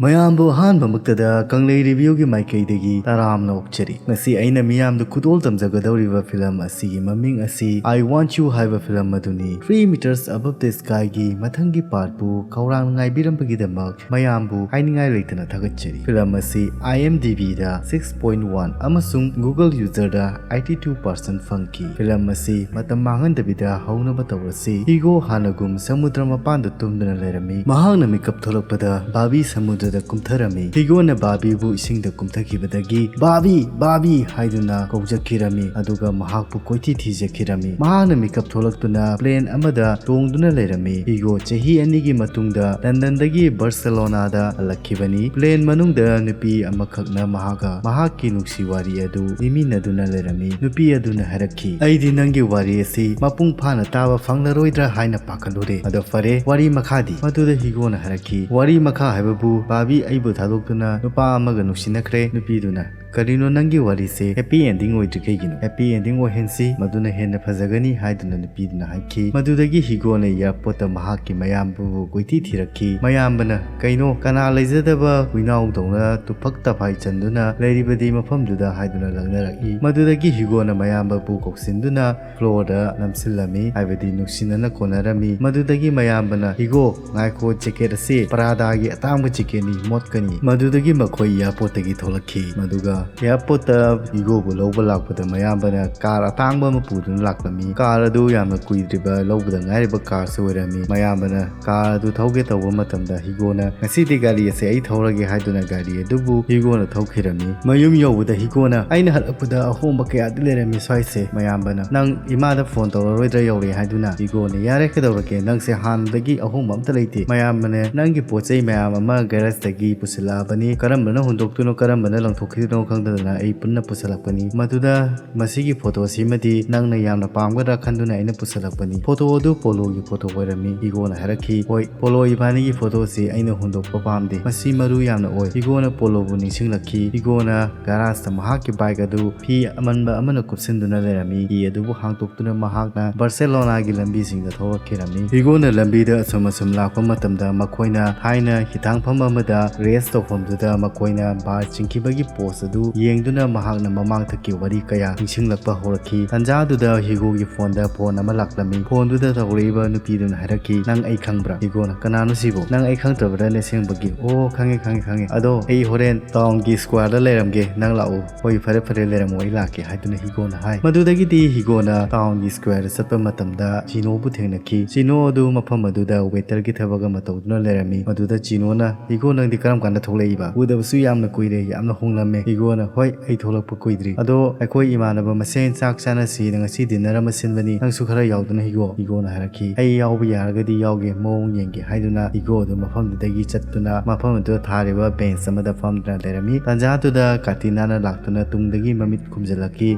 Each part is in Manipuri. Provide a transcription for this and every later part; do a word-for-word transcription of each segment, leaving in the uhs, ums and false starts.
ꯃꯌꯥꯝꯕꯨ ꯑꯍꯥꯟꯕꯃꯛꯇꯗ ꯀꯪꯂꯩ ꯔꯤꯚꯤꯌꯨꯒꯤ ꯃꯥꯏꯀꯩꯗꯒꯤ ꯇꯔꯥꯝꯅ ꯑꯣꯛꯆꯔꯤ꯫ ꯉꯁꯤ ꯑꯩꯅ ꯃꯤꯌꯥꯝꯗ ꯈꯨꯗꯣꯜ ꯇꯝꯖꯒꯗꯧꯔꯤꯕ ꯐꯤꯂꯝ ꯑꯁꯤꯒꯤ ꯃꯃꯤꯡ ꯑꯁꯤ I Want You ꯍꯥꯏꯕ ꯐꯤꯂꯝ ꯑꯗꯨꯅꯤ꯫ Three Meters Above the Skyꯒꯤ ꯃꯊꯪꯒꯤ ꯄꯥꯔꯠꯄꯨ ꯈꯧꯔꯥꯡꯅ ꯉꯥꯏꯕꯤꯔꯝꯕꯒꯤꯗꯃꯛ ꯃꯌꯥꯝꯕꯨ ꯍꯥꯏꯅꯤꯡꯉꯥꯏ ꯂꯩꯇꯅ ꯊꯥꯒꯠꯆꯔꯤ꯫ ꯐꯤꯂꯝ ꯑꯁꯤ IMDbꯗ six point one ꯑꯃꯁꯨꯡ Google userꯗ eighty two percent ꯐꯪꯈꯤ꯫ ꯐꯤꯂꯝ ꯑꯁꯤ ꯃꯇꯝ ꯃꯥꯡꯍꯟꯗꯕꯤꯗ ꯍꯧꯅꯕ ꯇꯧꯔꯁꯤ꯫ ꯍꯤꯒꯣ ꯍꯥꯟꯅꯒꯨꯝ ꯁꯃꯨꯗ꯭ꯔ ꯃꯄꯥꯟꯗ ꯇꯨꯝꯗꯨꯅ ꯂꯩꯔꯝꯃꯤ꯫ ꯃꯍꯥꯛꯅ ꯃꯤꯀꯞ ꯊꯣꯛꯂꯛꯄꯗ ꯕꯥꯕꯤ ꯁꯃꯨꯗ꯭ꯔꯗ ꯀꯨꯝꯊꯔꯝꯃꯤ꯫ ꯍꯤꯒꯣꯅ ꯕꯥꯕꯤꯕꯨ ꯏꯁꯤꯡꯗ ꯀꯨꯝꯊꯈꯤꯕꯗꯒꯤ "ꯕꯥꯕꯤ! ꯕꯥꯕꯤ!" ꯍꯥꯏꯗꯨꯅ ꯀꯧꯖꯈꯤꯔꯝꯃꯤ, ꯑꯗꯨꯒ ꯃꯍꯥꯛꯄꯨ ꯀꯣꯏꯊꯤ ꯊꯤꯖꯈꯤꯔꯝꯃꯤ꯫ ꯃꯍꯥꯛꯅ ꯃꯤꯀꯞ ꯊꯣꯛꯂꯛꯇꯨꯅ ꯄ꯭ꯂꯦꯟ ꯑꯃꯗ ꯇꯣꯡꯗꯨꯅ ꯂꯩꯔꯝꯃꯤ꯫ ꯍꯤꯒꯣ ꯆꯍꯤ ꯑꯅꯤꯒꯤ ꯃꯇꯨꯡꯗ ꯂꯟꯗꯟꯗꯒꯤ ꯕꯥꯔꯁꯦꯂꯣꯅꯥꯗ ꯍꯜꯂꯛꯈꯤꯕꯅꯤ꯫ ꯄ꯭ꯂꯦꯟ ꯃꯅꯨꯡꯗ ꯅꯨꯄꯤ ꯑꯃꯈꯛꯅ ꯃꯍꯥꯛꯀ ꯃꯍꯥꯛꯀꯤ ꯅꯨꯡꯁꯤ ꯋꯥꯔꯤ ꯑꯗꯨ ꯂꯤꯃꯤꯟꯅꯗꯨꯅ ꯂꯩꯔꯝꯃꯤ꯫ ꯅꯨꯄꯤ ꯑꯗꯨꯅ ꯍꯥꯏꯔꯛꯈꯤ, "ꯑꯩꯗꯤ ꯅꯪꯒꯤ ꯋꯥꯔꯤ ꯑꯁꯤ ꯃꯄꯨꯡ ꯐꯥꯅ ꯇꯥꯕ ꯐꯪꯂꯔꯣꯏꯗ꯭ꯔꯥ ꯍꯥꯏꯅ ꯄꯥꯈꯠꯂꯨꯔꯦ꯫ ꯑꯗꯣ ꯐꯔꯦ, ꯋꯥꯔꯤ ꯃꯈꯥꯗꯤ?" ꯃꯗꯨꯗ ꯍꯤꯒꯣꯅ ꯍꯥꯏꯔꯛꯈꯤ, "ꯋꯥꯔꯤ ꯃꯈꯥ ꯍꯥꯏꯕꯕꯨ ꯕꯥꯕꯤ ꯑꯩꯕꯨ ꯊꯥꯗꯣꯛꯇꯨꯅ ꯅꯨꯄꯥ ꯑꯃꯒ ꯅꯨꯡꯁꯤꯅꯈ꯭ꯔꯦ꯫" ꯅꯨꯄꯤꯗꯨꯅ, "ꯀꯔꯤꯅꯣ ꯅꯪꯒꯤ ꯋꯥꯔꯤꯁꯦ ꯍꯦꯄꯤ ꯑꯦꯟꯗꯤꯡ ꯑꯣꯏꯗ꯭ꯔꯤ ꯀꯩꯒꯤꯅꯣ? ꯍꯦꯄꯤ ꯑꯦꯟꯗꯤꯡ ꯑꯣꯏꯍꯟꯁꯤ, ꯃꯗꯨꯅ ꯍꯦꯟꯅ ꯐꯖꯒꯅꯤ," ꯍꯥꯏꯗꯨꯅ ꯅꯨꯄꯤꯗꯨꯅ ꯍꯥꯏꯈꯤ꯫ ꯃꯗꯨꯗꯒꯤ ꯍꯤꯒꯣꯅ ꯑꯦꯌꯥꯔꯄꯣꯔꯠꯇ ꯃꯍꯥꯛꯀꯤ ꯃꯌꯥꯝꯕꯕꯨ ꯀꯣꯏꯊꯤ ꯊꯤꯔꯛꯈꯤ꯫ ꯃꯌꯥꯝꯕꯅ, "ꯀꯩꯅꯣ, ꯀꯅꯥ ꯂꯩꯖꯗꯕ ꯍꯨꯏꯅꯥꯎꯗꯧꯅ ꯇꯨꯐꯛ ꯇꯐꯥꯏ ꯆꯟꯗꯨꯅ ꯂꯩꯔꯤꯕꯗꯤ ꯃꯐꯝꯗꯨꯗ?" ꯍꯥꯏꯗꯨꯅ ꯂꯛꯅꯔꯛꯏ꯫ ꯃꯗꯨꯗꯒꯤ ꯍꯤꯒꯣꯅ ꯃꯌꯥꯝꯕꯕꯨ ꯀꯧꯁꯤꯟꯗꯨꯅ ꯐ꯭ꯂꯣꯔꯗ ꯅꯝꯁꯤꯜꯂꯝꯃꯤ, ꯍꯥꯏꯕꯗꯤ ꯅꯨꯡꯁꯤꯅꯅ ꯀꯣꯟꯅꯔꯝꯃꯤ꯫ ꯃꯗꯨꯗꯒꯤ ꯃꯌꯥꯝꯕꯅ, "ꯍꯤꯒꯣ, ꯉꯥꯏꯈꯣ, ꯖꯦꯀꯦꯠ ꯑꯁꯤ ꯄ꯭ꯔꯥꯗꯥꯒꯤ ꯑꯇꯥꯡꯕ ꯖꯦꯀꯦꯠꯅꯤ, ꯃꯣꯠꯀꯅꯤ꯫" ꯃꯗꯨꯗꯒꯤ ꯃꯈꯣꯏ ꯑꯦꯌꯥꯔꯄꯣꯔꯠꯇꯒꯤ ꯊꯣꯛꯂꯛꯈꯤ꯫ ꯃꯗꯨꯒ ꯑꯦꯌꯥꯔꯄꯣꯔꯠꯇ ꯍꯤꯒꯣꯕꯨ ꯂꯧꯕ ꯂꯥꯛꯄꯗ ꯃꯌꯥꯝꯕꯅ ꯀꯥꯔ ꯑꯇꯥꯡꯕ ꯑꯃ ꯄꯨꯗꯨꯅ ꯂꯥꯛꯂꯝꯃꯤ꯫ ꯀꯥꯔ ꯑꯗꯨ ꯌꯥꯝꯅ ꯀꯨꯏꯗ꯭ꯔꯤꯕ ꯂꯧꯕꯗ ꯉꯥꯏꯔꯤꯕ ꯀꯥꯔꯁꯨ ꯑꯣꯏꯔꯝꯃꯤ꯫ ꯃꯌꯥꯝꯕꯅ ꯀꯥꯔ ꯑꯗꯨ ꯊꯧꯒꯦ ꯇꯧꯕ ꯃꯇꯝꯗ ꯍꯤꯒꯣꯅ, "ꯉꯁꯤꯗꯤ ꯒꯥꯔꯤ ꯑꯁꯦ ꯑꯩ ꯊꯧꯔꯒꯦ," ꯍꯥꯏꯗꯨꯅ ꯒꯥꯔꯤ ꯑꯗꯨꯕꯨ ꯍꯤꯒꯣꯅ ꯊꯧꯈꯤꯔꯝꯃꯤ꯫ ꯃꯌꯨꯝ ꯌꯧꯕꯗ ꯍꯤꯒꯣꯅ, "ꯑꯩꯅ ꯍꯜꯂꯛꯄꯗ ꯑꯍꯣꯡꯕ ꯀꯌꯥꯗꯤ ꯂꯩꯔꯝꯃꯤ ꯁ꯭ꯋꯥꯏꯁꯦ꯫" ꯃꯌꯥꯝꯕꯅ, "ꯅꯪ ꯏꯃꯥꯗ ꯐꯣꯟ ꯇꯧꯔꯔꯣꯏꯗ꯭ꯔꯥ ꯌꯧꯔꯦ?" ꯍꯥꯏꯗꯨꯅ ꯍꯤꯒꯣꯅ, "ꯌꯥꯔꯦ, ꯀꯩꯗꯧꯔꯒꯦ, ꯅꯪꯁꯦ ꯍꯥꯟꯅꯗꯒꯤ ꯑꯍꯣꯡꯕ ꯑꯝꯇ ꯂꯩꯇꯦ꯫" ꯃꯌꯥꯝꯕꯅ, "ꯅꯪꯒꯤ ꯄꯣꯠ ꯆꯩ ꯃꯌꯥꯝ ꯑꯃ ꯒꯦꯔꯦꯖꯇꯒꯤ ꯄꯨꯁꯤꯜꯂꯛꯑꯕꯅꯤ, ꯀꯔꯝꯕꯅ ꯍꯨꯟꯗꯣꯛꯇꯣꯏꯅꯣ, ꯀꯔꯝꯕꯅ ꯂꯪꯊꯣꯛꯈꯤꯗꯣꯏꯅꯣ ꯈꯪꯗꯗꯅ ꯑꯩ ꯄꯨꯟꯅ ꯄꯨꯁꯜꯂꯛꯄꯅꯤ꯫ ꯃꯗꯨꯗ ꯃꯁꯤꯒꯤ ꯐꯣꯇꯣꯁꯤꯃꯗꯤ ꯅꯪꯅ ꯌꯥꯝꯅ ꯄꯥꯝꯒꯗ꯭ꯔꯥ ꯈꯟꯗꯨꯅ ꯑꯩꯅ ꯄꯨꯁꯜꯂꯛꯄꯅꯤ꯫ ꯐꯣꯇꯣ ꯑꯗꯨ ꯄꯣꯂꯣꯒꯤ ꯐꯣꯇꯣ ꯑꯣꯏꯔꯝꯃꯤ꯫ ꯍꯤꯒꯣꯅ ꯍꯥꯏꯔꯛꯈꯤ, "ꯍꯣꯏ, ꯄꯣꯂꯣ ꯏꯕꯥꯅꯤꯒꯤ ꯐꯣꯇꯣꯁꯤ ꯑꯩꯅ ꯍꯨꯟꯗꯣꯛꯄ ꯄꯥꯝꯗꯦ꯫ ꯃꯁꯤ ꯃꯔꯨ ꯌꯥꯝꯅ ꯑꯣꯏ꯫" ꯍꯤꯒꯣꯅ ꯄꯣꯂꯣꯕꯨ ꯅꯤꯡꯁꯤꯡꯂꯛꯈꯤ꯫ ꯍꯤꯒꯣꯅ ꯒꯔꯥꯖꯇ ꯃꯍꯥꯛꯀꯤ ꯕꯥꯏꯛ ꯑꯗꯨ ꯐꯤ ꯑꯃꯟꯕ ꯑꯃꯅ ꯀꯨꯞꯁꯤꯟꯗꯨꯅ ꯂꯩꯔꯝꯃꯤ꯫ ꯐꯤ ꯑꯗꯨꯕꯨ ꯍꯥꯡꯗꯣꯛꯇꯨꯅ ꯃꯍꯥꯛꯅ ꯕꯥꯔꯁꯦꯂꯣꯅꯥꯒꯤ ꯂꯝꯕꯤꯁꯤꯡꯗ ꯊꯧꯔꯛꯈꯤꯔꯝꯃꯤ꯫ ꯍꯤꯒꯣꯅ ꯂꯝꯕꯤꯗ ꯑꯁꯨꯝ ꯑꯁꯨꯝ ꯂꯥꯛꯄ ꯃꯇꯝꯗ ꯃꯈꯣꯏꯅ ꯊꯥꯏꯅ ꯍꯤꯊꯥꯡꯐꯝ ꯑꯃꯗ ꯔꯦꯁ ꯇꯧꯐꯝꯗꯨꯗ ꯃꯈꯣꯏꯅ ꯕꯥꯔ ꯆꯤꯡꯈꯤꯕꯒꯤ ꯄꯣꯁ ꯑꯗꯨ ꯌꯦꯡꯗꯨꯅ ꯃꯍꯥꯛꯅ ꯃꯃꯥꯡꯊꯛꯀꯤ ꯋꯥꯔꯤ ꯀꯌꯥ ꯅꯤꯡꯁꯤꯡꯂꯛꯄ ꯍꯧꯔꯛꯈꯤ꯫ ꯇꯟꯖꯥꯗꯨꯗ ꯍꯤꯒꯣꯒꯤ ꯐꯣꯟꯗ ꯐꯣꯟ ꯑꯃ ꯂꯥꯛꯂꯝꯃꯤ꯫ ꯐꯣꯟꯗꯨꯗ ꯇꯧꯔꯛꯏꯕ ꯅꯨꯄꯤꯗꯨꯅ ꯍꯥꯏꯔꯛꯈꯤ, "ꯅꯪ ꯑꯩ ꯈꯪꯕ꯭ꯔꯥ?" ꯍꯤꯒꯣꯅ, "ꯀꯅꯥꯅꯣ ꯁꯤꯕꯣ? ꯅꯪ ꯑꯩ ꯈꯪꯗ꯭ꯔꯕ꯭ꯔꯥꯅꯦ ꯑꯁꯦꯡꯕꯒꯤ? ꯑꯣ, ꯈꯪꯉꯦ, ꯈꯪꯉꯦ, ꯈꯪꯉꯦ꯫ ꯑꯗꯣ ꯑꯩ ꯍꯣꯔꯦꯟ ꯇꯥꯎꯟꯒꯤ ꯁ꯭ꯀ꯭ꯋꯥꯔꯗ ꯂꯩꯔꯝꯒꯦ, ꯅꯪ ꯂꯥꯛꯑꯣ꯫" "ꯍꯣꯏ, ꯐꯔꯦ, ꯐꯔꯦ, ꯂꯩꯔꯝꯃꯣ, ꯑꯩ ꯂꯥꯛꯀꯦ," ꯍꯥꯏꯗꯨꯅ ꯍꯤꯒꯣꯅ ꯍꯥꯏ꯫ ꯃꯗꯨꯗꯒꯤꯗꯤ ꯍꯤꯒꯣꯅ ꯇꯥꯎꯟꯒꯤ ꯁ꯭ꯀ꯭ꯋꯥꯔꯗ ꯆꯠꯄ ꯃꯇꯝꯗ ꯆꯤꯅꯣꯕꯨ ꯊꯦꯡꯅꯈꯤ꯫ ꯆꯤꯅꯣ ꯑꯗꯨ ꯃꯐꯝ ꯑꯗꯨꯗ ꯋꯦꯇꯔꯒꯤ ꯊꯕꯛ ꯑꯃ ꯇꯧꯗꯨꯅ ꯂꯩꯔꯝꯃꯤ꯫ ꯃꯗꯨꯗ ꯆꯤꯅꯣꯅ, "ꯍꯤꯒꯣ, ꯅꯪꯗꯤ ꯀꯔꯝ ꯀꯥꯟꯗ ꯊꯣꯛꯂꯛꯏꯕ? ꯎꯗꯕꯁꯨ ꯌꯥꯝꯅ ꯀꯨꯏꯔꯦ, ꯌꯥꯝꯅ ꯍꯣꯡꯂꯝꯃꯦ꯫" ꯍꯤꯒꯣꯅ, "ꯍꯣꯏ, ꯑꯩ ꯊꯣꯛꯂꯛꯄ ꯀꯨꯏꯗ꯭ꯔꯤ꯫ ꯑꯗꯣ ꯑꯩꯈꯣꯏ ꯏꯃꯥꯟꯅꯕ ꯃꯁꯦꯟ ꯆꯥꯛ ꯆꯥꯅꯁꯤꯅ ꯉꯁꯤ ꯗꯤꯟꯅꯔ ꯑꯃ ꯁꯤꯟꯕꯅꯤ, ꯅꯪꯁꯨ ꯈꯔ ꯌꯥꯎꯗꯨꯅ ꯍꯤꯒꯣ꯫" ꯍꯤꯒꯣꯅ ꯍꯥꯏꯔꯛꯈꯤ, "ꯑꯩ ꯌꯥꯎꯕ ꯌꯥꯔꯒꯗꯤ ꯌꯥꯎꯒꯦ, ꯃꯑꯣꯡ ꯌꯦꯡꯒꯦ," ꯍꯥꯏꯗꯨꯅ ꯍꯤꯒꯣ ꯑꯗꯨ ꯃꯐꯝꯗꯨꯗꯒꯤ ꯆꯠꯇꯨꯅ ꯃꯐꯝ ꯑꯗꯨꯗ ꯊꯥꯔꯤꯕ ꯕꯦꯟꯆ ꯑꯃꯗ ꯐꯝꯗꯨꯅ ꯂꯩꯔꯝꯃꯤ꯫ ꯇꯟꯖꯥꯗꯨꯗ ꯀꯥꯇꯤꯅꯥꯅ ꯂꯥꯛꯇꯨꯅ ꯇꯨꯡꯗꯒꯤ ꯃꯃꯤꯠ ꯈꯨꯝꯖꯤꯜꯂꯛꯈꯤ꯫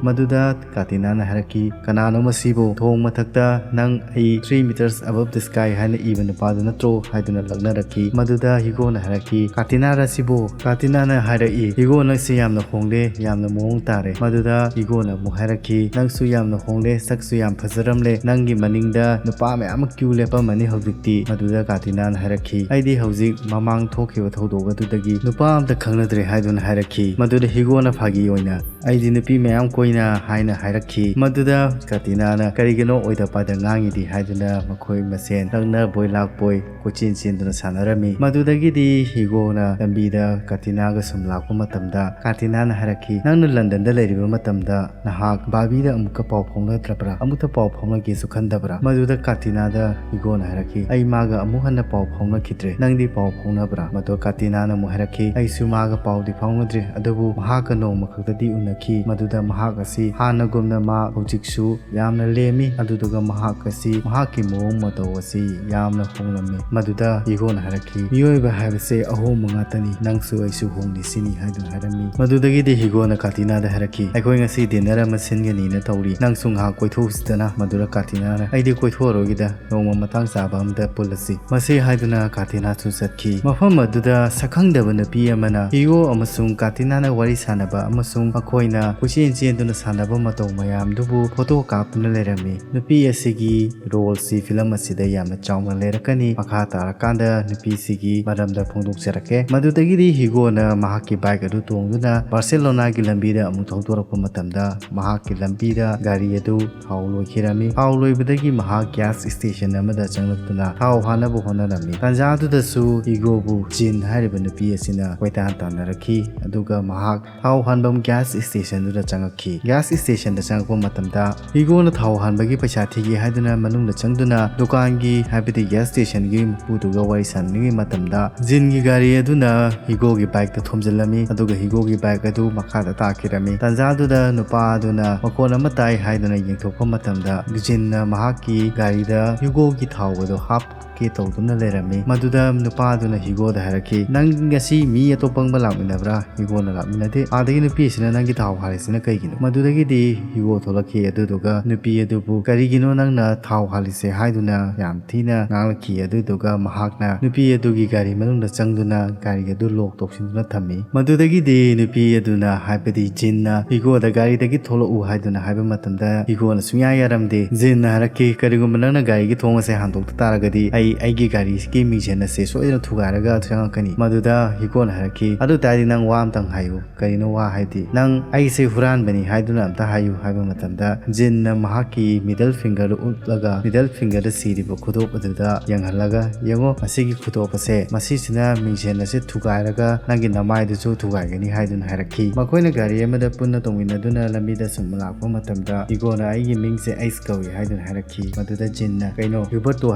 ꯃꯗꯨꯗ ꯀꯥꯇꯤꯅꯥꯅ ꯍꯥꯏꯔꯛꯈꯤ, "ꯀꯅꯥꯅꯣ ꯃꯁꯤꯕꯨ? ꯊꯣꯡ ꯃꯊꯛꯇ ꯅꯪ ꯑꯩ three meters above the sky ꯍꯥꯏꯅ ꯏꯕ ꯅꯨꯄꯥꯗꯨ ꯅꯠꯇ꯭ꯔꯣ?" ꯍꯥꯏꯗꯨꯅ ꯂꯛꯅꯔꯛꯈꯤ꯫ ꯃꯗꯨꯗ ꯍꯤꯒꯣꯅ ꯍꯥꯏꯔꯛꯈꯤ, "ꯀꯥꯇꯤꯅꯥꯔ ꯁꯤꯕꯨ?" ꯀꯥꯇꯤꯅꯥꯅ ꯍꯥꯏꯔꯛꯏ, "ꯍꯤꯒꯣ, ꯅꯪꯁꯤ ꯌꯥꯝꯅ ꯍꯣꯡꯂꯦ, ꯌꯥꯝꯅ ꯃꯑꯣꯡ ꯇꯥꯔꯦ꯫" ꯃꯗꯨꯗ ꯍꯤꯒꯣꯅ ꯑꯃꯨꯛ ꯍꯥꯏꯔꯛꯈꯤ, "ꯅꯪꯁꯨ ꯌꯥꯝꯅ ꯍꯣꯡꯂꯦ, ꯁꯛꯁꯨ ꯌꯥꯝ ꯐꯖꯔꯝꯂꯦ, ꯅꯪꯒꯤ ꯃꯅꯤꯡꯗ ꯅꯨꯄꯥ ꯃꯌꯥꯝ ꯑꯃ ꯀ꯭ꯌꯨ ꯂꯦꯞꯄꯝꯃꯅꯤ ꯍꯧꯖꯤꯛꯇꯤ꯫" ꯃꯗꯨꯗ ꯀꯥꯇꯤꯅꯥꯅ ꯍꯥꯏꯔꯛꯈꯤ, "ꯑꯩꯗꯤ ꯍꯧꯖꯤꯛ ꯃꯃꯥꯡ ꯊꯣꯛꯈꯤꯕ ꯊꯧꯗꯣꯛ ꯑꯗꯨꯗꯒꯤ ꯅꯨꯄꯥ ꯑꯝꯇ ꯈꯪꯅꯗ꯭ꯔꯦ" ꯍꯥꯏꯗꯨꯅ ꯍꯥꯏꯔꯛꯈꯤ꯫ ꯃꯗꯨꯗ ꯍꯤꯒꯣꯅ ꯐꯥꯒꯤ ꯑꯣꯏꯅ, "ꯑꯩꯗꯤ ꯅꯨꯄꯤ ꯃꯌꯥꯝ ꯀꯣꯏꯅ" ꯍꯥꯏꯅ ꯍꯥꯏꯔꯛꯈꯤ꯫ ꯃꯗꯨꯗ ꯀꯥꯇꯤꯅꯥꯅ, "ꯀꯔꯤꯒꯤꯅꯣ ꯑꯣꯏꯗ ꯄꯥꯗ ꯉꯥꯡꯉꯤꯗꯤ?" ꯍꯥꯏꯗꯨꯅ ꯃꯈꯣꯏ ꯃꯁꯦꯟ ꯂꯛꯅꯕꯣꯏ ꯂꯥꯛꯄꯣꯏ ꯀꯣꯏꯆꯦꯟ ꯆꯦꯟꯗꯨꯅ ꯁꯥꯟꯅꯔꯝꯃꯤ꯫ ꯃꯗꯨꯗꯒꯤꯗꯤ ꯍꯤꯒꯣꯅ ꯂꯝꯕꯤꯗ ꯀꯥꯇꯤꯅꯥꯒ ꯁꯨꯝ ꯂꯥꯛꯄ ꯃꯇꯝꯗ ꯀꯥꯇꯤꯅꯥꯅ ꯍꯥꯏꯔꯛꯈꯤ, "ꯅꯪꯅ ꯂꯟꯗꯟꯗ ꯂꯩꯔꯤꯕ ꯃꯇꯝꯗ ꯅꯍꯥꯛ ꯕꯥꯕꯤꯗ ꯑꯃꯨꯛꯀ ꯄꯥꯎ ꯐꯥꯎꯅꯗ꯭ꯔꯕ꯭ꯔꯥ? ꯑꯃꯨꯛꯇ ꯄꯥꯎ ꯐꯥꯎꯅꯒꯦꯁꯨ ꯈꯟꯗꯕ꯭ꯔꯥ?" ꯃꯗꯨꯗ ꯀꯥꯇꯤꯅꯥꯗ ꯍꯤꯒꯣꯅ ꯍꯥꯏꯔꯛꯈꯤ, "ꯑꯩ ꯃꯥꯒ ꯑꯃꯨꯛ ꯍꯟꯅ ꯄꯥꯎ ꯐꯥꯎꯅꯈꯤꯗ꯭ꯔꯦ꯫ ꯅꯪꯗꯤ ꯄꯥꯎ ꯐꯥꯎꯅꯕ꯭ꯔꯥ?" ꯃꯗꯨ ꯀꯥꯇꯤꯅꯥꯅ ꯑꯃꯨꯛ ꯍꯥꯏꯔꯛꯈꯤ, "ꯑꯩꯁꯨ ꯃꯥꯒ ꯄꯥꯎꯗꯤ ꯐꯥꯎꯅꯗ꯭ꯔꯤ, ꯑꯗꯨꯕꯨ ꯃꯍꯥꯛꯀ ꯅꯣꯡꯃ ꯈꯛꯇꯗꯤ ꯎꯅꯈꯤ꯫ ꯃꯗꯨꯗ ꯃꯍꯥꯛ ꯑꯁꯤ ꯍꯥꯟꯅꯒꯨꯝꯅ ꯃꯥ ꯍꯧꯖꯤꯛꯁꯨ ꯌꯥꯝꯅ ꯂꯦꯝꯃꯤ, ꯑꯗꯨꯗꯨꯒ ꯃꯍꯥꯛ ꯑꯁꯤ, ꯃꯍꯥꯛꯀꯤ ꯃꯑꯣꯡ ꯃꯇꯧ ꯑꯁꯤ ꯌꯥꯝꯅ ꯍꯣꯡꯂꯝꯃꯤ꯫" ꯃꯗꯨꯗ ꯍꯤꯒꯣꯅ ꯍꯥꯏꯔꯛꯈꯤ, "ꯃꯤꯑꯣꯏꯕ ꯍꯥꯏꯕꯁꯦ ꯑꯍꯣꯡꯕ ꯉꯥꯛꯇꯅꯤ, ꯅꯪꯁꯨ ꯑꯩꯁꯨ ꯍꯣꯡꯂꯤꯁꯤꯅꯤ" ꯍꯥꯏꯗꯨꯅ ꯍꯥꯏꯔꯝꯃꯤ꯫ ꯃꯗꯨ ꯑꯗꯨꯗꯒꯤꯗꯤ ꯍꯤꯒꯣꯅ ꯀꯥꯇꯤꯅꯥꯗ ꯍꯥꯏꯔꯛꯈꯤ, "ꯑꯩꯈꯣꯏ ꯉꯁꯤ ꯗꯤꯟꯅꯔ ꯑꯃ ꯁꯤꯟꯒꯅꯤꯅ ꯇꯧꯔꯤ, ꯅꯪꯁꯨ ꯉꯥꯏꯍꯥꯛ ꯀꯣꯏꯊꯣꯛꯎꯁꯤꯗꯅ?" ꯃꯗꯨꯗ ꯀꯥꯇꯤꯅꯥꯅ, "ꯑꯩꯗꯤ ꯀꯣꯏꯊꯣꯛꯑꯔꯣꯏꯒꯦꯗ, ꯅꯣꯡꯃ ꯃꯇꯥꯡ ꯆꯥꯕ ꯑꯃꯗ ꯄꯨꯜꯂꯁꯤ"꯫ ꯃꯁꯤ ꯍꯥꯏꯗꯨꯅ ꯀꯥꯇꯤꯅꯥꯁꯨ ꯆꯠꯈꯤ꯫ ꯃꯐꯝ ꯑꯗꯨꯗ ꯁꯛꯈꯪꯗꯕ ꯅꯨꯄꯤ ꯑꯃꯅ ꯍꯤꯒꯣ ꯑꯃꯁꯨꯡ ꯀꯥꯇꯤꯅꯥꯅ ꯋꯥꯔꯤ ꯁꯥꯟꯅꯕ ꯑꯃꯁꯨꯡ ꯃꯈꯣꯏꯅ ꯀꯣꯏꯆꯦꯟ ꯆꯦꯟꯗꯨꯅ ꯁꯥꯟꯅꯕ ꯃꯇꯧ ꯃꯌꯥꯝꯗꯨꯕꯨ ꯐꯣꯇꯣ ꯀꯥꯞꯇꯨꯅ ꯂꯩꯔꯝꯃꯤ꯫ ꯅꯨꯄꯤ ꯑꯁꯤꯒꯤ ꯔꯣꯜꯁꯤ ꯐꯤꯂꯝ ꯑꯁꯤꯗ ꯌꯥꯝꯅ ꯆꯥꯎꯅ ꯂꯩꯔꯛꯀꯅꯤ꯫ ꯃꯈꯥ ꯇꯥꯔꯀꯥꯟꯗ ꯅꯨꯄꯤꯁꯤꯒꯤ ꯃꯔꯝꯗ ꯐꯣꯡꯗꯣꯛꯆꯔꯛꯀꯦ꯫ ꯃꯗꯨꯗꯒꯤꯗꯤ ꯍꯤꯒꯣꯅ ꯃꯍꯥꯛꯀꯤ ꯕꯥꯏꯛ ꯑꯗꯨ ꯇꯣꯡꯗꯨꯅ ꯕꯥꯔꯁꯦꯂꯣꯅꯥꯒꯤ ꯂꯝꯕꯤꯗ ꯑꯃꯨꯛ ꯊꯧꯗꯣꯔꯛꯄ ꯃꯇꯝꯗ, ꯃꯍꯥꯛꯀꯤ ꯂꯝꯕꯤꯗ ꯒꯥꯔꯤ ꯑꯗꯨ ꯊꯥꯎ ꯂꯣꯏꯈꯤꯔꯝꯃꯤ꯫ ꯊꯥꯎ ꯂꯣꯏꯕꯗꯒꯤ ꯃꯍꯥꯛ ꯒ꯭ꯌꯥꯁ ꯁ꯭ꯇꯦꯁꯟ ꯑꯃꯗ ꯆꯪꯂꯛꯇꯨꯅ ꯊꯥꯎ ꯍꯥꯟꯅꯕ ꯍꯣꯠꯅꯔꯝꯃꯤ꯫ ꯇꯥꯟꯖꯥꯗꯨꯗꯁꯨ ꯍꯤꯒꯣꯕꯨ ꯖꯤꯟ ꯍꯥꯏꯔꯤꯕ ꯅꯨꯄꯤ ꯑꯁꯤꯅ ꯀꯣꯏꯇꯥꯟ ꯇꯥꯟꯅꯔꯛꯈꯤ, ꯑꯗꯨꯒ ꯃꯍꯥꯛ ꯊꯥꯎ ꯍꯥꯟꯐꯝ ꯒ꯭ꯌꯥꯁ ꯁ꯭ꯇꯦꯁꯟꯗꯨꯗ ꯆꯪꯉꯛꯈꯤ꯫ ꯒ꯭ꯌꯥꯁ ꯁ꯭ꯇꯦꯁꯟꯗ ꯆꯪꯉꯛꯄ ꯃꯇꯝꯗ ꯍꯤꯒꯣꯅ ꯊꯥꯎ ꯍꯥꯟꯕꯒꯤ ꯄꯩꯁꯥ ꯊꯤꯒꯦ ꯍꯥꯏꯗꯨꯅ ꯃꯅꯨꯡꯗ ꯆꯪꯗꯨꯅ ꯗꯨꯀꯥꯟꯒꯤ, ꯍꯥꯏꯕꯗꯤ ꯒ꯭ꯌꯥꯁ ꯁ꯭ꯇꯦꯁꯟꯒꯤ ꯃꯄꯨꯗꯨꯒ ꯋꯥꯔꯤ ꯁꯥꯟꯅꯔꯤꯉꯩ ꯃꯇꯝꯗ, ꯖꯤꯟꯒꯤ ꯒꯥꯔꯤ ꯑꯗꯨꯅ ꯍꯤꯒꯣꯒꯤ ꯕꯥꯏꯛꯇ ꯊꯣꯝꯖꯤꯜꯂꯝꯃꯤ, ꯑꯗꯨꯒ ꯍꯤꯒꯣꯒꯤ ꯕꯥꯏꯛ ꯑꯗꯨ ꯃꯈꯥꯗ ꯇꯥꯈꯤꯔꯝꯃꯤ꯫ ꯇꯥꯟꯖꯥꯗꯨꯗ ꯅꯨꯄꯥ ꯑꯗꯨꯅ ꯃꯈꯣꯟ ꯑꯃ ꯇꯥꯏ ꯍꯥꯏꯗꯨꯅ ꯌꯦꯡꯊꯣꯛꯄ ꯃꯇꯝꯗ, ꯖꯤꯟꯅ ꯃꯍꯥꯛꯀꯤ ꯒꯥꯔꯤꯗ ꯍꯤꯒꯣꯒꯤ ꯊꯥꯎ ꯑꯗꯨ ꯍꯥꯞ ꯀꯦ ꯇꯧꯗꯨꯅ ꯂꯩꯔꯝꯃꯤ꯫ ꯃꯗꯨꯗ ꯅꯨꯄꯥꯗꯨꯅ ꯍꯤꯒꯣꯗ ꯍꯥꯏꯔꯛꯈꯤ, "ꯅꯪ ꯉꯁꯤ ꯃꯤ ꯑꯇꯣꯞꯄ ꯑꯃꯒ ꯂꯥꯛꯃꯤꯟꯅꯕ꯭ꯔꯥ?" ꯍꯤꯒꯣꯅ, "ꯂꯥꯛꯃꯤꯟꯅꯗꯦ꯫ ꯑꯥꯗꯒꯤ ꯅꯨꯄꯤ ꯑꯁꯤꯅ ꯅꯪꯒꯤ ꯊꯥꯎ ꯍꯥꯜꯂꯤꯁꯤꯅ ꯀꯩꯒꯤꯅꯣ?" ꯃꯗꯨꯗꯒꯤꯗꯤ ꯍꯤꯒꯣ ꯊꯣꯛꯂꯛꯈꯤ, ꯑꯗꯨꯗꯨꯒ ꯅꯨꯄꯤ ꯑꯗꯨꯕꯨ, "ꯀꯔꯤꯒꯤꯅꯣ ꯅꯪꯅ ꯊꯥꯎ ꯍꯥꯜꯂꯤꯁꯦ?" ꯍꯥꯏꯗꯨꯅ ꯌꯥꯝ ꯊꯤꯅ ꯉꯥꯡꯂꯛꯈꯤ꯫ ꯑꯗꯨꯗꯨꯒ ꯃꯍꯥꯛꯅ ꯅꯨꯄꯤ ꯑꯗꯨꯒꯤ ꯒꯥꯔꯤ ꯃꯅꯨꯡꯗ ꯆꯪꯗꯨꯅ ꯒꯥꯔꯤ ꯑꯗꯨ ꯂꯣꯛ ꯇꯧꯁꯤꯟꯗꯨꯅ ꯊꯝꯃꯤ꯫ ꯃꯗꯨꯗꯒꯤꯗꯤ ꯅꯨꯄꯤ ꯑꯗꯨꯅ, ꯍꯥꯏꯕꯗꯤ ꯖꯤꯟꯅ, ꯍꯤꯒꯣꯗ ꯒꯥꯔꯤꯗꯒꯤ ꯊꯣꯛꯂꯛꯎ ꯍꯥꯏꯗꯨꯅ ꯍꯥꯏꯕ ꯃꯇꯝꯗ ꯍꯤꯒꯣꯅ ꯁꯨꯡꯌꯥ ꯌꯥꯔꯝꯗꯦ꯫ ꯖꯤꯟꯅ ꯍꯥꯏꯔꯛꯈꯤ, "ꯀꯔꯤꯒꯨꯝꯕ ꯅꯪꯅ ꯒꯥꯔꯤꯒꯤ ꯊꯣꯡ ꯑꯁꯦ ꯍꯥꯡꯗꯣꯛꯇ ꯇꯥꯔꯒꯗꯤ ꯑꯩ ꯑꯩꯒꯤ ꯒꯥꯔꯤꯒꯤ ꯃꯤꯡꯁꯦꯜ ꯑꯁꯦ ꯁꯣꯏꯗꯅ ꯊꯨꯒꯥꯏꯔꯒ ꯆꯪꯉꯛꯀꯅꯤ"꯫ ꯃꯗꯨꯗ ꯍꯤꯒꯣꯅ ꯍꯥꯏꯔꯛꯈꯤ, "ꯑꯗꯨ ꯑꯣꯏꯇꯥꯔꯗꯤ ꯅꯪ ꯋꯥ ꯑꯝꯇꯪ ꯍꯥꯏꯌꯨ꯫ ꯀꯔꯤꯅꯣ ꯋꯥ ꯍꯥꯏꯗꯤ? ꯅꯪ ꯑꯩꯁꯦ ꯍꯨꯔꯥꯟꯕꯅꯤ ꯍꯥꯏꯗꯨꯅ ꯑꯝꯇ ꯍꯥꯏꯌꯨ" ꯍꯥꯏꯕ ꯃꯇꯝꯗ, ꯖꯤꯟꯅ ꯃꯍꯥꯛꯀꯤ ꯃꯤꯗꯜ ꯐꯤꯡꯒꯔꯗꯨ ꯎꯠꯂꯒ, ꯃꯤꯗꯜ ꯐꯤꯡꯒꯔꯗ ꯁꯤꯔꯤꯕ ꯈꯨꯗꯣꯞ ꯑꯗꯨꯗ ꯌꯦꯡꯍꯜꯂꯒ, "ꯌꯦꯡꯉꯣ, ꯃꯁꯤꯒꯤ ꯈꯨꯗꯣꯞ ꯑꯁꯦ, ꯃꯁꯤꯁꯤꯅ ꯃꯤꯡꯁꯦꯜ ꯑꯁꯦ ꯊꯨꯒꯥꯏꯔꯒ ꯅꯪꯒꯤ ꯅꯃꯥꯏꯗꯨꯁꯨ ꯊꯨꯒꯥꯏꯒꯅꯤ" ꯍꯥꯏꯗꯨꯅ ꯍꯥꯏꯔꯛꯈꯤ꯫ ꯃꯈꯣꯏꯅ ꯒꯥꯔꯤ ꯑꯃꯗ ꯄꯨꯟꯅ ꯇꯣꯡꯃꯤꯟꯅꯗꯨꯅ ꯂꯝꯕꯤꯗ ꯁꯨꯝ ꯂꯥꯛꯄ ꯃꯇꯝꯗ, ꯍꯤꯒꯣꯅ, "ꯑꯩꯒꯤ ꯃꯤꯡꯁꯦ ꯑꯩꯁ ꯀꯧꯏ" ꯍꯥꯏꯗꯨꯅ ꯍꯥꯏꯔꯛꯈꯤ꯫ ꯃꯗꯨꯗ ꯖꯤꯟꯅ, "ꯀꯩꯅꯣ, ꯍ꯭ꯌꯨꯕꯔꯇꯣ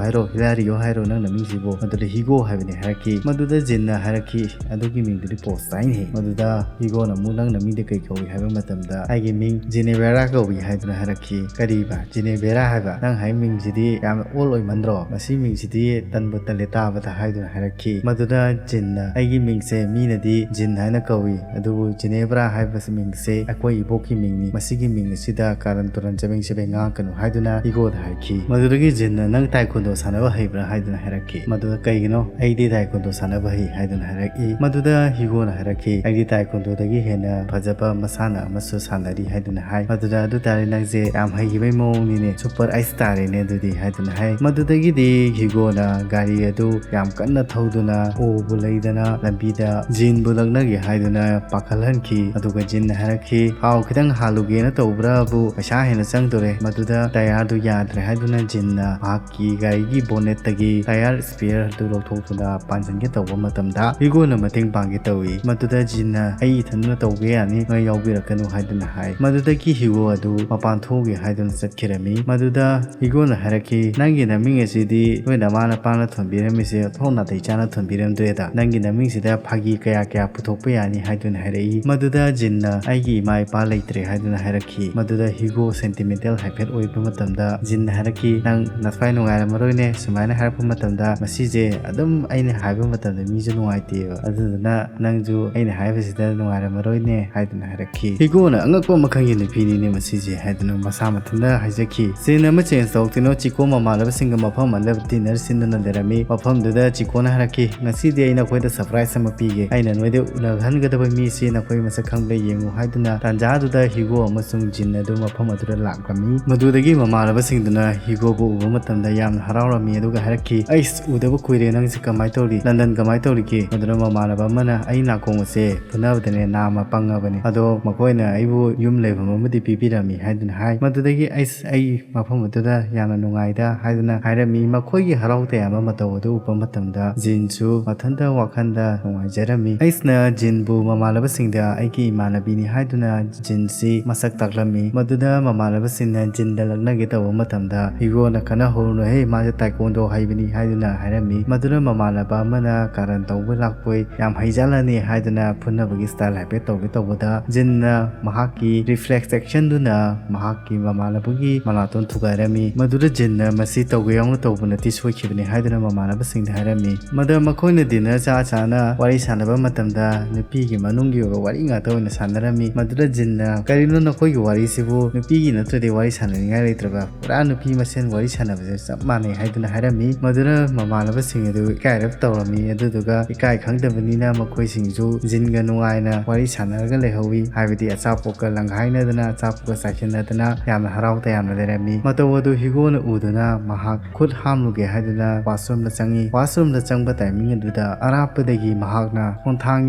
ꯍꯥꯏꯔꯣ, ꯍꯤꯂꯥꯔꯤꯑꯣ ꯍꯥꯏꯔꯣ ꯅꯪ ꯅꯃꯤꯡꯁꯤꯕꯨ?" ꯃꯗꯨꯗ "ꯍꯤꯒꯣ ꯍꯥꯏꯕꯅꯤ" ꯍꯥꯏꯔꯛꯈꯤ꯫ ꯃꯗꯨꯗ ꯖꯤꯟꯅ ꯍꯥꯏꯔꯛꯈꯤ, "ꯑꯗꯨꯒꯤ ꯃꯤꯡꯗꯨꯗꯤ ꯄꯣꯁ ꯇꯥꯏꯅꯦ"꯫ ꯃꯗꯨꯗ ꯍꯤꯒꯣꯅ ꯑꯃꯨꯛ, "ꯅꯪ ꯅꯃꯤꯡꯗꯤ ꯀꯩ ꯀꯧꯏ?" ꯍꯥꯏꯕ ꯃꯇꯝꯗ, "ꯑꯩꯒꯤ ꯃꯤꯡ ꯖꯤꯅꯦꯕꯦꯔꯥ ꯀꯧꯏ" ꯍꯥꯏꯗꯨꯅ ꯍꯥꯏꯔꯛꯈꯤ꯫ "ꯀꯔꯤꯕ? ꯖꯤꯅꯦꯕꯦꯔꯥ ꯍꯥꯏꯕ? ꯅꯪ ꯍꯥꯏ ꯃꯤꯡꯁꯤꯗꯤ ꯌꯥꯝꯅ ꯑꯣꯜ ꯑꯣꯏꯃꯟꯗ꯭ꯔꯣ? ꯃꯁꯤ ꯃꯤꯡꯁꯤꯗꯤ ꯇꯟꯕꯨ ꯇꯜꯂꯦ ꯇꯥꯕꯗ" ꯍꯥꯏꯗꯨꯅ ꯍꯥꯏꯔꯛꯈꯤ꯫ ꯃꯗꯨꯗ ꯖꯤꯟꯅ, "ꯑꯩꯒꯤ ꯃꯤꯡꯁꯦ ꯃꯤꯅꯗꯤ ꯖꯤꯟ ꯍꯥꯏꯅ ꯀꯧꯏ, ꯑꯗꯨꯕꯨ ꯖꯤꯅꯦꯕ꯭ꯔꯥ ꯍꯥꯏꯕ ꯃꯤꯡꯁꯦ ꯑꯩꯈꯣꯏ ꯏꯕꯣꯛꯀꯤ ꯃꯤꯡꯅꯤ, ꯃꯁꯤꯒꯤ ꯃꯤꯡ ꯑꯁꯤꯗ ꯀꯥꯔꯟ ꯇꯨꯔꯟ ꯆꯕꯦꯡ ꯆꯕꯦꯡ ꯉꯥꯡꯉꯛꯀꯅꯨ" ꯍꯥꯏꯗꯨꯅ ꯍꯤꯒꯣꯗ ꯍꯥꯏꯔꯛꯈꯤ꯫ ꯃꯗꯨꯗꯒꯤ ꯖꯤꯟꯅ "ꯅꯪ ꯇꯥꯏꯀꯣꯟꯗꯣ ꯁꯥꯟꯅꯕ ꯍꯩꯕ꯭ꯔꯥ?" ꯍꯥꯏꯗꯨꯅ ꯍꯥꯏꯔꯛꯈꯤ꯫ ꯃꯗꯨꯗ "ꯀꯩꯒꯤꯅꯣ?" "ꯑꯩꯗꯤ ꯇꯥꯏꯀꯣꯟꯗꯣ ꯁꯥꯟꯅꯕ ꯍꯩ" ꯍꯥꯏꯗꯨꯅ ꯍꯥꯏꯔꯛꯏ꯫ ꯃꯗꯨꯗ ꯍꯤꯒꯣꯅ ꯍꯥꯏꯔꯛꯈꯤ, "ꯑꯩꯗꯤ ꯇꯥꯏꯀꯣꯟꯗꯣꯗꯒꯤ ꯍꯦꯟꯅ ꯐꯖꯕ ꯃꯁꯥꯟꯅ ꯑꯃꯁꯨ ꯁꯥꯟꯅꯔꯤ" ꯍꯥꯏꯗꯨꯅ ꯍꯥꯏ꯫ "ꯃꯗꯨꯗ ꯑꯗꯨ ꯇꯥꯔꯦ ꯅꯪꯁꯦ ꯌꯥꯝ ꯍꯩꯈꯤꯕꯩ ꯃꯑꯣꯡꯅꯤꯅꯦ, ꯁꯨꯄꯔ ꯑꯥꯏꯁ ꯇꯥꯔꯦꯅꯦ ꯑꯗꯨꯗꯤ" ꯍꯥꯏꯗꯨꯅ ꯍꯥꯏ꯫ ꯃꯗꯨꯗꯒꯤꯗꯤ ꯍꯤꯒꯣꯅ ꯒꯥꯔꯤ ꯑꯗꯨ ꯌꯥꯝ ꯀꯟꯅ ꯊꯧꯗꯨꯅ ꯑꯣꯕꯨ ꯂꯩꯗꯅ ꯂꯝꯕꯤꯗ ꯖꯤꯟꯕꯨ ꯂꯛꯅꯒꯦ ꯍꯥꯏꯗꯨꯅ ꯄꯥꯈꯠꯍꯟꯈꯤ꯫ ꯑꯗꯨꯒ ꯖꯤꯟꯅ ꯍꯥꯏꯔꯛꯈꯤ, "ꯊꯥꯎ ꯈꯤꯇꯪ ꯍꯥꯜꯂꯨꯒꯦꯅ ꯇꯧꯕ꯭ꯔꯥꯕꯨ ꯄꯩꯁꯥ ꯍꯦꯟꯅ ꯆꯪꯗꯣꯔꯦ"꯫ ꯃꯗꯨꯗ ꯇꯌꯥꯔꯗꯨ ꯌꯥꯗ꯭ꯔꯦ ꯍꯥꯏꯗꯨꯅ ꯖꯤꯟꯅ ꯃꯍꯥꯛꯀꯤ ꯒꯥꯔꯤꯒꯤ ꯕꯣꯅꯦꯠꯇꯒꯤ ꯇꯌꯥꯔ ꯏꯁꯄꯤꯌꯔ ꯑꯗꯨ ꯂꯧꯊꯣꯛꯇꯨꯅ ꯄꯥꯟꯁꯤꯟꯒꯦ ꯇꯧꯕ ꯃꯇꯝꯗ ꯍꯤꯒꯣꯅ ꯃꯇꯦꯡ ꯄꯥꯡꯒꯦ ꯇꯧꯏ꯫ ꯃꯗꯨꯗ ꯖꯤꯟꯅ "ꯑꯩ ꯏꯊꯟꯗꯅ ꯇꯧꯕ ꯌꯥꯅꯤ, ꯅꯣꯏ ꯌꯥꯎꯕꯤꯔꯛꯀꯅꯨ" ꯍꯥꯏꯗꯨꯅ ꯍꯥꯏ꯫ ꯃꯗꯨꯗꯒꯤ ꯍꯤꯒꯣ ꯑꯗꯨ ꯃꯄꯥꯟ ꯊꯣꯛꯎꯒꯦ ꯍꯥꯏꯗꯨꯅ ꯆꯠꯈꯤꯔꯝꯃꯤ꯫ ꯃꯗꯨꯗ ꯍꯤꯒꯣꯅ ꯍꯥꯏꯔꯛꯈꯤ, "ꯅꯪꯒꯤ ꯅꯃꯤꯡ ꯑꯁꯤꯗꯤ ꯅꯣꯏ ꯅꯃꯥ ꯅꯄꯥꯅ ꯊꯣꯟꯕꯤꯔꯝꯃꯤꯁꯦ ꯑꯣꯟꯊꯣꯛ ꯅꯥꯇꯩ ꯆꯥꯅ ꯊꯣꯟꯕꯤꯔꯝꯗ꯭ꯔꯦꯗ꯫ ꯅꯪꯒꯤ ꯅꯃꯤꯡꯁꯤꯗ ꯐꯥꯒꯤ ꯀꯌꯥ ꯀꯌꯥ ꯄꯨꯊꯣꯛꯄ ꯌꯥꯅꯤ" ꯍꯥꯏꯗꯨꯅ ꯍꯥꯏꯔꯛꯏ꯫ ꯃꯗꯨꯗ ꯖꯤꯟꯅ "ꯑꯩꯒꯤ ꯏꯃꯥ ꯏꯄꯥ ꯂꯩꯇ꯭ꯔꯦ" ꯍꯥꯏꯗꯨꯅ ꯍꯥꯏꯔꯛꯈꯤ꯫ ꯃꯗꯨꯗ ꯍꯤꯒꯣ ꯁꯦꯟꯇꯤꯃꯦꯟꯇꯦꯜ ꯍꯥꯏꯐꯦꯠ ꯑꯣꯏꯕ ꯃꯇꯝꯗ ꯖꯤꯟꯅ ꯍꯥꯏꯔꯛꯈꯤ, "ꯅꯪ ꯅꯊ꯭ꯋꯥꯏ ꯅꯨꯡꯉꯥꯏꯔꯝꯃꯔꯣꯏꯅꯦ, ꯁꯨꯃꯥꯏꯅ ꯍꯥꯏꯔꯛꯄ ꯃꯇꯝꯗ ꯃꯁꯤꯁꯦ ꯑꯗꯨꯝ ꯑꯩꯅ ꯍꯥꯏꯕ ꯃꯇꯝꯗ ꯃꯤꯁꯨ ꯅꯨꯡꯉꯥꯏꯇꯦꯕ, ꯑꯗꯨꯗꯨꯅ ꯅꯪꯁꯨ ꯑꯩꯅ ꯍꯥꯏꯕꯁꯤꯗ ꯅꯨꯡꯉꯥꯏꯔꯝꯃꯔꯣꯏꯅꯦ" ꯍꯥꯏꯗꯨꯅ ꯍꯥꯏꯔꯛꯈꯤ꯫ ꯍꯤꯒꯣꯅ "ꯑꯉꯛꯄ ꯃꯈꯜꯒꯤ ꯅꯨꯄꯤꯅꯤꯅꯦ ꯃꯁꯤꯁꯦ" ꯍꯥꯏꯗꯨꯅ ꯃꯁꯥ ꯃꯊꯟꯇ ꯍꯥꯏꯖꯈꯤ꯫ ꯁꯤꯟ ꯑꯃ ꯆꯦꯟꯖ ꯇꯧꯔꯛꯇꯨꯅ ꯆꯤꯀꯣ ꯃꯃꯥꯟꯅꯕꯁꯤꯡꯒ ꯃꯐꯝ ꯑꯃꯗ ꯗꯤꯟꯅꯔ ꯁꯤꯟꯗꯨꯅ ꯂꯩꯔꯝꯃꯤ꯫ ꯃꯐꯝꯗꯨꯗ ꯆꯤꯀꯣꯅ ꯍꯥꯏꯔꯛꯈꯤ, "ꯉꯁꯤꯗꯤ ꯑꯩ ꯅꯈꯣꯏꯗ ꯁꯔꯄ꯭ꯔꯥꯏꯖ ꯑꯃ ꯄꯤꯒꯦ꯫ ꯑꯩꯅ ꯅꯣꯏꯗ ꯎꯅꯍꯟꯒꯗꯕ ꯃꯤꯁꯤ ꯅꯈꯣꯏ ꯃꯁꯛ ꯈꯪꯕ꯭ꯔꯥ ꯌꯦꯡꯉꯨ" ꯍꯥꯏꯗꯨꯅ ꯇꯥꯟꯖꯥꯗꯨꯗ ꯍꯤꯒꯣ ꯑꯃꯁꯨꯡ ꯖꯤꯟ ꯑꯗꯨ ꯃꯐꯝ ꯑꯗꯨꯗ ꯂꯥꯛꯂꯝꯃꯤ꯫ ꯃꯗꯨꯗꯒꯤ ꯃꯃꯥꯟꯅꯕꯁꯤꯡꯗꯨꯅ ꯍꯤꯒꯣꯕꯨ ꯎꯕ ꯃꯇꯝꯗ ꯌꯥꯝꯅ ꯍꯔꯥꯎꯔꯝꯃꯤ, ꯑꯗꯨꯒ ꯍꯥꯏꯔꯛꯈꯤ, "ꯑꯩꯁ, ꯎꯗꯕ ꯀꯨꯏꯔꯦ, ꯅꯪꯁꯦ ꯀꯃꯥꯏꯅ ꯇꯧꯔꯤ? ꯂꯟꯗꯟ ꯀꯃꯥꯏꯅ ꯇꯧꯔꯤꯒꯦ?" ꯃꯗꯨꯅ ꯃꯃꯥꯟꯅꯕ ꯑꯃꯅ, "ꯑꯩ ꯅꯥꯀꯣꯡ ꯑꯁꯦ ꯐꯨꯅꯕꯗꯅꯦ ꯅꯥꯝꯃ ꯄꯪꯉꯕꯅꯤ, ꯑꯗꯣ ꯃꯈꯣꯏꯅ ꯑꯩꯕꯨ ꯌꯨꯝ ꯂꯩꯐꯝ ꯑꯃꯗꯤ ꯄꯤꯕꯤꯔꯝꯃꯤ" ꯍꯥꯏꯗꯨꯅ ꯍꯥꯏ꯫ ꯃꯗꯨꯗꯒꯤ "ꯑꯩꯁ, ꯑꯩ ꯃꯐꯝ ꯑꯗꯨꯗ ꯌꯥꯝꯅ ꯅꯨꯡꯉꯥꯏꯗ" ꯍꯥꯏꯗꯨꯅ ꯍꯥꯏꯔꯝꯃꯤ꯫ ꯃꯈꯣꯏꯒꯤ ꯍꯔꯥꯎ ꯇꯌꯥꯝꯕ ꯃꯇꯧ ꯑꯗꯨ ꯎꯕ ꯃꯇꯝꯗ ꯖꯤꯟꯁꯨ ꯃꯊꯟꯇ ꯋꯥꯈꯜꯗ ꯅꯨꯡꯉꯥꯏꯖꯔꯝꯃꯤ꯫ ꯑꯩꯁꯅ ꯖꯤꯟꯕꯨ ꯃꯃꯥꯟꯅꯕꯁꯤꯡꯗ "ꯑꯩꯒꯤ ꯏꯃꯥꯟꯅꯕꯤꯅꯤ" ꯍꯥꯏꯗꯨꯅ ꯖꯤꯟꯁꯤ ꯃꯁꯛ ꯇꯥꯛꯂꯝꯃꯤ꯫ ꯃꯗꯨꯗ ꯃꯃꯥꯟꯅꯕꯁꯤꯡꯅ ꯖꯤꯟꯗ ꯂꯛꯅꯒꯦ ꯇꯧꯕ ꯃꯇꯝꯗ ꯍꯤꯒꯣꯅ "ꯈꯠꯅꯍꯧꯔꯨꯅꯨꯍꯦ, ꯃꯥꯁꯦ ꯇꯥꯏꯀꯣꯟꯗꯣ ꯍꯩꯕꯅꯤ" ꯍꯥꯏꯗꯨꯅ ꯍꯥꯏꯔꯝꯃꯤ꯫ ꯃꯗꯨꯅ ꯃꯃꯥꯟꯅꯕ ꯑꯃꯅ ꯀꯥꯔꯟ ꯇꯧꯕ ꯂꯥꯛꯄꯣꯏ ꯌꯥꯝ ꯍꯩꯖꯥꯜꯂꯅꯤ ꯍꯥꯏꯗꯨꯅ ꯐꯨꯅꯕꯒꯤ ꯁ꯭ꯇꯥꯏꯜ ꯍꯥꯏꯐꯦꯠ ꯇꯧꯒꯦ ꯇꯧꯕꯗ ꯖꯤꯟꯅ ꯃꯍꯥꯛꯀꯤ ꯔꯤꯐ꯭ꯂꯦꯛꯁ ꯑꯦꯛꯁꯟꯗꯨꯅ ꯃꯍꯥꯛꯀꯤ ꯃꯃꯥꯟꯅꯕꯒꯤ ꯃꯅꯥꯇꯣꯟ ꯊꯨꯒꯥꯏꯔꯝꯃꯤ꯫ ꯃꯗꯨꯗ ꯖꯤꯟꯅ "ꯃꯁꯤ ꯇꯧꯒꯦ ꯌꯥꯎꯅ ꯇꯧꯕ ꯅꯠꯇꯦ, ꯁꯣꯏꯈꯤꯕꯅꯤ" ꯍꯥꯏꯗꯨꯅ ꯃꯃꯥꯟꯅꯕꯁꯤꯡꯗ ꯍꯥꯏꯔꯝꯃꯤ꯫ ꯃꯗ ꯃꯈꯣꯏꯅ ꯗꯤꯟꯅꯔ ꯆꯥ ꯆꯥꯅ ꯋꯥꯔꯤ ꯁꯥꯟꯅꯕ ꯃꯇꯝꯗ ꯅꯨꯄꯤꯒꯤ ꯃꯅꯨꯡꯒꯤ ꯑꯣꯏꯕ ꯋꯥꯔꯤ ꯉꯥꯛꯇ ꯑꯣꯏꯅ ꯁꯥꯟꯅꯔꯝꯃꯤ꯫ ꯃꯗꯨꯗ ꯖꯤꯟꯅ, "ꯀꯔꯤꯅꯣ ꯅꯈꯣꯏꯒꯤ ꯋꯥꯔꯤꯁꯤꯕꯨ? ꯅꯨꯄꯤꯒꯤ ꯅꯠꯇ꯭ꯔꯗꯤ ꯋꯥꯔꯤ ꯁꯥꯟꯅꯅꯤꯡꯉꯥꯏ ꯂꯩꯇ꯭ꯔꯕ? ꯄꯨꯔꯥ ꯅꯨꯄꯤ ꯃꯁꯦꯟ ꯋꯥꯔꯤ ꯁꯥꯟꯅꯕꯁꯦ ꯆꯞ ꯃꯥꯟꯅꯩ" ꯍꯥꯏꯗꯨꯅ ꯍꯥꯏꯔꯝꯃꯤ꯫ ꯃꯗꯨꯅ ꯃꯃꯥꯟꯅꯕꯁꯤꯡ ꯑꯗꯨ ꯏꯀꯥꯏꯔꯞ ꯇꯧꯔꯝꯃꯤ꯫ ꯑꯗꯨꯗꯨꯒ ꯏꯀꯥꯏ ꯈꯪꯗꯕꯅꯤꯅ ꯃꯈꯣꯏꯁꯤꯡꯁꯨ ꯖꯤꯟꯒ ꯅꯨꯡꯉꯥꯏꯅ ꯋꯥꯔꯤ ꯁꯥꯟꯅꯔꯒ ꯂꯩꯍꯧꯋꯤ꯫ ꯍꯥꯏꯕꯗꯤ ꯑꯆꯥꯄꯣꯠꯀ ꯂꯪꯈꯥꯏꯅꯗꯅ, ꯑꯆꯥꯄꯣꯠꯀ ꯆꯥꯏꯁꯤꯟꯅꯗꯅ ꯌꯥꯝꯅ ꯍꯔꯥꯎ ꯇꯌꯥꯝꯅ ꯂꯩꯔꯝꯃꯤ꯫ ꯃꯇꯧ ꯑꯗꯨ ꯍꯤꯒꯣꯅ ꯎꯗꯨꯅ ꯃꯍꯥꯛ ꯈꯨꯠ ꯍꯥꯝꯂꯨꯒꯦ ꯍꯥꯏꯗꯨꯅ washroomꯗ ꯆꯪꯉꯤ꯫ Washroomꯗ ꯆꯪꯕ timing ꯑꯗꯨꯗ ꯑꯔꯥꯞꯄꯗꯒꯤ ꯃꯍꯥꯛꯅ ꯈꯣꯡꯊꯥꯡ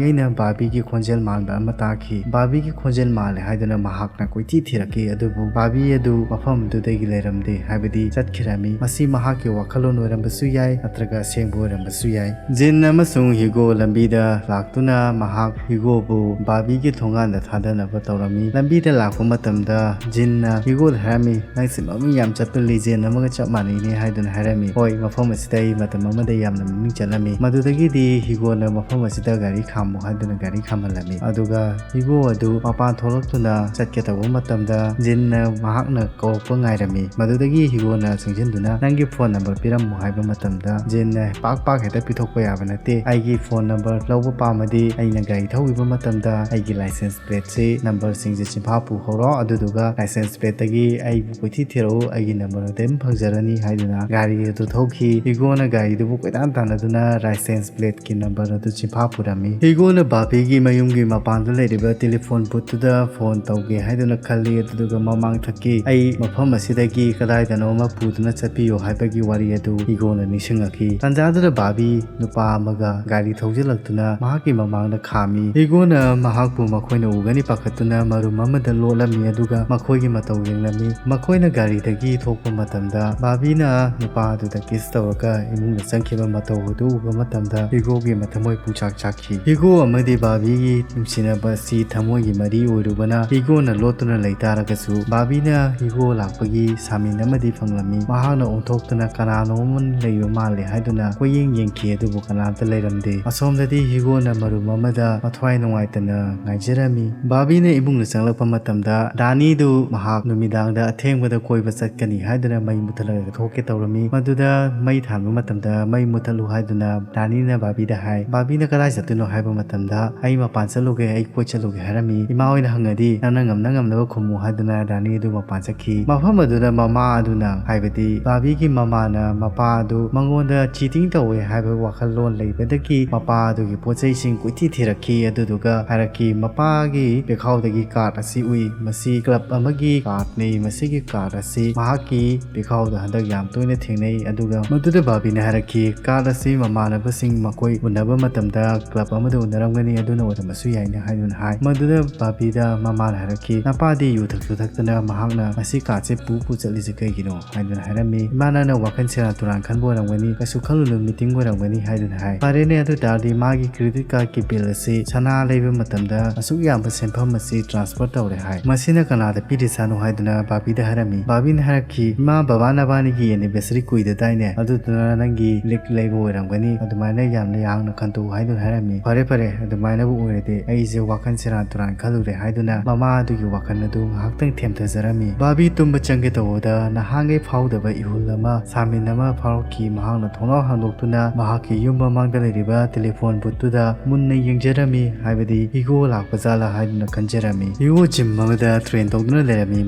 ꯌꯩꯅ ꯕꯥꯔꯕꯤꯒꯤ ꯈꯣꯟꯖꯦꯜ ꯃꯥꯟꯕ ꯑꯃ ꯇꯥꯈꯤ꯫ ꯕꯥꯔꯕꯤꯒꯤ ꯈꯣꯟꯖꯦꯜ ꯃꯥꯜꯂꯦ ꯍꯥꯏꯗꯨꯅ ꯃꯍꯥꯛꯅ ꯀꯣꯏꯊꯤ ꯊꯤꯔꯛꯈꯤ, ꯑꯗꯨꯕꯨ ꯕꯥꯔꯕꯤ ꯑꯗꯨ ꯃꯐꯝꯗꯨꯗꯒꯤ ꯂꯩꯔꯝꯗꯦ, ꯍꯥꯏꯕꯗꯤ ꯆꯠꯈꯤꯔꯝꯃꯤ꯫ ꯃꯁꯤ ꯃꯍꯥꯛꯀꯤ ꯋꯥꯈꯜꯂꯣꯟ ꯑꯣꯏꯔꯝꯕꯁꯨ ꯌꯥꯏ, ꯅꯠꯇ꯭ꯔꯒ ꯑꯁꯦꯡꯕ ꯑꯣꯏꯔꯝꯕꯁꯨ ꯌꯥꯏ꯫ ꯖꯤꯟ ꯑꯃꯁꯨꯡ ꯍꯤꯒꯣ ꯂꯝꯕꯤꯗ ꯂꯥꯛꯇꯨꯅ ꯃꯍꯥꯛ ꯍꯤꯒꯣꯕꯨ ꯕꯥꯔꯕꯤꯒꯤ ꯊꯣꯡꯒꯥꯟꯗ ꯊꯥꯗꯅꯕ ꯇꯧꯔꯝꯃꯤ꯫ ꯂꯝꯕꯤꯗ ꯂꯥꯛꯄ ꯃꯇꯝꯗ ꯖꯤꯟꯅ ꯍꯤꯒꯣꯗ ꯍꯥꯏꯔꯝꯃꯤ, "ꯅꯪꯁꯦ ꯃꯃꯤꯡ ꯌꯥꯝ ꯆꯠꯄ legend ꯑꯃꯒ ꯆꯞ ꯃꯥꯟꯅꯩꯅꯦ" ꯍꯥꯏꯗꯨꯅ ꯍꯥꯏꯔꯝꯃꯤ꯫ ꯍꯣꯏ, ꯃꯐꯝ ꯑꯁꯤꯗ ꯑꯩ ꯃꯇꯝ ꯑꯃꯗ ꯌꯥꯝꯅ ꯃꯃꯤꯡ ꯆꯠꯂꯝꯃꯤ꯫ ꯃꯗꯨꯗꯒꯤꯗꯤ ꯍꯤꯒꯣꯅ ꯃꯐꯝ ꯑꯁꯤꯗ ꯒꯥꯔꯤ ꯈꯥꯝꯃꯨ ꯍꯥꯏꯗꯨꯅ ꯒꯥꯔꯤ ꯈꯥꯝꯍꯜꯂꯝꯃꯤ꯫ ꯑꯗꯨꯒ ꯍꯤꯒꯣ ꯑꯗꯨ ꯃꯄꯥꯟ ꯊꯣꯛꯂꯛꯇꯨꯅ ꯆꯠꯀꯦ ꯇꯧꯕ ꯃꯇꯝꯗ ꯖꯤꯟꯅ ꯃꯍꯥꯛꯅ ꯀꯧꯔꯛꯄ ꯉꯥꯏꯔꯝꯃꯤ꯫ ꯃꯗꯨꯗꯒꯤ ꯍꯤꯒꯣꯅ ꯆꯪꯁꯤꯟꯗꯨꯅ, "ꯅꯪꯒꯤ phone number ꯄꯤꯔꯝꯃꯨ" ꯍꯥꯏꯕ ꯃꯇꯝꯗ ꯖꯤꯟꯅ ꯄꯥꯛ ꯄꯥꯛ ꯍꯦꯛꯇ ꯄꯤꯊꯣꯛꯄ ꯌꯥꯕ ꯅꯠꯇꯦ꯫ "ꯑꯩꯒꯤ phone number ꯂꯧꯕ ꯄꯥꯝꯃꯗꯤ ꯑꯩꯅ ꯒꯥꯔꯤ ꯊꯧꯈꯤꯕ ꯃꯇꯝꯗ ꯑꯩꯒꯤ license plateꯁꯤ, numberꯁꯤꯡꯁꯦ ꯆꯤꯟꯐꯥ ꯄꯨꯍꯧꯔꯣ, ꯑꯗꯨꯗꯨꯒ license plateꯇꯒꯤ ꯑꯩꯕꯨ ꯀꯣꯏꯊꯤ ꯊꯤꯔꯛꯎ, ꯑꯩꯒꯤ number ꯑꯗꯨꯝ ꯐꯪꯖꯔꯅꯤ" ꯍꯥꯏꯗꯨꯅ ꯒꯥꯔꯤ ꯑꯗꯨ ꯊꯧꯈꯤ꯫ ꯍꯤꯒꯣꯅ ꯒꯥꯔꯤꯗꯨꯕꯨ ꯀꯣꯏꯇꯥꯟ ꯇꯥꯟꯅꯗꯨꯅ license plateꯀꯤ number ꯑꯗꯨ ꯆꯤꯟꯐꯥ ꯄꯨꯔꯝꯃꯤ꯫ ꯍꯤꯒꯣꯅ ꯕꯥꯔꯕꯤꯒꯤ ꯃꯌꯨꯝꯒꯤ ꯃꯄꯥꯟꯗ ꯂꯩꯔꯤꯕ telephone boothꯇꯨꯗ phone ꯇꯧꯒꯦ ꯍꯥꯏꯗꯨꯅ ꯈꯜꯂꯤ, ꯑꯗꯨꯗꯨꯒ ꯃꯃꯥꯡ ꯊꯛꯀꯤ "ꯑꯩ ꯃꯐꯝ ꯑꯁꯤꯗꯒꯤ ꯀꯗꯥꯏꯗꯅꯣ ꯑꯃ ꯄꯨꯗꯨꯅ ꯆꯠꯄꯤꯌꯨ" ꯍꯥꯏꯕꯒꯤ ꯋꯥꯔꯤ ꯑꯗꯨ ꯍꯤꯒꯣꯅ ꯅꯤꯡꯁꯤꯡꯉꯛꯈꯤ꯫ ꯇꯥꯟꯖꯥꯗꯨꯗ ꯕꯥꯔꯕꯤ ꯅꯨꯄꯥ ꯑꯃꯒ ꯒꯥꯔꯤ ꯊꯧꯖꯤꯜꯂꯛꯇꯨꯅ ꯃꯍꯥꯛꯀꯤ ꯃꯃꯥꯡꯗ ꯈꯥꯝꯃꯤ꯫ ꯍꯤꯒꯣꯅ ꯃꯍꯥꯛꯄꯨ ꯃꯈꯣꯏꯅ ꯎꯒꯅꯤ ꯄꯥꯈꯠꯇꯨꯅ ꯃꯔꯨꯝ ꯑꯃꯗ ꯂꯣꯠꯂꯝꯃꯤ, ꯑꯗꯨꯒ ꯃꯈꯣꯏꯒꯤ ꯃꯇꯧ ꯌꯦꯡꯂꯝꯃꯤ꯫ ꯃꯈꯣꯏꯅ ꯒꯥꯔꯤꯗꯒꯤ ꯊꯣꯛꯄ ꯃꯇꯝꯗ ꯕꯥꯔꯕꯤꯅ ꯅꯨꯄꯥ ꯑꯗꯨꯗ kiss ꯇꯧꯔꯒ ꯏꯃꯨꯡꯗ ꯆꯪꯈꯤꯕ ꯃꯇꯧ ꯑꯗꯨ ꯎꯕ ꯃꯇꯝꯗ ꯍꯤꯒꯣꯒꯤ ꯃꯊꯃꯣꯏ ꯄꯨꯡꯆꯥꯛ ꯆꯥꯛꯈꯤ꯫ ꯍꯤꯒꯣ ꯑꯃꯗꯤ ꯕꯥꯔꯕꯤꯒꯤ ꯅꯨꯡꯁꯤꯅꯕ ꯑꯁꯤ ꯊꯃꯣꯏꯒꯤ ꯃꯔꯤ ꯑꯣꯏꯔꯨꯕꯅ ꯍꯤꯒꯣꯅ ꯂꯣꯠꯇꯨꯅ ꯂꯩ ꯇꯥꯔꯒꯁꯨ ꯕꯥꯔꯕꯤꯅ ꯍꯤꯒꯣ ꯂꯥꯛꯄꯒꯤ sign ꯑꯃꯗꯤ ꯐꯪꯂꯝꯃꯤ꯫ ꯃꯍꯥꯛꯅ ꯑꯣꯟꯊꯣꯛꯇꯨꯅ ꯀꯅꯥꯅꯣ ꯑꯃ ꯂꯩꯕ ꯃꯥꯜꯂꯦ ꯍꯥꯏꯗꯨꯅ ꯀꯣꯏꯌꯦꯡ ꯌꯦꯡꯈꯤ, ꯑꯗꯨꯕꯨ ꯀꯅꯥꯝꯇ ꯂꯩꯔꯝꯗꯦ꯫ ꯑꯁꯣꯝꯗꯗꯤ ꯍꯤꯒꯣꯅ ꯃꯔꯨꯝ ꯑꯃꯗ ꯃꯊ꯭ꯋꯥꯏ ꯅꯨꯡꯉꯥꯏꯇꯅ ꯉꯥꯏꯖꯔꯝꯃꯤ꯫ ꯕꯥꯔꯕꯤꯅ ꯏꯃꯨꯡꯗ ꯆꯪꯂꯛꯄ ꯃꯇꯝꯗ ꯗꯥꯅꯤꯗꯨ ꯃꯍꯥꯛ ꯅꯨꯃꯤꯗꯥꯡꯗ ꯑꯊꯦꯡꯕꯗ ꯀꯣꯏꯕ ꯆꯠꯀꯅꯤ ꯍꯥꯏꯗꯨꯅ ꯃꯩ ꯃꯨꯊꯠꯂꯒ ꯊꯣꯛꯀꯦ ꯇꯧꯔꯝꯃꯤ꯫ ꯃꯗꯨꯗ ꯃꯩ ꯊꯥꯟꯕ ꯃꯇꯝꯗ ꯃꯩ ꯃꯨꯊꯠꯂꯨ ꯍꯥꯏꯗꯨꯅ ꯗꯥꯅꯤꯅ ꯕꯥꯔꯕꯤꯗ ꯍꯥꯏ꯫ ꯕꯥꯔꯕꯤꯅ ꯀꯗꯥꯏ ꯆꯠꯇꯣꯏꯅꯣ ꯍꯥꯏꯕ ꯃꯇꯝꯗ, "ꯑꯩ ꯃꯄꯥꯟ ꯆꯠꯂꯨ" ꯆꯠꯂꯨꯒꯦ, ꯑꯩ ꯀꯣꯏ ꯆꯠꯂꯨꯒꯦ" ꯍꯥꯏꯔꯝꯃꯤ꯫ ꯏꯃꯥ ꯍꯣꯏꯅ ꯍꯪꯉꯗꯤ ꯅꯪꯅ ꯉꯝꯅ ꯉꯝꯅꯕ ꯈꯨꯝꯃꯨ ꯍꯥꯏꯗꯨꯅ ꯔꯥꯅꯤ ꯑꯗꯨ ꯃꯄꯥꯟ ꯆꯠꯈꯤ꯫ ꯃꯐꯝ ꯑꯗꯨꯗ ꯃꯃꯥ ꯑꯗꯨꯅ, ꯍꯥꯏꯕꯗꯤ ꯕꯥꯕꯤꯒꯤ ꯃꯃꯥꯅ, ꯃꯄꯥ ꯑꯗꯨ ꯃꯉꯣꯟꯗ ꯆꯤꯇꯤꯡ ꯇꯧꯋꯦ ꯍꯥꯏꯕ ꯋꯥꯈꯜꯂꯣꯟ ꯂꯩꯕꯗꯒꯤ ꯃꯄꯥ ꯑꯗꯨꯒꯤ ꯄꯣꯠ ꯆꯩꯁꯤꯡ ꯀꯣꯏꯊꯤ ꯊꯤꯔꯛꯈꯤ꯫ ꯑꯗꯨꯗꯨꯒ ꯍꯥꯏꯔꯛꯈꯤ, ꯃꯄꯥꯒꯤ ꯄꯦꯈꯥꯎꯗꯒꯤ ꯀꯥꯔꯗ ꯑꯁꯤ ꯎꯏ, ꯃꯁꯤ ꯀ꯭ꯂꯕ ꯑꯃꯒꯤ ꯀꯥꯔꯗꯅꯤ꯫ ꯃꯁꯤꯒꯤ ꯀꯥꯔꯗ ꯑꯁꯤ ꯃꯍꯥꯛꯀꯤ ꯄꯦꯈꯥꯎꯗ ꯍꯟꯗꯛ ꯌꯥꯝ ꯇꯣꯏꯅ ꯊꯦꯡꯅꯩ꯫ ꯑꯗꯨꯒ ꯃꯗꯨꯗ ꯕꯥꯕꯤꯅ ꯍꯥꯏꯔꯛꯈꯤ, ꯀꯥꯔꯗ ꯑꯁꯤ ꯃꯃꯥꯟꯅꯕꯁꯤꯡ ꯃꯈꯣꯏ ꯎꯅꯕ ꯃꯇꯝꯗ ꯀ꯭ꯂꯕ ꯑꯃꯗ ꯎꯅꯔꯝꯒꯅꯤ, ꯑꯗꯨꯅ ꯑꯣꯏꯔꯝꯕꯁꯨ ꯌꯥꯏꯅ ꯍꯥꯏꯗꯨꯅ ꯍꯥꯏ꯫ ꯃꯗꯨꯗ ꯕꯥꯕꯤꯗ ꯃꯃꯥꯅ ꯍꯥꯏꯔꯛꯈꯤ, "ꯅꯄꯥꯗꯤ ꯌꯨ ꯊꯛꯁꯨ ꯊꯛꯇꯅ ꯃꯍꯥꯛꯅ ꯉꯁꯤ ꯀꯥꯔꯗꯁꯦ ꯄꯨ ꯄꯨ ꯆꯠꯂꯤꯁꯦ ꯀꯩꯒꯤꯅꯣ?" ꯍꯥꯏꯗꯨꯅ ꯍꯥꯏꯔꯝꯃꯤ꯫ ꯏꯃꯥꯅ ꯅꯪ ꯋꯥꯈꯜ ꯁꯦꯔꯥꯟ ꯇꯨꯔꯥꯟ ꯈꯟꯕ ꯑꯣꯏꯔꯝꯒꯅꯤ, ꯀꯩꯁꯨ ꯈꯜꯂꯨꯅꯨ, ꯃꯤꯇꯤꯡ ꯑꯣꯏꯔꯝꯒꯅꯤ ꯍꯥꯏꯗꯨꯅ ꯍꯥꯏ꯫ ꯐꯔꯦꯅꯦ, ꯑꯗꯨ ꯇꯥꯔꯗꯤ ꯃꯥꯒꯤ ꯀ꯭ꯔꯦꯗꯤꯠ ꯀꯥꯔꯗꯀꯤ ꯕꯤꯜ ꯑꯁꯤ ꯁꯅꯥ ꯂꯩꯕ ꯃꯇꯝꯗ ꯑꯁꯨꯛ ꯌꯥꯝꯕ ꯁꯦꯟꯐꯝ ꯑꯁꯤ ꯇ꯭ꯔꯥꯟꯁꯐꯔ ꯇꯧꯔꯦ ꯍꯥꯏ꯫ ꯃꯁꯤꯅ ꯀꯅꯥꯗ ꯄꯤꯔꯤꯖꯥꯠꯅꯣ ꯍꯥꯏꯗꯨꯅ ꯕꯥꯕꯤꯗ ꯍꯥꯏꯔꯝꯃꯤ꯫ ꯕꯥꯕꯤꯅ ꯍꯥꯏꯔꯛꯈꯤ, "ꯏꯃꯥ ꯕꯕꯥ ꯅꯕꯥꯅꯤꯒꯤ ꯑꯦꯅꯤꯚꯔꯁꯔꯤ ꯀꯨꯏꯗꯗꯥꯏꯅꯦ? ꯑꯗꯨꯗꯨꯅ ꯅꯪꯒꯤ ꯂꯤꯛ ꯂꯩꯕ ꯑꯣꯏꯔꯝꯒꯅꯤ, ꯑꯗꯨꯃꯥꯏꯅ ꯌꯥꯝꯅ ꯌꯥꯡꯅ ꯈꯟꯗꯣꯛꯎ" ꯍꯥꯏꯗꯨꯅ ꯍꯥꯏꯔꯝꯃꯤ꯫ "ꯐꯔꯦ ꯐꯔꯦ, ꯑꯗꯨꯃꯥꯏꯅꯕꯨ ꯑꯣꯏꯔꯗꯤ ꯑꯩꯁꯦ ꯋꯥꯈꯜ ꯁꯦꯔꯥꯟ ꯇꯨꯔꯥꯟ ꯈꯜꯂꯨꯔꯦ" ꯍꯥꯏꯗꯨꯅ ꯃꯃꯥ ꯑꯗꯨꯒꯤ ꯋꯥꯈꯜ ꯑꯗꯨ ꯉꯥꯏꯍꯥꯛꯇꯪ ꯊꯦꯝꯊꯖꯔꯝꯃꯤ꯫ ꯕꯥꯕꯤ ꯇꯨꯝꯕ ꯆꯪꯒꯦ ꯇꯧꯕꯗ ꯅꯍꯥꯟꯈꯩ ꯐꯥꯎꯗꯕ ꯏꯍꯨꯜ ꯑꯃ, ꯁꯥꯃꯤꯟ ꯑꯃ ꯐꯥꯎꯔꯛꯈꯤ꯫ ꯃꯍꯥꯛꯅ ꯊꯣꯡꯅꯥꯎ ꯍꯥꯡꯗꯣꯛꯇꯨꯅ ꯃꯍꯥꯛꯀꯤ ꯌꯨꯝ ꯃꯃꯥꯡꯗ ꯂꯩꯔꯤꯕ ꯇꯦꯂꯤꯐꯣꯟ ꯕꯨꯠꯇꯨꯗ ꯃꯨꯟꯅ ꯌꯦꯡꯖꯔꯝꯃꯤ, ꯍꯥꯏꯕꯗꯤ ꯍꯤꯒꯣ ꯂꯥꯛꯄ ꯖꯥꯠꯂꯥ ꯍꯥꯏꯗꯨꯅ ꯈꯟꯖꯔꯝꯃꯤ꯫ ꯍꯤꯒꯣ ꯖꯤꯝ ꯑꯃꯗ ꯇ꯭ꯔꯦꯟ ꯇꯧꯗꯨꯅ ꯂꯩꯔꯝꯃꯤ꯫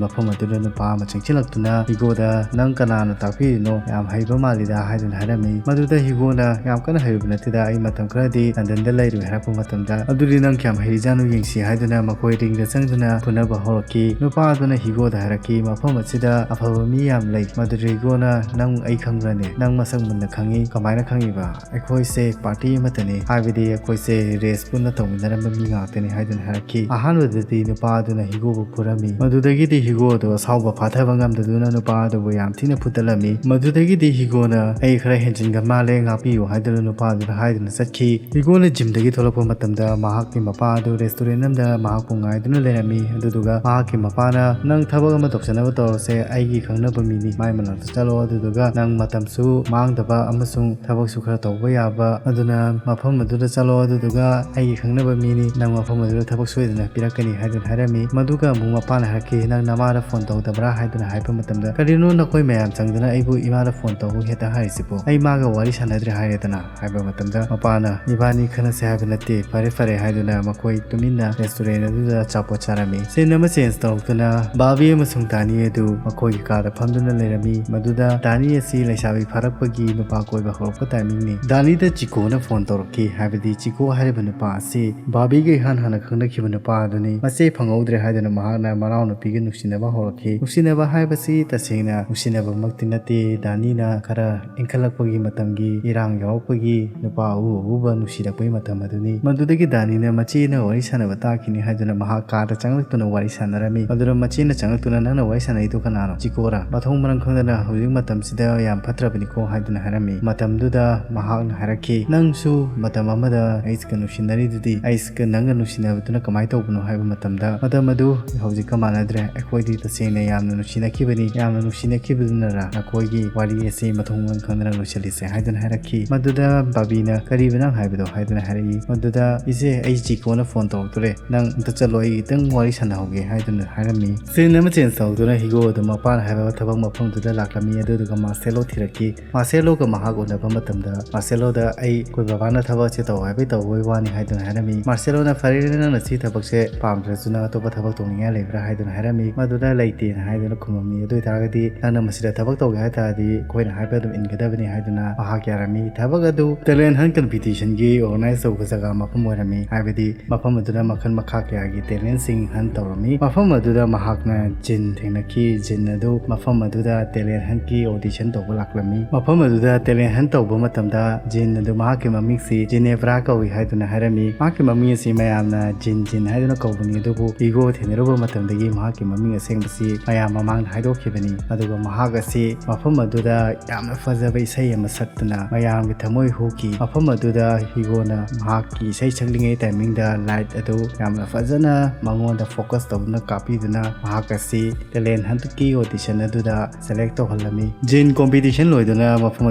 ꯃꯐꯝ ꯑꯗꯨꯗ ꯅꯨꯄꯥ ꯑꯃ ꯆꯪꯁꯤꯜꯂꯛꯇꯨꯅ ꯍꯤꯒꯣꯗ, "ꯅꯪ ꯀꯅꯥꯅ ꯇꯥꯛꯄꯤꯔꯤꯅꯣ? ꯌꯥꯝ ꯍꯩꯕ ꯃꯥꯜꯂꯤꯗ" ꯍꯥꯏꯗꯨꯅ ꯍꯥꯏꯔꯝꯃꯤ꯫ ꯃꯗꯨꯗ ꯍꯤꯒꯣꯅ, "ꯌꯥꯝ ꯀꯟꯅ ꯍꯩꯔꯨꯕ ꯅꯠꯇꯦꯗ, ꯑꯩ ꯃꯇꯝ ꯈꯔꯗꯤ ꯂꯟꯗꯟꯗ ꯂꯩꯔꯨꯏ" ꯍꯥꯏꯔꯛꯄ ꯃꯇꯝꯗ, "ꯑꯗꯨꯗꯤ ꯅꯪ ꯀꯌꯥꯝ ꯍꯩꯔꯤꯖꯥꯠꯅꯣ ꯌꯦꯡꯁꯤ" ꯍꯥꯏꯗꯨꯅ ꯃꯈꯣꯏ ꯔꯤꯡꯗ ꯆꯪꯗꯨꯅ ꯐꯨꯅꯕ ꯍꯧꯔꯛꯈꯤ꯫ ꯅꯨꯄꯥ ꯑꯗꯨꯅ ꯍꯤꯒꯣꯗ ꯍꯥꯏꯔꯛꯈꯤ, "ꯃꯐꯝ ꯑꯁꯤꯗ ꯑꯐꯕ ꯃꯤ ꯌꯥꯝ ꯂꯩ"꯫ ꯃꯗꯨꯗ ꯍꯤꯒꯣꯅ, "ꯅꯪ ꯑꯩ ꯈꯪꯕ꯭ꯔꯅꯦ? ꯅꯪ ꯃꯁꯛ ꯃꯨꯟꯅ ꯈꯪꯉꯤ꯫ ꯀꯃꯥꯏꯅ ꯈꯪꯉꯤꯕ?" "ꯑꯩꯈꯣꯏꯁꯦ ꯄꯥꯔꯇꯤ ꯑꯃꯠꯇꯅꯤ, ꯍꯥꯏꯕꯗꯤ ꯑꯩꯈꯣꯏꯁꯦ ꯔꯦꯁ ꯄꯨꯟꯅ ꯇꯧꯃꯤꯟꯅꯔꯝꯕ ꯃꯤ ꯉꯥꯛꯇꯅꯤ" ꯍꯥꯏꯗꯨꯅ ꯍꯥꯏꯔꯛꯈꯤ꯫ ꯑꯍꯥꯟꯕꯗꯗꯤ ꯅꯨꯄꯥ ꯑꯗꯨꯅ ꯍꯤꯒꯣꯕꯨ ꯐꯨꯔꯝꯃꯤ꯫ ꯃꯗꯨꯗꯒꯤꯗꯤ ꯍꯤꯒꯣ ꯑꯗꯨ ꯑꯁꯥꯎꯕ ꯐꯥꯊꯕ ꯉꯝꯗꯗꯨꯅ ꯅꯨꯄꯥ ꯑꯗꯨꯕꯨ ꯌꯥꯝ ꯊꯤꯅ ꯐꯨꯗꯠꯂꯝꯃꯤ꯫ ꯃꯗꯨꯗꯒꯤꯗꯤ ꯍꯤꯒꯣꯅ, "ꯑꯩ ꯈꯔ ꯍꯦꯟꯖꯤꯟꯈ꯭ꯔ ꯃꯥꯜꯂꯦ, ꯉꯥꯛꯄꯤꯌꯨ" ꯍꯥꯏꯗꯨꯅ ꯅꯨꯄꯥ ꯑꯗꯨꯗ ꯍꯥꯏꯗꯨꯅ ꯆꯠꯈꯤ꯫ ꯍꯤꯒꯣꯅ ꯖꯤꯝꯗꯒꯤ ꯊꯣꯛꯂꯛꯄ ꯃꯇꯝꯗ ꯃꯍꯥꯛꯀꯤ ꯃꯄꯥ ꯑꯗꯨ ꯔꯦꯁꯇꯨꯔꯦꯟ ꯑꯃꯗ ꯃꯍꯥꯛꯄꯨ ꯉꯥꯏꯗꯨꯅ ꯂꯩꯔꯝꯃꯤ꯫ ꯑꯗꯨꯗꯨꯒ ꯃꯍꯥꯛꯀꯤ ꯃꯄꯥꯅ, "ꯅꯪ ꯊꯕꯛ ꯑꯃ ꯇꯧꯁꯟꯅꯕ ꯇꯧꯔꯁꯦ, ꯑꯩꯒꯤ ꯈꯪꯅꯕ ꯃꯤꯅꯤ, ꯃꯥꯏ ꯃꯅꯥꯛꯇ ꯆꯠꯂꯣ, ꯑꯗꯨꯗꯨꯒ ꯅꯪ ꯃꯇꯝꯁꯨ ꯃꯥꯡꯗꯕ ꯑꯃꯁꯨꯡ ꯊꯕꯛꯁꯨ ꯈꯔ ꯇꯧꯕ ꯌꯥꯕ, ꯑꯗꯨꯅ ꯃꯐꯝ ꯑꯗꯨꯗ ꯆꯠꯂꯣ, ꯑꯗꯨꯗꯨꯒ ꯑꯩꯒꯤ ꯈꯪꯅꯕ ꯃꯤꯅꯤ, ꯅꯪ ꯃꯐꯝ ꯑꯗꯨꯗ ꯊꯕꯛ ꯁꯣꯏꯗꯅ ꯄꯤꯔꯛꯀꯅꯤ" ꯍꯥꯏꯗꯨꯅ ꯍꯥꯏꯔꯝꯃꯤ꯫ ꯃꯗꯨꯒ ꯑꯃꯨꯛ ꯃꯄꯥꯅ ꯍꯥꯏꯔꯛꯈꯤ, "ꯅꯪ ꯅꯃꯥꯗ ꯐꯣꯟ ꯇꯧꯗꯕ꯭ꯔꯥ?" ꯍꯥꯏꯗꯨꯅ ꯍꯥꯏꯕ ꯃꯇꯝꯗ, "ꯀꯔꯤꯅꯣ ꯅꯈꯣꯏ ꯃꯌꯥꯝ ꯆꯪꯗꯅ ꯑꯩꯕꯨ ꯏꯃꯥꯗ ꯐꯣꯟ ꯇꯧꯕ ꯍꯦꯛꯇ ꯍꯥꯏꯔꯤꯁꯤꯕꯣ? ꯑꯩ ꯃꯥꯒ ꯋꯥꯔꯤ ꯁꯥꯟꯅꯗ꯭ꯔꯦ ꯍꯥꯏꯔꯦꯗꯅ" ꯍꯥꯏꯕ ꯃꯇꯝꯗ ꯃꯄꯥꯅ, "ꯏꯕꯥꯅꯤ ꯈꯟꯅꯁꯦ ꯍꯥꯏꯕ ꯅꯠꯇꯦ, ꯐꯔꯦ ꯐꯔꯦ" ꯍꯥꯏꯗꯨꯅ ꯃꯈꯣꯏ ꯇꯨꯃꯤꯟꯅ restaurant ꯑꯗꯨꯗ ꯑꯆꯥꯄꯣꯠ ꯆꯥꯔꯝꯃꯤ꯫ Scene ꯑꯃ change ꯇꯧꯔꯛꯇꯨꯅ ꯕꯥꯕꯤ ꯑꯃꯁꯨꯡ ꯗꯥꯅꯤ ꯑꯗꯨ ꯃꯈꯣꯏꯒꯤ ꯀꯥꯗ ꯐꯝꯗꯨꯅ ꯂꯩꯔꯝꯃꯤ꯫ ꯃꯗꯨꯗ ꯗꯥꯅꯤ ꯑꯁꯤ ꯂꯩꯁꯥꯕꯤ ꯐꯥꯔꯛꯄꯒꯤ ꯅꯨꯄꯥ ꯀꯣꯏꯕ ꯍꯧꯔꯛꯄ timingꯅꯤ꯫ ꯗꯥꯅꯤꯗ ꯆꯤꯀꯣꯅ phone ꯇꯧꯔꯛꯈꯤ, ꯍꯥꯏꯕꯗꯤ ꯆꯤꯀꯣ ꯍꯥꯏꯔꯤꯕ ꯅꯨꯄꯥ ꯑꯁꯤ ꯕꯥꯕꯤꯒ ꯏꯍꯥꯟ ꯍꯥꯟꯅ ꯈꯪꯅꯈꯤꯕ ꯅꯨꯄꯥ ꯑꯗꯨꯅꯤ꯫ ꯃꯆꯦ ꯐꯪꯍꯧꯗ꯭ꯔꯦ ꯍꯥꯏꯗꯨꯅ ꯃꯍꯥꯛꯅ ꯃꯅꯥꯎꯅꯨꯄꯤꯒ ꯅꯨꯡꯁꯤꯅꯕ ꯍꯧꯔꯛꯈꯤ꯫ ꯅꯨꯡꯁꯤꯅꯕ ꯍꯥꯏꯕꯁꯤ ꯇꯁꯦꯡꯅ ꯅꯨꯡꯁꯤꯅꯕꯃꯛꯇꯤ ꯅꯠꯇꯦ꯫ ꯗꯥꯅꯤꯅ ꯈꯔ ꯏꯟꯈꯠꯂꯛꯄꯒꯤ ꯃꯇꯝꯒꯤ ꯏꯔꯥꯡ ꯌꯥꯎꯔꯛꯄꯒꯤ ꯅꯨꯄꯥ ꯑꯎ ꯑꯎꯕ ꯅꯨꯡꯁꯤꯔꯛꯄꯒꯤ ꯃꯇꯝ ꯑꯗꯨꯅꯤ꯫ ꯃꯗꯨꯗꯒꯤ ꯗꯥꯅꯤꯅ ꯃꯆꯦꯅ ꯋꯥꯔꯤ ꯁꯥꯟꯅꯕ ꯇꯥꯈꯤꯅꯤ ꯍꯥꯏꯗꯨꯅ ꯃꯍꯥꯛ ꯀꯥꯗ ꯆꯪꯂꯛꯇꯨꯅ ꯋꯥꯔꯤ ꯁꯥꯟꯅꯔꯝꯃꯤ꯫ ꯃꯗꯨꯗ ꯃꯆꯦꯅ ꯆꯪꯂꯛꯇꯨꯅ, "ꯅꯪꯅ ꯋꯥꯔꯤ ꯁꯥꯟꯅꯔꯤꯗꯨ ꯀꯅꯥꯅꯣ?" "ꯆꯤꯀꯣꯔꯥ?" "ꯃꯊꯣꯡ ꯃꯔꯝ ꯈꯪꯗꯅ ꯍꯧꯖꯤꯛ ꯃꯇꯝꯁꯤꯗ ꯌꯥꯝ ꯐꯠꯇ꯭ꯔꯕꯅꯤꯀꯣ" ꯍꯥꯏꯗꯨꯅ ꯍꯥꯏꯔꯝꯃꯤ꯫ ꯃꯇꯝꯗꯨꯗ ꯃꯍꯥꯛꯅ ꯍꯥꯏꯔꯛꯈꯤ, "ꯅꯪꯁꯨ ꯃꯇꯝ ꯑꯃꯗ ꯑꯩꯁꯒ ꯅꯨꯡꯁꯤꯅꯔꯤꯗꯨꯗꯤ, ꯑꯩꯁꯒ ꯅꯪꯒ ꯅꯨꯡꯁꯤꯅꯕꯗꯨꯅ ꯀꯃꯥꯏꯅ ꯇꯧꯕꯅꯣ ꯍꯥꯏꯕ ꯃꯇꯝꯗ, ꯃꯇꯝ ꯑꯗꯨ ꯍꯧꯖꯤꯛꯀ ꯃꯥꯟꯅꯗ꯭ꯔꯦ꯫ ꯑꯩꯈꯣꯏꯗꯤ ꯇꯁꯦꯡꯅ ꯌꯥꯝꯅ ꯅꯨꯡꯁꯤꯅꯈꯤꯕꯅꯤ꯫ ꯌꯥꯝꯅ ꯅꯨꯡꯁꯤꯅꯈꯤꯕꯗꯨꯅꯔ ꯅꯈꯣꯏꯒꯤ ꯋꯥꯔꯤ ꯑꯁꯤ ꯃꯊꯣꯡ ꯃꯔꯝ ꯈꯪꯗꯅ ꯂꯣꯏꯁꯤꯜꯂꯤꯁꯦ" ꯍꯥꯏꯗꯨꯅ ꯍꯥꯏꯔꯛꯈꯤ꯫ ꯃꯗꯨꯗ ꯕꯥꯕꯤꯅ, "ꯀꯔꯤꯕ ꯅꯪ ꯍꯥꯏꯕꯗꯣ?" ꯍꯥꯏꯗꯨꯅ ꯍꯥꯏꯔꯛꯏ꯫ ꯃꯗꯨꯗ, "ꯏꯆꯦ, ꯑꯩ ꯆꯤꯀꯣꯅ phone ꯇꯧꯔꯛꯇꯣꯔꯦ, ꯅꯪ ꯑꯝꯇ ꯆꯠꯂꯣ, ꯑꯩ ꯈꯤꯇꯪ ꯋꯥꯔꯤ ꯁꯥꯟꯅꯍꯧꯒꯦ" ꯍꯥꯏꯗꯨꯅ ꯍꯥꯏꯔꯝꯃꯤ꯫ Scene ꯑꯃ change ꯇꯧꯗꯨꯅ ꯍꯤꯒꯣ ꯑꯗꯨ ꯃꯄꯥꯟ ꯍꯥꯏꯕ ꯊꯕꯛ ꯃꯐꯝꯗꯨꯗ ꯂꯥꯛꯂꯝꯃꯤ꯫ ꯑꯗꯨꯗꯨꯒ ꯃꯥꯔꯁꯦꯂꯣ ꯊꯤꯔꯛꯈꯤ꯫ ꯃꯥꯔꯁꯦꯂꯣꯒ ꯃꯍꯥꯛ ꯎꯅꯕ ꯃꯇꯝꯗ ꯃꯥꯔꯁꯦꯂꯣꯗ, "ꯑꯩ, ꯑꯩꯈꯣꯏ ꯕꯕꯥꯅ ꯊꯕꯛꯁꯦ ꯇꯧ ꯍꯥꯏꯕꯩ ꯇꯧꯕꯩ ꯋꯥꯅꯤ" ꯍꯥꯏꯗꯨꯅ ꯍꯥꯏꯔꯝꯃꯤ꯫ ꯃꯥꯔꯁꯦꯂꯣꯅ, "ꯐꯔꯦꯅꯦ, ꯅꯪꯅ ꯁꯤ ꯊꯕꯛꯁꯦ ꯄꯥꯝꯗ꯭ꯔꯁꯨ ꯅꯪ ꯑꯇꯣꯞꯄ ꯊꯕꯛ ꯇꯧꯅꯤꯡꯉꯥꯏ ꯂꯩꯕ꯭ꯔꯥ?" ꯍꯥꯏꯗꯨꯅ ꯍꯥꯏꯔꯝꯃꯤ꯫ "ꯃꯗꯨꯗ ꯂꯩꯇꯦꯅ" ꯍꯥꯏꯗꯨꯅ ꯈꯨꯝꯃꯝꯃꯤ꯫ "ꯑꯗꯨ ꯑꯣꯏꯇꯥꯔꯒꯗꯤ ꯅꯪꯅ ꯃꯁꯤꯗ ꯊꯕꯛ ꯇꯧꯒꯦ ꯍꯥꯏ ꯇꯥꯔꯗꯤ ꯑꯩꯈꯣꯏꯅ ꯍꯥꯏꯕ ꯑꯗꯨꯝ ꯏꯟꯒꯗꯕꯅꯤ" ꯍꯥꯏꯗꯨꯅ ꯃꯍꯥꯛ ꯌꯥꯔꯝꯃꯤ꯫ ꯊꯕꯛ ꯑꯗꯨ talent hunt competitionꯒꯤ organize ꯇꯧꯕ ꯖꯒꯥ ꯃꯐꯝ ꯑꯣꯏꯔꯝꯃꯤ꯫ ꯍꯥꯏꯕꯗꯤ ꯃꯐꯝ ꯑꯗꯨꯗ ꯃꯈꯜ ꯃꯈꯥ ꯀꯌꯥꯒꯤ talentꯁꯤꯡ hunt ꯇꯧꯔꯝꯃꯤ꯫ ꯃꯐꯝ ꯑꯗꯨꯗ ꯃꯍꯥꯛꯅ ꯖꯤꯟ ꯊꯦꯡꯅꯈꯤ꯫ ꯖꯤꯟ ꯑꯗꯨ ꯃꯐꯝ ꯑꯗꯨꯗ talent huntꯀꯤ audition ꯇꯧꯕ ꯂꯥꯛꯂꯝꯃꯤ꯫ ꯃꯐꯝ ꯑꯗꯨꯗ talent hunt ꯇꯧꯕ ꯃꯇꯝꯗ ꯖꯤꯟ ꯑꯗꯨ ꯃꯍꯥꯛꯀꯤ ꯃꯃꯤꯡꯁꯤ ꯖꯤꯅꯦꯕ꯭ꯔꯥ ꯀꯧꯏ ꯍꯥꯏꯗꯨꯅ ꯍꯥꯏꯔꯝꯃꯤ꯫ ꯃꯍꯥꯛꯀꯤ ꯃꯃꯤꯡ ꯑꯁꯤ ꯃꯌꯥꯝꯅ ꯖꯤꯟ ꯖꯤꯟ ꯍꯥꯏꯗꯨꯅ ꯀꯧꯕꯅꯤ, ꯑꯗꯨꯕꯨ ꯍꯤꯒꯣ ꯊꯦꯡꯅꯔꯨꯕ ꯃꯇꯝꯗꯒꯤ ꯃꯍꯥꯛꯀꯤ ꯃꯃꯤꯡ ꯑꯁꯦꯡꯕꯁꯤ ꯃꯌꯥꯝ ꯃꯃꯥꯡꯗ ꯍꯥꯏꯗꯣꯛꯈꯤꯕꯅꯤ꯫ ꯑꯗꯨꯒ ꯃꯍꯥꯛ ꯑꯁꯤ ꯃꯐꯝ ꯑꯗꯨꯗ ꯌꯥꯝꯅ ꯐꯖꯕ ꯏꯁꯩ ꯑꯃ ꯁꯛꯇꯨꯅ ꯃꯌꯥꯝꯒꯤ ꯊꯃꯣꯏ ꯍꯨꯈꯤ꯫ ꯃꯐꯝ ꯑꯗꯨꯗ ꯍꯤꯒꯣꯅ ꯃꯍꯥꯛꯀꯤ ꯏꯁꯩ ꯁꯛꯂꯤꯉꯩ timingꯗ light ꯑꯗꯨ ꯌꯥꯝꯅ ꯐꯖꯅ ꯃꯉꯣꯟꯗ focus ꯇꯧꯗꯨꯅ ꯀꯥꯞꯄꯤꯗꯨꯅ ꯃꯍꯥꯛ ꯑꯁꯤ talent huntꯀꯤ audition ꯑꯗꯨꯗ select ꯇꯧꯍꯜꯂꯝꯃꯤ꯫ ꯖꯤꯟ competition ꯂꯣꯏꯗꯨꯅ ꯃꯐꯝ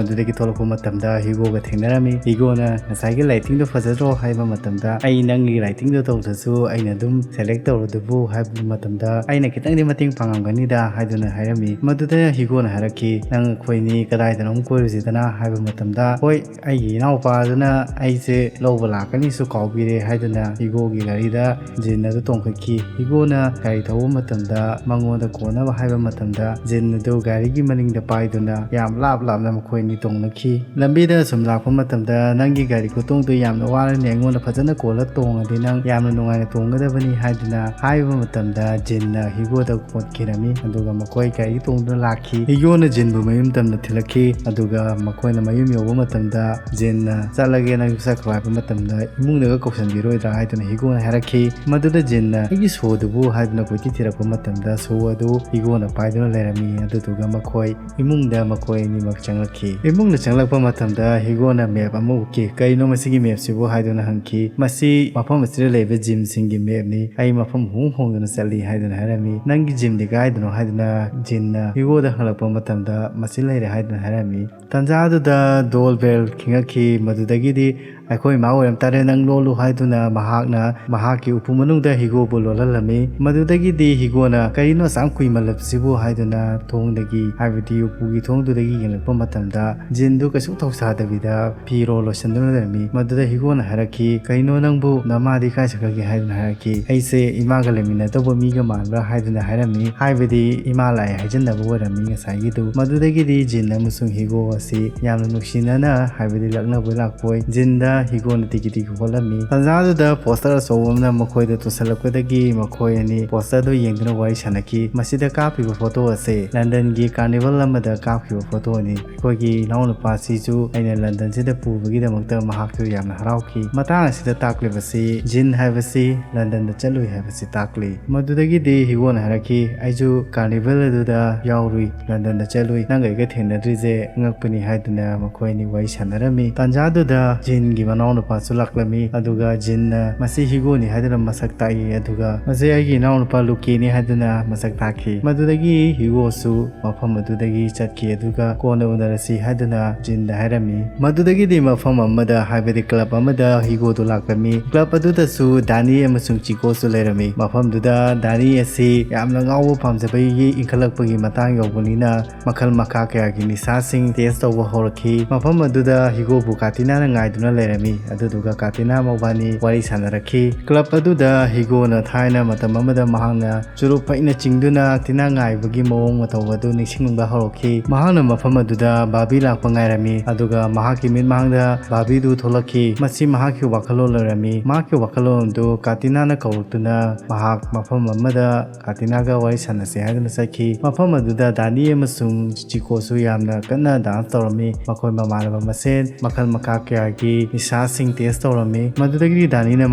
ꯑꯗꯨꯗꯒꯤ ꯊꯣꯛꯂꯛꯄ ꯃꯇꯝꯗ ꯍꯤꯒꯣꯒ ꯊꯦꯡꯅꯔꯝꯃꯤ꯫ ꯍꯤꯒꯣꯅ, "ꯉꯁꯥꯏꯒꯤ lightingꯗꯣ ꯐꯖꯗ꯭ꯔꯣ?" ꯍꯥꯏꯕ ꯃꯇꯝꯗ, "ꯑꯩ ꯅꯪꯒꯤ lightingꯗꯣ ꯇꯧꯗ꯭ꯔꯁꯨ ꯑꯩꯅ ꯑꯗꯨꯝ select ꯇꯧꯔꯗꯨꯕꯨ" ꯍꯥꯏꯕ ꯃꯇꯝꯗ, "ꯑꯩꯅ ꯈꯤꯇꯪꯗꯤ ꯃꯇꯦꯡ ꯄꯥꯡꯉꯝꯒꯅꯤꯗ" ꯍꯥꯏꯗꯨꯅ ꯍꯥꯏꯔꯝꯃꯤ꯫ ꯃꯗꯨꯗ ꯍꯤꯒꯣꯅ ꯍꯥꯏꯔꯛꯈꯤ, "ꯅꯪ ꯑꯩꯈꯣꯏꯅꯤ ꯀꯗꯥꯏꯗꯅꯣꯝ ꯀꯣꯏꯔꯨꯁꯤꯗꯅ" ꯍꯥꯏꯕ ꯃꯇꯝꯗ, "ꯍꯣꯏ, ꯑꯩꯒꯤ ꯏꯅꯥꯎꯄꯥꯗꯨꯅ ꯑꯩꯁꯦ ꯂꯧꯕ ꯂꯥꯛꯀꯅꯤꯁꯨ ꯀꯥꯎꯕꯤꯔꯦ" ꯍꯥꯏꯗꯨꯅ ꯍꯤꯒꯣꯒꯤ ꯒꯥꯔꯤꯗ ꯖꯤꯟ ꯑꯗꯨ ꯇꯣꯡꯈꯠꯈꯤ꯫ ꯍꯤꯒꯣꯅ ꯒꯥꯔꯤ ꯊꯧꯕ ꯃꯇꯝꯗ ꯃꯉꯣꯟꯗ ꯀꯣꯟꯅꯕ ꯍꯥꯏꯕ ꯃꯇꯝꯗ ꯖꯤꯟ ꯑꯗꯨ ꯒꯥꯔꯤꯒꯤ ꯃꯅꯤꯡꯗ ꯄꯥꯏꯗꯨꯅ ꯌꯥꯝ ꯂꯥꯞ ꯂꯥꯞꯅ ꯃꯈꯣꯏ ꯑꯅꯤ ꯇꯣꯡꯅꯈꯤ꯫ ꯂꯝꯕꯤꯗ ꯁꯨꯝ ꯂꯥꯛꯄ ꯃꯇꯝꯗ, "ꯅꯪꯒꯤ ꯒꯥꯔꯤ ꯈꯨꯇꯣꯡꯗꯨ ꯌꯥꯝꯅ ꯋꯥꯔꯅꯤ, ꯑꯩꯉꯣꯟꯗ ꯐꯖꯅ ꯀꯣꯜꯂ ꯇꯣꯡꯉꯗꯤ ꯅꯪ ꯌꯥꯝꯅ ꯅꯨꯡꯉꯥꯏꯅ ꯇꯣꯡꯒꯗꯕꯅꯤ" ꯍꯥꯏꯗꯨꯅ ꯍꯥꯏꯕ ꯃꯇꯝꯗ ꯖꯤꯟꯅ ꯍꯤꯒꯣꯗ ꯀꯣꯠꯈꯤꯔꯝꯃꯤ꯫ ꯑꯗꯨꯒ ꯃꯈꯣꯏ ꯒꯥꯔꯤ ꯇꯣꯡꯗꯨꯅ ꯂꯥꯛꯈꯤ꯫ ꯍꯤꯒꯣꯅ ꯖꯤꯟꯕꯨ ꯃꯌꯨꯝ ꯇꯝꯅ ꯊꯤꯜꯂꯛꯈꯤ꯫ ꯑꯗꯨꯒ ꯃꯈꯣꯏꯅ ꯃꯌꯨꯝ ꯌꯧꯕ ꯃꯇꯝꯗ ꯖꯤꯟꯅ, "ꯆꯠꯂꯒꯦ, ꯅꯪꯁꯨ ꯆꯠꯈ꯭ꯔꯣ" ꯍꯥꯏꯕ ꯃꯇꯝꯗ, "ꯏꯃꯨꯡꯗꯒ ꯀꯧꯁꯟꯕꯤꯔꯣꯏꯗ꯭ꯔꯥ?" ꯍꯥꯏꯗꯨꯅ ꯍꯤꯒꯣꯅ ꯍꯥꯏꯔꯛꯈꯤ꯫ ꯃꯗꯨꯗ ꯖꯤꯟꯅ, "ꯑꯩꯒꯤ ꯁꯣꯗꯨꯕꯨ?" ꯍꯥꯏꯗꯨꯅ ꯀꯣꯏꯊꯤ ꯊꯤꯔꯛꯄ ꯃꯇꯝꯗ, ꯁꯣ ꯑꯗꯨ ꯍꯤꯒꯣꯅ ꯄꯥꯏꯗꯨꯅ ꯂꯩꯔꯝꯃꯤ꯫ ꯑꯗꯨꯗꯨꯒ ꯃꯈꯣꯏ ꯏꯃꯨꯡꯗ ꯃꯈꯣꯏ ꯑꯅꯤꯃꯛ ꯆꯪꯂꯛꯈꯤ꯫ ꯏꯃꯨꯡꯗ ꯆꯪꯂꯛꯄ ꯃꯇꯝꯗ ꯍꯤꯒꯣꯅ ꯃꯦꯞ ꯑꯃ ꯎꯈꯤ꯫ "ꯀꯩꯅꯣ ꯃꯁꯤꯒꯤ ꯃꯦꯞꯁꯤꯕꯨ?" ꯍꯥꯏꯗꯨꯅ ꯍꯪꯈꯤ꯫ "ꯃꯁꯤ ꯃꯐꯝ ꯑꯁꯤꯗ ꯂꯩꯕ ꯖꯤꯝꯁꯤꯡꯒꯤ ꯃꯦꯞꯅꯤ꯫ ꯑꯩ ꯃꯐꯝ ꯍꯣꯡ ꯍꯣꯡꯗꯨꯅ ꯆꯠꯂꯤ" ꯍꯥꯏꯗꯨꯅ ꯍꯥꯏꯔꯝꯃꯤ꯫ "ꯅꯪꯒꯤ ꯖꯤꯝꯗꯤ ꯀꯥꯏꯗꯅꯣ?" ꯍꯥꯏꯗꯨꯅ ꯖꯤꯟꯅ ꯍꯤꯒꯣꯗ ꯍꯪꯂꯛꯄ ꯃꯇꯝꯗ, "ꯃꯁꯤ ꯂꯩꯔꯦ" ꯍꯥꯏꯗꯨꯅ ꯍꯥꯏꯔꯝꯃꯤ꯫ ꯇꯥꯟꯖꯥ ꯑꯗꯨꯗ ꯗꯣꯜ ꯕꯦꯜ ꯈꯤꯡꯉꯛꯈꯤ꯫ ꯃꯗꯨꯗꯒꯤꯗꯤ, "ꯑꯩꯈꯣꯏ ꯏꯃꯥ ꯑꯣꯏꯔꯝ ꯇꯥꯔꯦ, ꯅꯪ ꯂꯣꯜꯂꯨ" ꯍꯥꯏꯗꯨꯅ ꯃꯍꯥꯛꯅ ꯃꯍꯥꯛꯀꯤ ꯎꯄꯨ ꯃꯅꯨꯡꯗ ꯍꯤꯒꯣꯕꯨ ꯂꯣꯜꯍꯜꯂꯝꯃꯤ꯫ ꯃꯗꯨꯗꯒꯤꯗꯤ ꯍꯤꯒꯣꯅ, "ꯀꯔꯤꯅꯣ ꯑꯁꯨꯛ ꯌꯥꯝ ꯀꯨꯏꯃꯜꯂꯕꯁꯤꯕꯨ?" ꯍꯥꯏꯗꯨꯅ ꯊꯣꯡꯗꯒꯤ, ꯍꯥꯏꯕꯗꯤ ꯎꯄꯨꯒꯤ ꯊꯣꯡꯗꯨꯗꯒꯤ ꯌꯦꯡꯂꯛꯄ ꯃꯇꯝꯗ, ꯖꯤꯟꯗꯨ ꯀꯩꯁꯨ ꯊꯧꯁꯥꯗꯕꯤꯗ ꯐꯤꯔꯣꯜ ꯂꯣꯏꯁꯤꯟꯗꯨꯅ ꯂꯩꯔꯝꯃꯤ꯫ ꯃꯗꯨꯗ ꯍꯤꯒꯣꯅ ꯍꯥꯏꯔꯛꯈꯤ, "ꯀꯩꯅꯣ ꯅꯪꯕꯨ, ꯅꯃꯥꯗꯤ ꯀꯥꯏ ꯆꯠꯈ꯭ꯔꯒꯦ?" ꯍꯥꯏꯗꯨꯅ ꯍꯥꯏꯔꯛꯈꯤ꯫ "ꯑꯩꯁꯦ ꯏꯃꯥꯒ ꯂꯩꯃꯤꯟꯅꯗꯧꯕ ꯃꯤꯒ ꯃꯥꯟꯕ꯭ꯔꯥ?" ꯍꯥꯏꯗꯨꯅ ꯍꯥꯏꯔꯝꯃꯤ꯫ ꯍꯥꯏꯕꯗꯤ ꯏꯃꯥ ꯂꯥꯛꯑꯦ ꯍꯥꯏꯖꯟꯅꯕ ꯑꯣꯏꯔꯝꯃꯤ ꯉꯁꯥꯏꯒꯤꯗꯨ꯫ ꯃꯗꯨꯗꯒꯤꯗꯤ ꯖꯤꯟ ꯑꯃꯁꯨꯡ ꯍꯤꯒꯣ ꯑꯁꯤ ꯌꯥꯝꯅ ꯅꯨꯡꯁꯤꯅꯅ, ꯍꯥꯏꯕꯗꯤ ꯂꯛꯅꯕꯣꯏ ꯂꯥꯛꯄꯣꯏ, ꯖꯤꯟꯗ ꯍꯤꯒꯣꯅ ꯇꯤꯀꯤ ꯇꯤꯀꯤ ꯍꯣꯠꯂꯝꯃꯤ꯫ ꯇꯥꯟꯖꯥꯗꯨꯗ ꯄꯣꯁꯇꯔ ꯑꯆꯧꯕ ꯑꯃꯅ ꯃꯈꯣꯏꯗ ꯇꯨꯁꯜꯂꯛꯄꯗꯒꯤ ꯃꯈꯣꯏ ꯑꯅꯤ ꯄꯣꯁꯇꯔꯗꯨ ꯌꯦꯡꯗꯨꯅ ꯋꯥꯔꯤ ꯁꯥꯟꯅꯈꯤ꯫ ꯃꯁꯤꯗ ꯀꯥꯞꯈꯤꯕ ꯐꯣꯇꯣ ꯑꯁꯦ ꯂꯟꯗꯟꯒꯤ ꯀꯥꯔꯅꯤꯚꯜ ꯑꯃꯗ ꯀꯥꯞꯈꯤꯕ ꯐꯣꯇꯣꯅꯤ꯫ ꯑꯩꯈꯣꯏꯒꯤ ꯏꯅꯥꯎꯅꯨꯄꯥꯁꯤꯁꯨ ꯑꯩꯅ ꯂꯟꯗꯟꯁꯤꯗ ꯄꯨꯕꯒꯤꯗꯃꯛꯇ ꯃꯍꯥꯛꯁꯨ ꯌꯥꯝꯅ ꯍꯔꯥꯎꯈꯤ꯫ ꯃꯇꯥꯡ ꯑꯁꯤꯗ ꯇꯥꯛꯂꯤꯕꯁꯤ ꯖꯤꯟ ꯍꯥꯏꯕꯁꯤ ꯂꯟꯗꯟꯗ ꯆꯠꯂꯨꯏ ꯍꯥꯏꯕꯁꯤ ꯇꯥꯛꯂꯤ꯫ ꯃꯗꯨꯗꯒꯤꯗꯤ ꯍꯤꯒꯣꯅ ꯍꯥꯏꯔꯛꯈꯤ, "ꯑꯩꯁꯨ ꯀꯥꯔꯅꯤꯚꯜ ꯑꯗꯨꯗ ꯌꯥꯎꯔꯨꯏ, ꯂꯟꯗꯟꯗ ꯆꯠꯂꯨꯏ, ꯅꯪꯒ ꯑꯩꯒ ꯊꯦꯡꯅꯗ꯭ꯔꯤꯁꯦ ꯑꯉꯛꯄꯅꯤ" ꯍꯥꯏꯗꯨꯅ ꯃꯈꯣꯏ ꯑꯅꯤ ꯋꯥꯔꯤ ꯁꯥꯟꯅꯔꯝꯃꯤ꯫ ꯇꯥꯟꯖꯥꯗꯨꯗ ꯖꯤꯟꯒꯤ ꯃꯅꯥꯎꯅꯨꯄꯥꯁꯨ ꯂꯥꯛꯂꯝꯃꯤ꯫ ꯑꯗꯨꯒ ꯖꯤꯟꯅ, "ꯃꯁꯤ ꯍꯤꯒꯣꯅꯤ" ꯍꯥꯏꯗꯨꯅ ꯃꯁꯛ ꯇꯥꯛꯏ꯫ ꯑꯗꯨꯒ, "ꯃꯁꯤ ꯑꯩꯒꯤ ꯏꯅꯥꯎꯅꯨꯄꯥ ꯂꯨꯀꯤꯅꯤ" ꯍꯥꯏꯗꯨꯅ ꯃꯁꯛ ꯇꯥꯛꯈꯤ꯫ ꯃꯗꯨꯗꯒꯤ ꯍꯤꯒꯣꯁꯨ ꯃꯐꯝ ꯑꯗꯨꯗꯒꯤ ꯆꯠꯈꯤ꯫ ꯑꯗꯨꯒ "ꯀꯣꯟꯅ ꯎꯅꯔꯁꯤ" ꯍꯥꯏꯗꯨꯅ ꯖꯤꯟꯗ ꯍꯥꯏꯔꯝꯃꯤ꯫ ꯃꯗꯨꯗꯒꯤꯗꯤ ꯃꯐꯝ ꯑꯃꯗ, ꯍꯥꯏꯕꯗꯤ ꯀ꯭ꯂꯕ ꯑꯃꯗ ꯍꯤꯒꯣꯗꯨ ꯂꯥꯛꯂꯝꯃꯤ꯫ ꯀ꯭ꯂꯕ ꯑꯗꯨꯗꯁꯨ ꯗꯥꯅꯤ ꯑꯃꯁꯨꯡ ꯆꯤꯀꯣꯁꯨ ꯂꯩꯔꯝꯃꯤ꯫ ꯃꯐꯝꯗꯨꯗ ꯗꯥꯅꯤ ꯑꯁꯤ ꯌꯥꯝꯅ ꯉꯥꯎꯕ ꯄꯥꯝꯖꯕꯒꯤ ꯏꯟꯈꯠꯂꯛꯄꯒꯤ ꯃꯇꯥꯡ ꯌꯧꯕꯅꯤꯅ, ꯃꯈꯜ ꯃꯈꯥ ꯀꯌꯥꯒꯤ ꯅꯤꯁꯥꯁꯤꯡ ꯇꯦꯁ ꯇꯧꯕ ꯍꯧꯔꯛꯈꯤ꯫ ꯃꯐꯝ ꯑꯗꯨꯗ ꯍꯤꯒꯣꯕꯨ ꯀꯥꯇꯤꯅꯥꯅ ꯉꯥꯏꯗꯨꯅ ꯂꯩꯔꯝꯃꯤ꯫ ꯃꯤ ꯑꯗꯨꯗꯨꯒ ꯀꯥꯇꯤꯅꯥ ꯃꯕꯥꯅꯤ ꯋꯥꯔꯤ ꯁꯥꯟꯅꯔꯛꯈꯤ꯫ ꯀ꯭ꯂꯕ ꯑꯗꯨꯗ ꯍꯤꯒꯣꯅ ꯊꯥꯏꯅ ꯃꯇꯝ ꯑꯃꯗ ꯃꯍꯥꯛꯅ ꯆꯨꯔꯨꯞ ꯐꯩꯅ ꯆꯤꯡꯗꯨꯅ ꯀꯥꯇꯤꯅꯥ ꯉꯥꯏꯕꯒꯤ ꯃꯑꯣꯡ ꯃꯇꯧ ꯑꯗꯨ ꯅꯤꯡꯁꯤꯡꯕ ꯍꯧꯔꯛꯈꯤ꯫ ꯃꯍꯥꯛꯅ ꯃꯐꯝ ꯑꯗꯨꯗ ꯕꯥꯕꯤ ꯂꯥꯛꯄ ꯉꯥꯏꯔꯝꯃꯤ, ꯑꯗꯨꯒ ꯃꯍꯥꯛꯀꯤ ꯃꯤꯠꯃꯥꯡꯗ ꯕꯥꯕꯤꯗꯨ ꯊꯣꯛꯂꯛꯈꯤ꯫ ꯃꯁꯤ ꯃꯍꯥꯛꯀꯤ ꯋꯥꯈꯜꯂꯣꯟ ꯑꯣꯏꯔꯝꯃꯤ꯫ ꯃꯍꯥꯛꯀꯤ ꯋꯥꯈꯜꯂꯣꯟ ꯑꯗꯨ ꯀꯥꯇꯤꯅꯥꯅ ꯀꯧꯔꯛꯇꯨꯅ ꯃꯍꯥꯛ ꯃꯐꯝ ꯑꯃꯗ ꯀꯥꯇꯤꯅꯥꯒ ꯋꯥꯔꯤ ꯁꯥꯟꯅꯁꯦ ꯍꯥꯏꯗꯨꯅ ꯆꯠꯈꯤ꯫ ꯃꯐꯝ ꯑꯗꯨꯗ ꯗꯥꯅꯤ ꯑꯃꯁꯨꯡ ꯆꯤꯀꯣꯁꯨ ꯌꯥꯝꯅ ꯀꯟꯅ ꯗꯥꯟꯁ ꯇꯧꯔꯝꯃꯤ꯫ ꯃꯈꯣꯏ ꯃꯃꯥꯟꯅꯕ ꯃꯁꯦꯟ ꯃꯈꯜ ꯃꯈꯥ ꯀꯌꯥꯒꯤ ꯅꯤꯁꯥꯁꯤꯡ ꯇꯦꯁ ꯇꯧꯔꯝꯃꯤ꯫ ꯃꯗꯨꯗꯒꯤꯗꯤ ꯗꯥꯅꯤꯅ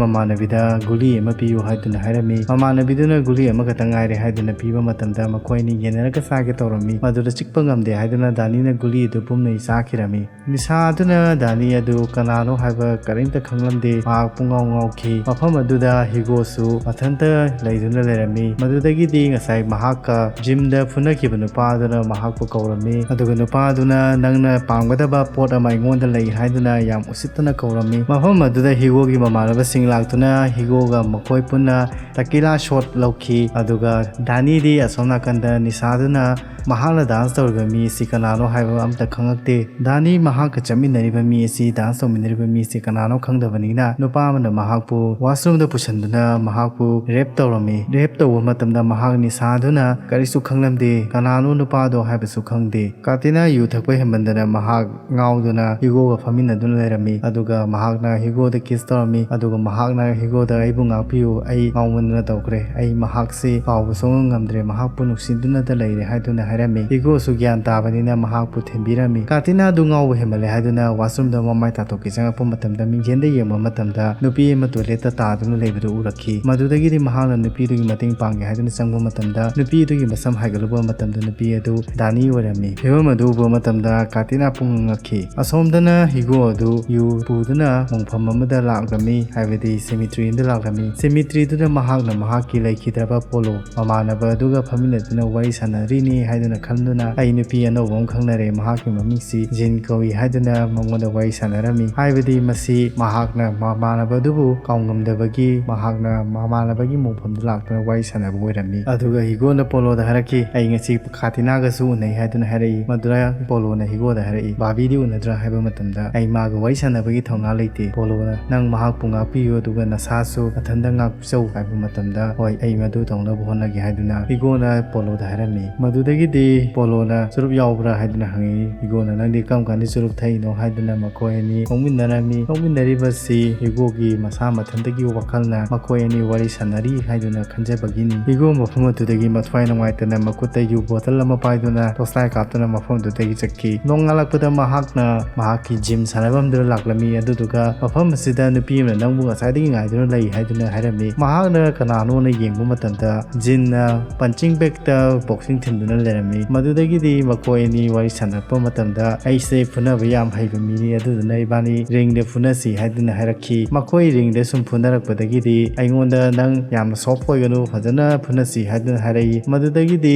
ꯃꯃꯥꯟꯅꯕꯤꯗ ꯒꯨꯂꯤ ꯑꯃ ꯄꯤꯌꯨ ꯍꯥꯏꯗꯨꯅ ꯍꯥꯏꯔꯝꯃꯤ꯫ ꯃꯃꯥꯟꯅꯕꯤꯗꯨꯅ ꯒꯨꯂꯤ ꯑꯃꯈꯛꯇ ꯉꯥꯏꯔꯦ ꯍꯥꯏꯗꯨꯅ ꯄꯤꯕ ꯃꯇꯝꯗ ꯃꯈꯣꯏ ꯑꯅꯤ ꯌꯦꯟꯅꯔꯒ ꯆꯥꯒꯦ ꯇꯧꯔꯝꯃꯤ꯫ ꯃꯗꯨꯗ ꯆꯤꯛꯄ ꯉꯝꯗꯦ ꯍꯥꯏꯗꯨꯅ ꯗꯥꯅꯤꯅ ꯒꯨꯂꯤ ꯑꯗꯨ ꯄꯨꯝꯅ ꯆꯥꯈꯤꯔꯝꯃꯤ꯫ ꯅꯤꯁꯥ ꯑꯗꯨꯅ ꯗꯥꯅꯤ ꯑꯗꯨ ꯀꯅꯥꯅꯣ ꯍꯥꯏꯕ ꯀꯔꯤꯝꯇ ꯈꯪꯂꯝꯗꯦ꯫ ꯃꯍꯥꯛ ꯄꯨꯡꯉꯥꯎ ꯉꯥꯎꯈꯤ꯫ ꯃꯐꯝ ꯑꯗꯨꯗ ꯍꯤꯒꯣꯁꯨ ꯃꯊꯟꯇ ꯂꯩꯗꯨꯅ ꯂꯩꯔꯝꯃꯤ꯫ ꯃꯗꯨꯗꯒꯤꯗꯤ ꯉꯁꯥꯏ ꯃꯍꯥꯛꯀ ꯖꯤꯝꯗ ꯐꯨꯅꯈꯤꯕ ꯅꯨꯄꯥ ꯑꯗꯨꯅ ꯃꯍꯥꯛꯄꯨ ꯀꯧꯔꯝꯃꯤ꯫ ꯑꯗꯨꯒ ꯅꯨꯄꯥ ꯑꯗꯨꯅ ꯅꯪꯅ ꯄꯥꯝꯒꯗꯕ ꯄꯣꯠ ꯑꯃ ꯑꯩꯉꯣꯟꯗ ꯂꯩ ꯍꯥꯏꯗꯨꯅ ꯌꯥꯝ ꯎꯁꯤꯠꯇꯅ ꯀꯧꯔꯝꯃꯤ꯫ ꯃꯐꯝ ꯑꯗꯨꯗ ꯍꯤꯒꯣꯒꯤ ꯃꯃꯥꯟꯅꯕꯁꯤꯡ ꯂꯥꯛꯇꯨꯅ ꯍꯤꯒꯣꯒ ꯃꯈꯣꯏ ꯄꯨꯟꯅ ꯇꯀꯤꯂꯥ ꯁꯣꯠ ꯂꯧꯈꯤ꯫ ꯑꯗꯨꯒ ꯗꯥꯅꯤꯗꯤ ꯑꯁꯣꯝ ꯅꯥꯀꯟꯗ ꯅꯤꯁꯥꯗꯨꯅ ꯃꯍꯥꯛꯅ ꯗꯥꯟꯁ ꯇꯧꯔꯤꯕ ꯃꯤ ꯑꯁꯤ ꯀꯅꯥꯅꯣ ꯍꯥꯏꯕ ꯑꯝꯇ ꯈꯪꯉꯛꯇꯦ꯫ ꯗꯥꯅꯤ ꯃꯍꯥꯛꯀ ꯆꯠꯃꯤꯟꯅꯔꯤꯕ ꯃꯤ ꯑꯁꯤ, ꯗꯥꯟꯁ ꯇꯧꯃꯤꯟꯅꯔꯤꯕ ꯃꯤ ꯑꯁꯤ ꯀꯅꯥꯅꯣ ꯈꯪꯗꯕꯅꯤꯅ ꯅꯨꯄꯥ ꯑꯃꯅ ꯃꯍꯥꯛꯄꯨ ꯋꯥꯁꯔꯨꯝꯗ ꯄꯨꯁꯤꯟꯗꯨꯅ ꯃꯍꯥꯛꯄꯨ ꯔꯦꯞ ꯇꯧꯔꯝꯃꯤ꯫ ꯔꯦꯞ ꯇꯧꯕ ꯃꯇꯝꯗ ꯃꯍꯥꯛ ꯅꯤꯁꯥꯗꯨꯅ ꯀꯔꯤꯁꯨ ꯈꯪꯂꯝꯗꯦ꯫ ꯀꯅꯥꯅꯣ ꯅꯨꯄꯥꯗꯣ ꯍꯥꯏꯕꯁꯨ ꯈꯪꯗꯦ꯫ ꯀꯥꯇꯤꯅꯥ ꯌꯨ ꯊꯛꯄ ꯍꯦꯟꯃꯟꯗꯅ ꯃꯍꯥꯛ ꯉꯥꯎꯗꯨꯅ ꯍꯤꯒꯣꯒ ꯐꯝꯃꯤꯟꯅꯗꯨꯅ ꯂꯩꯔꯝꯃꯤ꯫ ꯑꯗꯨꯒ ꯃꯍꯥꯛꯅ ꯍꯤꯒꯣꯗ ꯀꯤꯁ ꯇꯧꯔꯝꯃꯤ꯫ ꯑꯗꯨꯒ ꯃꯍꯥꯛꯅ ꯍꯤꯒꯣꯗ "ꯑꯩꯕꯨ ꯉꯥꯛꯄꯤꯌꯨ, ꯑꯩ ꯉꯥꯎꯃꯟꯗꯅ ꯇꯧꯈ꯭ꯔꯦ, ꯑꯩ ꯃꯍꯥꯛꯁꯤ ꯀꯥꯎꯕ ꯁꯨꯡꯉꯝ ꯉꯝꯗ꯭ꯔꯦ, ꯃꯍꯥꯛꯄꯨ ꯅꯨꯡꯁꯤꯗꯨꯅꯇ ꯂꯩꯔꯦ" ꯍꯥꯏꯗꯨꯅ ꯍꯥꯏꯔꯝꯃꯤ꯫ ꯍꯤꯒꯣꯁꯨ ꯒ꯭ꯌꯥꯟ ꯇꯥꯕꯅꯤꯅ ꯃꯍꯥꯛꯄꯨ ꯊꯦꯝꯕꯤꯔꯝꯃꯤ꯫ ꯀꯥꯇꯤꯅꯥ ꯑꯗꯨ ꯉꯥꯎꯕ ꯍꯦꯟꯃꯜꯂꯦ ꯍꯥꯏꯗꯨꯅ ꯋꯥꯁꯔꯨꯝꯗ ꯃꯃꯥꯏ ꯇꯥꯊꯣꯛꯀꯦ ꯆꯪꯉꯛꯄ ꯃꯇꯝꯗ ꯃꯤꯡꯖꯦꯜꯗ ꯌꯦꯡꯕ ꯃꯇꯝꯗ ꯅꯨꯄꯤ ꯑꯃ ꯇꯣꯏꯂꯦꯠꯇ ꯇꯥꯗꯨꯅ ꯂꯩꯕꯗꯨ ꯎꯔꯛꯈꯤ꯫ ꯃꯗꯨꯗꯒꯤꯗꯤ ꯃꯍꯥꯛꯅ ꯅꯨꯄꯤꯗꯨꯒꯤ ꯃꯇꯦꯡ ꯄꯥꯡꯒꯦ ꯍꯥꯏꯗꯨꯅ ꯆꯪꯕ ꯃꯇꯝꯗ ꯅꯨꯄꯤꯗꯨꯒꯤ ꯃꯁꯝ ꯍꯥꯏꯒꯠꯂꯨꯕ ꯃꯇꯝꯗ ꯅꯨꯄꯤ ꯑꯗꯨ ꯗꯥꯅꯤ ꯑꯣꯏꯔꯝꯃꯤ꯫ ꯐꯤꯕꯝ ꯑꯗꯨ ꯎꯕ ꯃꯇꯝꯗ ꯀꯥꯇꯤꯅꯥ ꯄꯨꯡ ꯉꯛꯈꯤ꯫ ꯑꯁꯣꯝꯗꯅ ꯍꯤꯒꯣ ꯑꯗꯨ ꯌꯨ ꯄꯨꯗꯨꯅ ꯃꯣꯡꯐꯝ ꯑꯃꯗ ꯂꯥꯛꯂꯝꯃꯤ, ꯍꯥꯏꯕꯗꯤ ꯁꯦꯃꯤꯇ꯭ꯔꯤ ꯑꯃꯗ ꯂꯥꯛꯂꯝꯃꯤ꯫ ꯁꯦꯃꯤꯇ꯭ꯔꯤꯗꯨꯗ ꯃꯍꯥꯛꯅ ꯃꯍꯥꯛꯀꯤ ꯂꯩꯈꯤꯗ꯭ꯔꯕ ꯄꯣꯂꯣ ꯃꯃꯥꯟꯅꯕ ꯑꯗꯨꯒ ꯐꯝꯃꯤꯟꯅꯗꯨꯅ ꯋꯥꯔꯤ ꯁꯥꯟꯅꯔꯤꯅꯤ ꯍꯥꯏꯗꯨꯅ ꯈꯟꯗꯨꯅ "ꯑꯩ ꯅꯨꯄꯤ ꯑꯅꯧꯕ ꯑꯃ ꯈꯪꯅꯔꯦ, ꯃꯍꯥꯛꯀꯤ ꯃꯃꯤꯡꯁꯤ ꯖꯤꯟ ꯀꯧꯏ" ꯍꯥꯏꯗꯨꯅ ꯃꯉꯣꯟꯗ ꯋꯥꯔꯤ ꯁꯥꯟꯅꯔꯝꯃꯤ꯫ ꯍꯥꯏꯕꯗꯤ ꯃꯁꯤ ꯃꯍꯥꯛꯅ ꯃꯃꯥꯟꯅꯕ ꯑꯗꯨꯕꯨ ꯀꯥꯎꯉꯝꯗꯕꯒꯤ ꯃꯍꯥꯛꯅ ꯃꯃꯥꯟꯅꯕꯒꯤ ꯃꯣꯡꯐꯝꯗ ꯂꯥꯛꯇꯨꯅ ꯋꯥꯔꯤ ꯁꯥꯟꯅꯕ ꯑꯣꯏꯔꯝꯃꯤ꯫ ꯑꯗꯨꯒ ꯍꯤꯒꯣꯅ ꯄꯣꯂꯣꯗ ꯍꯥꯏꯔꯛꯈꯤ, "ꯑꯩ ꯉꯁꯤ ꯀꯥꯇꯤꯅꯥꯒꯁꯨ ꯎꯅꯩ" ꯍꯥꯏꯗꯨꯅ ꯍꯥꯏꯔꯛꯏ꯫ ꯃꯗꯨꯗ ꯄꯣꯂꯣꯅ ꯍꯤꯒꯣꯗ ꯍꯥꯏꯔꯛꯏ, "ꯕꯥꯕꯤꯗꯤ ꯎꯅꯗ꯭ꯔꯥ?" ꯍꯥꯏꯕ ꯃꯇꯝꯗ, "ꯑꯩ ꯃꯥꯒ ꯋꯥꯔꯤ ꯁꯥꯟꯅꯕꯒꯤ ꯊꯧꯅꯥ ꯂꯩꯇꯦ꯫ ꯄꯣꯂꯣꯅ, "ꯅꯪ ꯃꯍꯥꯛꯄꯨ ꯉꯥꯛꯄꯤꯌꯨ, ꯑꯗꯨꯒ ꯅꯁꯥꯁꯨ ꯃꯊꯟꯇ ꯉꯥꯛꯆꯧ" ꯍꯥꯏꯕ ꯃꯇꯝꯗ, "ꯍꯣꯏ, ꯑꯩ ꯃꯗꯨ ꯇꯧꯅꯕ ꯍꯣꯠꯅꯒꯦ" ꯍꯥꯏꯗꯨꯅ ꯍꯤꯒꯣꯅ ꯄꯣꯂꯣꯗ ꯍꯥꯏꯔꯝꯃꯤ꯫ ꯃꯗꯨꯗꯒꯤꯗꯤ ꯄꯣꯂꯣꯅ, "ꯆꯨꯔꯨꯞ ꯌꯥꯎꯕ꯭ꯔꯥ?" ꯍꯥꯏꯗꯨꯅ ꯍꯪꯉꯤ꯫ ꯍꯤꯒꯣꯅ, "ꯅꯪꯗꯤ ꯀꯔꯝ ꯀꯥꯟꯗ ꯆꯨꯔꯨꯞ ꯊꯛꯏꯅꯣ?" ꯍꯥꯏꯗꯨꯅ ꯃꯈꯣꯏ ꯑꯅꯤ ꯅꯣꯛꯃꯤꯟꯅꯔꯝꯃꯤ꯫ ꯅꯣꯛꯃꯤꯟꯅꯔꯤꯕꯁꯤ ꯍꯤꯒꯣꯒꯤ ꯃꯁꯥ ꯃꯊꯟꯇꯒꯤ ꯋꯥꯈꯜꯅ ꯃꯈꯣꯏ ꯑꯅꯤ ꯋꯥꯔꯤ ꯁꯥꯟꯅꯔꯤ ꯍꯥꯏꯗꯨꯅ ꯈꯟꯖꯕꯒꯤꯅꯤ꯫ ꯍꯤꯒꯣ ꯃꯐꯝ ꯑꯗꯨꯗꯒꯤ ꯃꯊ꯭ꯋꯥꯏ ꯅꯨꯡꯉꯥꯏꯇꯅ ꯃꯈꯨꯠꯇ ꯌꯨ ꯕꯣꯇꯜ ꯑꯃ ꯄꯥꯏꯗꯨꯅ ꯇꯣꯔꯆ ꯂꯥꯏꯠ ꯀꯥꯞꯇꯨꯅ ꯃꯐꯝ ꯑꯗꯨꯗꯒꯤ ꯆꯠꯈꯤ꯫ ꯅꯣꯡꯉꯥꯜꯂꯛꯄꯗ ꯃꯍꯥꯛꯅ ꯃꯍꯥꯛꯀꯤ ꯖꯤꯝ ꯁꯥꯟꯅꯐꯝꯗꯨꯗ ꯂꯥꯛꯂꯝꯃꯤ꯫ ꯑꯗꯨꯗꯨꯒ ꯃꯐꯝ ꯑꯁꯤꯗ ꯅꯨꯄꯤ ꯑꯃꯅ ꯅꯪꯕꯨ ꯉꯁꯥꯏꯗꯒꯤ ꯉꯥꯏꯗꯨꯅ ꯂꯩ ꯍꯥꯏꯗꯨꯅ ꯍꯥꯏꯔꯝꯃꯤ꯫ ꯃꯍꯥꯛꯅ ꯀꯅꯥꯅꯣꯅ ꯌꯦꯡꯕ ꯃꯇꯝꯗ ꯖꯤꯟꯅ ꯄꯟꯆꯤꯡ ꯕꯦꯒꯇ ꯕꯣꯛꯁꯤꯡ ꯊꯤꯟꯗꯨꯅ ꯂꯩꯔꯝꯃꯤ꯫ ꯃꯗꯨꯗꯒꯤꯗꯤ ꯃꯈꯣꯏ ꯑꯅꯤ ꯋꯥꯔꯤ ꯁꯥꯟꯅꯔꯛꯄ ꯃꯇꯝꯗ, "ꯑꯩꯁꯦ ꯐꯨꯅꯕ ꯌꯥꯝ ꯍꯩꯕ ꯃꯤꯅꯤ, ꯑꯗꯨꯗꯨꯅ ꯏꯕꯥꯅꯤ ꯔꯤꯡꯗ ꯐꯨꯅꯁꯤ" ꯍꯥꯏꯗꯨꯅ ꯍꯥꯏꯔꯛꯈꯤ꯫ ꯃꯈꯣꯏ ꯔꯤꯡꯗ ꯁꯨꯝ ꯐꯨꯅꯔꯛꯄꯗꯒꯤꯗꯤ ꯑꯩꯉꯣꯟꯗ ꯅꯪ ꯌꯥꯝꯅ ꯁꯣꯐ ꯑꯣꯏꯒꯅꯨ, ꯐꯖꯅ ꯐꯨꯅꯁꯤ ꯍꯥꯏꯗꯨꯅ ꯍꯥꯏꯔꯛꯏ꯫ ꯃꯗꯨꯗꯒꯤꯗꯤ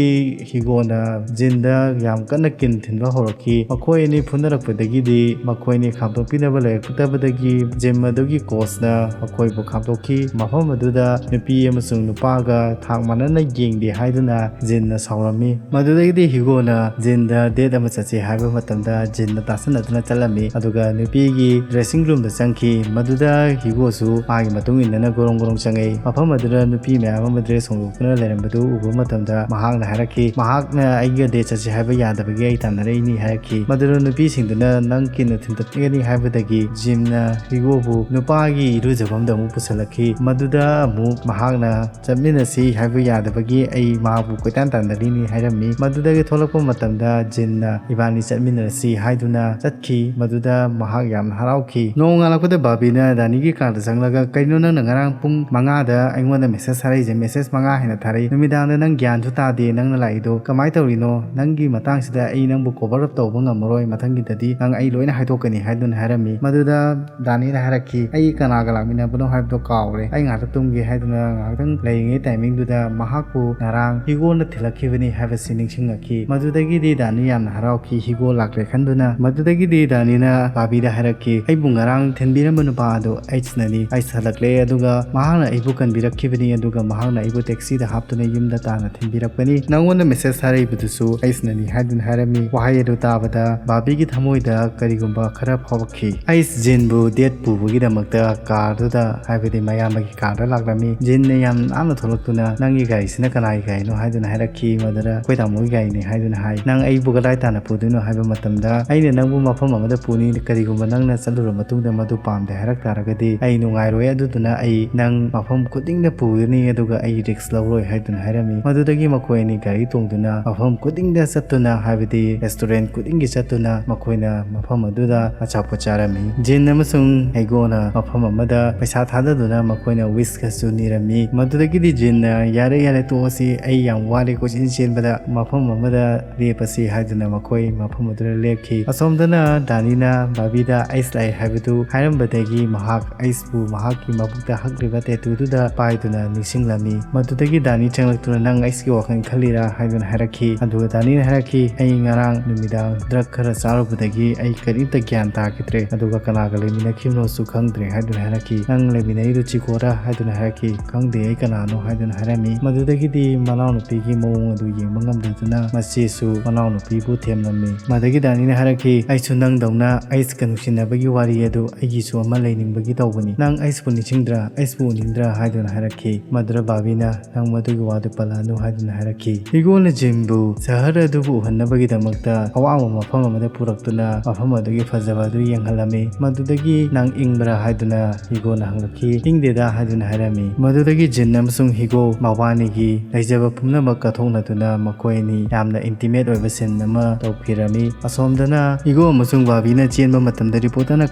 ꯍꯤꯒꯣꯅ ꯖꯤꯟꯗ ꯌꯥꯝ ꯀꯟꯅ ꯀꯤꯟ ꯊꯤꯟꯕ ꯍꯧꯔꯛꯈꯤ꯫ ꯃꯈꯣꯏ ꯑꯅꯤ ꯐꯨꯅꯔꯛꯄꯗꯒꯤꯗꯤ ꯃꯈꯣꯏ ꯑꯅꯤ ꯈꯥꯝꯗꯣꯛꯄꯤꯅꯕ ꯂꯩꯔꯛꯇꯕꯗꯒꯤ ꯖꯤꯝ ꯑꯗꯨꯒꯤ ꯀꯣꯆꯅ ꯃꯈꯣꯏꯕꯨ ꯈꯥꯝꯗꯣꯛꯈꯤ꯫ ꯃꯐꯝ ꯑꯗꯨꯗ ꯅꯨꯄꯤ ꯑꯃꯁꯨꯡ ꯅꯨꯄꯥꯒ ꯊꯥꯛ ꯃꯥꯟꯅꯅ ꯌꯦꯡꯗꯦ ꯍꯥꯏꯗꯨꯅ ꯖꯤꯟꯅ ꯁꯥꯎꯔꯝꯃꯤ꯫ ꯃꯗꯨꯗꯒꯤꯗꯤ ꯍꯤꯒꯣꯅ ꯖꯤꯟꯗ ꯗꯦꯠ ꯑꯃ ꯆꯠꯁꯤ ꯍꯥꯏꯕ ꯃꯇꯝꯗ ꯖꯤꯟꯅ ꯇꯥꯁꯤꯟꯅꯗꯨꯅ ꯆꯠꯂꯝꯃꯤ꯫ ꯑꯗꯨꯒ ꯅꯨꯄꯤꯒꯤ ꯗ꯭ꯔꯦꯁꯤꯡ ꯔꯨꯝꯗ ꯆꯪꯈꯤ꯫ ꯃꯗꯨꯗ ꯍꯤꯒꯣꯁꯨ ꯃꯥꯒꯤ ꯃꯇꯨꯡ ꯏꯟꯅꯅ ꯒꯣꯔꯣꯡ ꯒꯣꯔꯣꯡ ꯆꯪꯉꯛꯏ꯫ ꯃꯐꯝ ꯑꯗꯨꯗ ꯅꯨꯄꯤ ꯃꯌꯥꯝ ꯑꯃ ꯗ꯭ꯔꯦꯁ ꯍꯣꯡꯗꯣꯛꯇꯨꯅ ꯂꯩꯔꯝꯕꯗꯨ ꯎꯕ ꯃꯇꯝꯗ ꯃꯍꯥꯛꯅ ꯍꯥꯏꯔꯛꯈꯤ, "ꯃꯍꯥꯛꯅ ꯑꯩꯒ ꯗꯦꯠ ꯆꯠꯁꯤ ꯍꯥꯏꯕ ꯌꯥꯗꯕꯒꯤ ꯑꯩ ꯇꯥꯟꯅꯔꯛꯏꯅꯤ" ꯍꯥꯏꯔꯛꯈꯤ꯫ ꯃꯗꯨꯗ ꯅꯨꯄꯤꯁꯤꯡꯗꯨꯅ ꯅꯪ ꯀꯤꯟꯅ ꯊꯤꯟꯗꯠꯀꯅꯤ ꯍꯥꯏꯕꯗꯒꯤ ꯖꯤꯝꯅ ꯍꯤꯒꯣꯕꯨ ꯅꯨꯄꯥꯒꯤ ꯏꯔꯨꯖꯐꯝꯗ ꯑꯃꯨꯛ ꯄꯨꯁꯤꯜꯂꯛꯈꯤ꯫ ꯃꯗꯨꯗ ꯑꯃꯨꯛ ꯃꯍꯥꯛꯅ ꯆꯠꯃꯤꯟꯅꯁꯤ ꯍꯥꯏꯕ ꯌꯥꯗꯕꯒꯤ ꯑꯩ ꯃꯍꯥꯛꯄꯨ ꯀꯣꯏꯇꯥꯟ ꯇꯥꯟꯅꯔꯤꯅꯤ ꯍꯥꯏꯔꯝꯃꯤ꯫ ꯃꯗꯨꯗꯒꯤ ꯊꯣꯛꯂꯛꯄ ꯃꯇꯝꯗ ꯖꯤꯟꯅ ꯏꯕꯥꯅꯤ ꯆꯠꯃꯤꯟꯅꯔꯁꯤ ꯍꯥꯏꯗꯨꯅ ꯆꯠꯈꯤ꯫ ꯃꯗꯨꯗ ꯃꯍꯥꯛ ꯌꯥꯝꯅ ꯍꯔꯥꯎꯈꯤ꯫ ꯅꯣꯡꯉꯥꯜꯂꯛꯄꯗ ꯕꯥꯕꯤꯅ ꯗꯥꯅꯤꯒꯤ ꯀꯥꯗ ꯆꯪꯂꯒ, "ꯀꯩꯅꯣ ꯅꯪꯅ ꯉꯔꯥꯡ ꯄꯨꯡ ꯃꯉꯥꯗ ꯑꯩꯉꯣꯟꯗ ꯃꯦꯁꯦꯖ ꯊꯥꯔꯛꯏꯁꯦ? ꯃꯦꯁꯦꯖ ꯃꯉꯥ ꯍꯦꯟꯅ ꯊꯥꯔꯛꯏ꯫ ꯅꯨꯃꯤꯗꯥꯡꯗ ꯅꯪ ꯒ꯭ꯌꯥꯟꯁꯨ ꯇꯥꯗꯦ ꯅꯪꯅ ꯂꯥꯛꯏꯗꯣ꯫ ꯀꯃꯥꯏꯅ ꯇꯧꯔꯤꯅꯣ? ꯅꯪꯒꯤ ꯃꯇꯥꯡꯁꯤꯗ ꯑꯩ ꯅꯪꯕꯨ ꯀꯣꯚꯔ ꯑꯞ ꯇꯧꯕ ꯉꯝꯃꯔꯣꯏ꯫ ꯃꯊꯪꯒꯤꯗꯗꯤ ꯅꯪ ꯑꯩ ꯂꯣꯏꯅ ꯍꯥꯏꯗꯣꯛꯀꯅꯤ" ꯍꯥꯏꯗꯨꯅ ꯍꯥꯏꯔꯝꯃꯤ꯫ ꯃꯗꯨꯗ ꯗꯥꯅꯤꯅ ꯍꯥꯏꯔꯛꯈꯤ, "ꯑꯩ ꯀꯅꯥꯒ ꯂꯥꯛꯃꯤꯟꯅꯕꯅꯣ ꯍꯥꯏꯕꯗꯣ ꯀꯥꯎꯔꯦ꯫ ꯑꯩ ꯉꯥꯏꯍꯥꯛꯇ ꯇꯨꯝꯒꯦ" ꯍꯥꯏꯗꯨꯅ ꯉꯥꯏꯍꯥꯛꯇꯪ ꯂꯩꯔꯤꯉꯩ ꯇꯥꯏꯃꯤꯡꯗꯨꯗ ꯃꯍꯥꯛꯄꯨ ꯉꯔꯥꯡ ꯍꯤꯒꯣꯅ ꯊꯤꯜꯂꯛꯈꯤꯕꯅꯤ ꯍꯥꯏꯕꯁꯤ ꯅꯤꯡꯁꯤꯡꯂꯛꯈꯤ꯫ ꯃꯗꯨꯗꯒꯤꯗꯤ ꯗꯥꯅꯤ ꯌꯥꯝꯅ ꯍꯔꯥꯎꯈꯤ, ꯍꯤꯒꯣ ꯂꯥꯛꯂꯦ ꯈꯟꯗꯨꯅ꯫ ꯃꯗꯨꯗꯒꯤꯗꯤ ꯗꯥꯅꯤꯅ ꯕꯥꯕꯤꯗ ꯍꯥꯏꯔꯛꯈꯤ, "ꯑꯩꯕꯨ ꯉꯔꯥꯡ ꯊꯤꯟꯕꯤꯔꯝꯕ ꯅꯨꯄꯥ ꯑꯗꯨ ꯑꯩꯁꯅꯅꯤ꯫ ꯑꯩꯁ ꯍꯜꯂꯛꯂꯦ, ꯑꯗꯨꯒ ꯃꯍꯥꯛꯅ ꯑꯩꯕꯨ ꯀꯟꯕꯤꯔꯛꯈꯤꯕꯅꯤ, ꯑꯗꯨꯒ ꯃꯍꯥꯛꯅ ꯑꯩꯕꯨ ꯇꯦꯛꯁꯤꯗ ꯍꯥꯞꯇꯨꯅ ꯌꯨꯝꯗ ꯇꯥꯅ ꯊꯤꯟꯕꯤꯔꯛꯄꯅꯤ꯫ ꯅꯪꯉꯣꯟꯗ ꯃꯦꯁꯦꯖ ꯊꯥꯔꯛꯏꯕꯗꯨꯁꯨ ꯑꯩꯁꯅꯅꯤ" ꯍꯥꯏꯗꯨꯅ ꯍꯥꯏꯔꯝꯃꯤ꯫ ꯋꯥꯍꯩ ꯑꯗꯨ ꯇꯥꯕꯗ ꯕꯥꯕꯤꯒꯤ ꯊꯃꯣꯏꯗ ꯀꯔꯤꯒꯨꯝꯕ ꯈꯔ ꯐꯥꯎꯔꯛꯈꯤ꯫ "ꯑꯩꯁ ꯖꯤꯟꯕꯨ ꯗꯦꯠ ꯄꯨꯕꯒꯤꯗꯃꯛꯇ ꯀꯥꯔꯗꯨꯗ, ꯍꯥꯏꯕꯗꯤ ꯃꯌꯥꯝꯕꯒꯤ ꯀꯥꯔꯗ ꯂꯥꯛꯂꯝꯃꯤ꯫ ꯖꯤꯟꯅ ꯌꯥꯝ ꯂꯥꯞꯅ ꯊꯣꯛꯂꯛꯇꯨꯅ, "ꯅꯪꯒꯤ ꯒꯥꯔꯤꯁꯤꯅ ꯀꯅꯥꯒꯤ ꯒꯥꯔꯤꯅꯣ?" ꯍꯥꯏꯗꯨꯅ ꯍꯥꯏꯔꯛꯈꯤ꯫ ꯃꯗꯨꯗ, "ꯑꯩꯈꯣꯏ ꯇꯥꯃꯣꯒꯤ ꯒꯥꯔꯤꯅꯤ" ꯍꯥꯏꯗꯨꯅ ꯍꯥꯏ꯫ "ꯅꯪ ꯑꯩꯕꯨ ꯀꯗꯥꯏ ꯇꯥꯟꯅ ꯄꯨꯗꯣꯏꯅꯣ?" ꯍꯥꯏꯕ ꯃꯇꯝꯗ, "ꯑꯩꯅ ꯅꯪꯕꯨ ꯃꯐꯝ ꯑꯃꯗ ꯄꯨꯅꯤ, ꯀꯔꯤꯒꯨꯝꯕ ꯅꯪꯅ ꯆꯠꯂꯨꯔ ꯃꯇꯨꯡꯗ ꯃꯗꯨ ꯄꯥꯝꯗꯦ ꯍꯥꯏꯔꯛ ꯇꯥꯔꯒꯗꯤ ꯑꯩ ꯅꯨꯡꯉꯥꯏꯔꯣꯏ, ꯑꯗꯨꯗꯨꯅ ꯑꯩ ꯅꯪ ꯃꯐꯝ ꯈꯨꯗꯤꯡꯗ ꯄꯨꯒꯅꯤ, ꯑꯗꯨꯒ ꯑꯩ ꯔꯤꯛꯁ ꯂꯧꯔꯣꯏ" ꯍꯥꯏꯗꯨꯅ ꯍꯥꯏꯔꯝꯃꯤ꯫ ꯃꯗꯨꯗꯒꯤ ꯃꯈꯣꯏ ꯑꯅꯤ ꯒꯥꯔꯤ ꯇꯣꯡꯗꯨꯅ ꯃꯐꯝ ꯈꯨꯗꯤꯡꯗ ꯆꯠꯇꯨꯅ, ꯍꯥꯏꯕꯗꯤ ꯔꯦꯁꯇꯨꯔꯦꯟ ꯈꯨꯗꯤꯡꯒꯤ ꯆꯠꯇꯨꯅ ꯃꯈꯣꯏꯅ ꯃꯐꯝ ꯑꯗꯨꯗ ꯑꯆꯥꯄꯣꯠ ꯆꯥꯔꯝꯃꯤ꯫ ꯖꯤꯟ ꯑꯃꯁꯨꯡ ꯍꯤꯒꯣꯅ ꯃꯐꯝ ꯑꯃꯗ ꯄꯩꯁꯥ ꯊꯥꯗꯗꯨꯅ ꯃꯈꯣꯏꯅ ꯋꯤꯁꯀꯁꯨ ꯅꯤꯔꯝꯃꯤ꯫ ꯃꯗꯨꯗꯒꯤꯗꯤ ꯖꯤꯟꯅ, "ꯌꯥꯔꯦ, ꯌꯥꯔꯦ, ꯇꯣꯛꯑꯁꯤ, ꯑꯩ ꯌꯥꯝ ꯋꯥꯔꯦ ꯀꯣꯏꯆꯦꯟ ꯆꯦꯟꯕꯗ", ꯃꯐꯝ ꯑꯃꯗ ꯂꯦꯞꯄꯁꯤ ꯍꯥꯏꯗꯨꯅ ꯃꯈꯣꯏ ꯃꯐꯝ ꯑꯗꯨꯗ ꯂꯦꯞꯈꯤ꯫ ꯑꯁꯣꯝꯗꯅ ꯗꯥꯅꯤꯅ ꯕꯥꯕꯤꯗ ꯑꯩꯁ ꯂꯥꯛꯑꯦ ꯍꯥꯏꯕꯗꯨ ꯍꯥꯏꯔꯝꯕꯗꯒꯤ ꯃꯍꯥꯛ ꯑꯩꯁꯄꯨ ꯃꯍꯥꯛꯀꯤ ꯃꯕꯨꯛꯇ ꯍꯛꯂꯤꯕ ꯇꯦꯇꯨꯗꯨꯗ ꯄꯥꯏꯗꯨꯅ ꯅꯤꯡꯁꯤꯡꯂꯝꯃꯤ꯫ ꯃꯗꯨꯗꯒꯤ ꯗꯥꯅꯤ ꯆꯪꯂꯛꯇꯨꯅ, "ꯅꯪ ꯑꯩꯁꯀꯤ ꯋꯥꯈꯜ ꯈꯜꯂꯤꯔꯥ?" ꯍꯥꯏꯗꯨꯅ ꯍꯥꯏꯔꯛꯈꯤ꯫ ꯑꯗꯨꯒ ꯗꯥꯅꯤꯅ ꯍꯥꯏꯔꯛꯈꯤ, "ꯑꯩ ꯉꯔꯥꯡ ꯅꯨꯃꯤꯗꯥꯡ ꯗ꯭ꯔꯒ ꯈꯔ ꯆꯥꯔꯨꯕꯗꯒꯤ ꯑꯩ ꯀꯔꯤꯝꯇ ꯒ꯭ꯌꯥꯟ ꯇꯥꯈꯤꯗ꯭ꯔꯦ, ꯑꯗꯨꯒ ꯀꯅꯥꯒ ꯂꯩꯃꯤꯟꯅꯈꯤꯕꯅꯣꯁꯨ ꯈꯪꯗ꯭ꯔꯦ" ꯍꯥꯏꯗꯨꯅ ꯍꯥꯏꯔꯛꯈꯤ꯫ "ꯅꯪ ꯂꯩꯃꯤꯟꯅꯩꯗꯨ ꯆꯤꯀꯣꯔꯥ?" ꯍꯥꯏꯗꯨꯅ ꯍꯥꯏꯔꯛꯈꯤ꯫ "ꯈꯪꯗꯦ ꯑꯩ ꯀꯅꯥꯅꯣ" ꯍꯥꯏꯗꯨꯅ ꯍꯥꯏꯔꯝꯃꯤ꯫ ꯃꯗꯨꯗꯒꯤꯗꯤ ꯃꯅꯥꯎꯅꯨꯄꯤꯒꯤ ꯃꯑꯣꯡ ꯑꯗꯨ ꯌꯦꯡꯕ ꯉꯝꯗꯗꯨꯅ ꯃꯆꯦꯁꯨ ꯃꯅꯥꯎꯅꯨꯄꯤꯕꯨ ꯊꯦꯝꯂꯝꯃꯤ꯫ ꯃꯗꯒꯤ ꯗꯥꯅꯤꯅ ꯍꯥꯏꯔꯛꯈꯤ, "ꯑꯩꯁꯨ ꯅꯪꯗꯧꯅ ꯑꯩꯁꯀ ꯅꯨꯡꯁꯤꯅꯕꯒꯤ ꯋꯥꯔꯤ ꯑꯗꯨ ꯑꯩꯒꯤꯁꯨ ꯑꯃ ꯂꯩꯅꯤꯡꯕꯒꯤ ꯇꯧꯕꯅꯤ꯫ ꯅꯪ ꯑꯩꯁꯄꯨ ꯅꯤꯡꯁꯤꯡꯗ꯭ꯔꯥ? ꯑꯩꯁꯄꯨ ꯎꯅꯤꯡꯗ꯭ꯔꯥ?" ꯍꯥꯏꯗꯨꯅ ꯍꯥꯏꯔꯛꯈꯤ꯫ ꯃꯗꯨꯗ ꯕꯥꯕꯤꯅ, "ꯅꯪ ꯃꯗꯨꯒꯤ ꯋꯥꯗꯨ ꯄꯜꯂꯛꯑꯅꯨ" ꯍꯥꯏꯗꯨꯅ ꯍꯥꯏꯔꯛꯈꯤ꯫ ꯍꯤꯒꯣꯅ ꯖꯤꯟꯕꯨ ꯁꯍꯔ ꯑꯗꯨꯕꯨ ꯎꯍꯟꯅꯕꯒꯤꯗꯃꯛꯇ ꯑꯋꯥꯡꯕ ꯃꯐꯝ ꯑꯃꯗ ꯄꯨꯔꯛꯇꯨꯅ ꯃꯐꯝ ꯑꯗꯨꯒꯤ ꯐꯖꯕ ꯑꯗꯨ ꯌꯦꯡꯍꯜꯂꯝꯃꯤ꯫ ꯃꯗꯨꯗꯒꯤ, "ꯅꯪ ꯏꯪꯕ꯭ꯔꯥ?" ꯍꯥꯏꯗꯨꯅ ꯍꯤꯒꯣꯅ ꯍꯪꯂꯛꯈꯤ꯫ "ꯏꯪꯗꯦꯗ" ꯍꯥꯏꯗꯨꯅ ꯍꯥꯏꯔꯝꯃꯤ꯫ ꯃꯗꯨꯗꯒꯤ ꯖꯤꯟ ꯑꯃꯁꯨꯡ ꯍꯤꯒꯣ ꯃꯕꯥꯅꯤꯒꯤ ꯂꯩꯖꯕ ꯄꯨꯝꯅꯃꯛ ꯀꯠꯊꯣꯛꯅꯗꯨꯅ ꯃꯈꯣꯏ ꯑꯅꯤ ꯌꯥꯝꯅ ꯏꯟꯇꯤꯃꯦꯠ ꯑꯣꯏꯕ ꯁꯤꯟ ꯑꯃ ꯇꯧꯈꯤꯔꯝꯃꯤ꯫ ꯑꯁꯣꯝꯗꯅ ꯍꯤꯒꯣ ꯑꯃꯁꯨꯡ ꯕꯥꯕꯤꯅ ꯆꯦꯟꯕ ꯃꯇꯝꯗ ꯔꯤꯄꯣꯔꯇꯔꯅ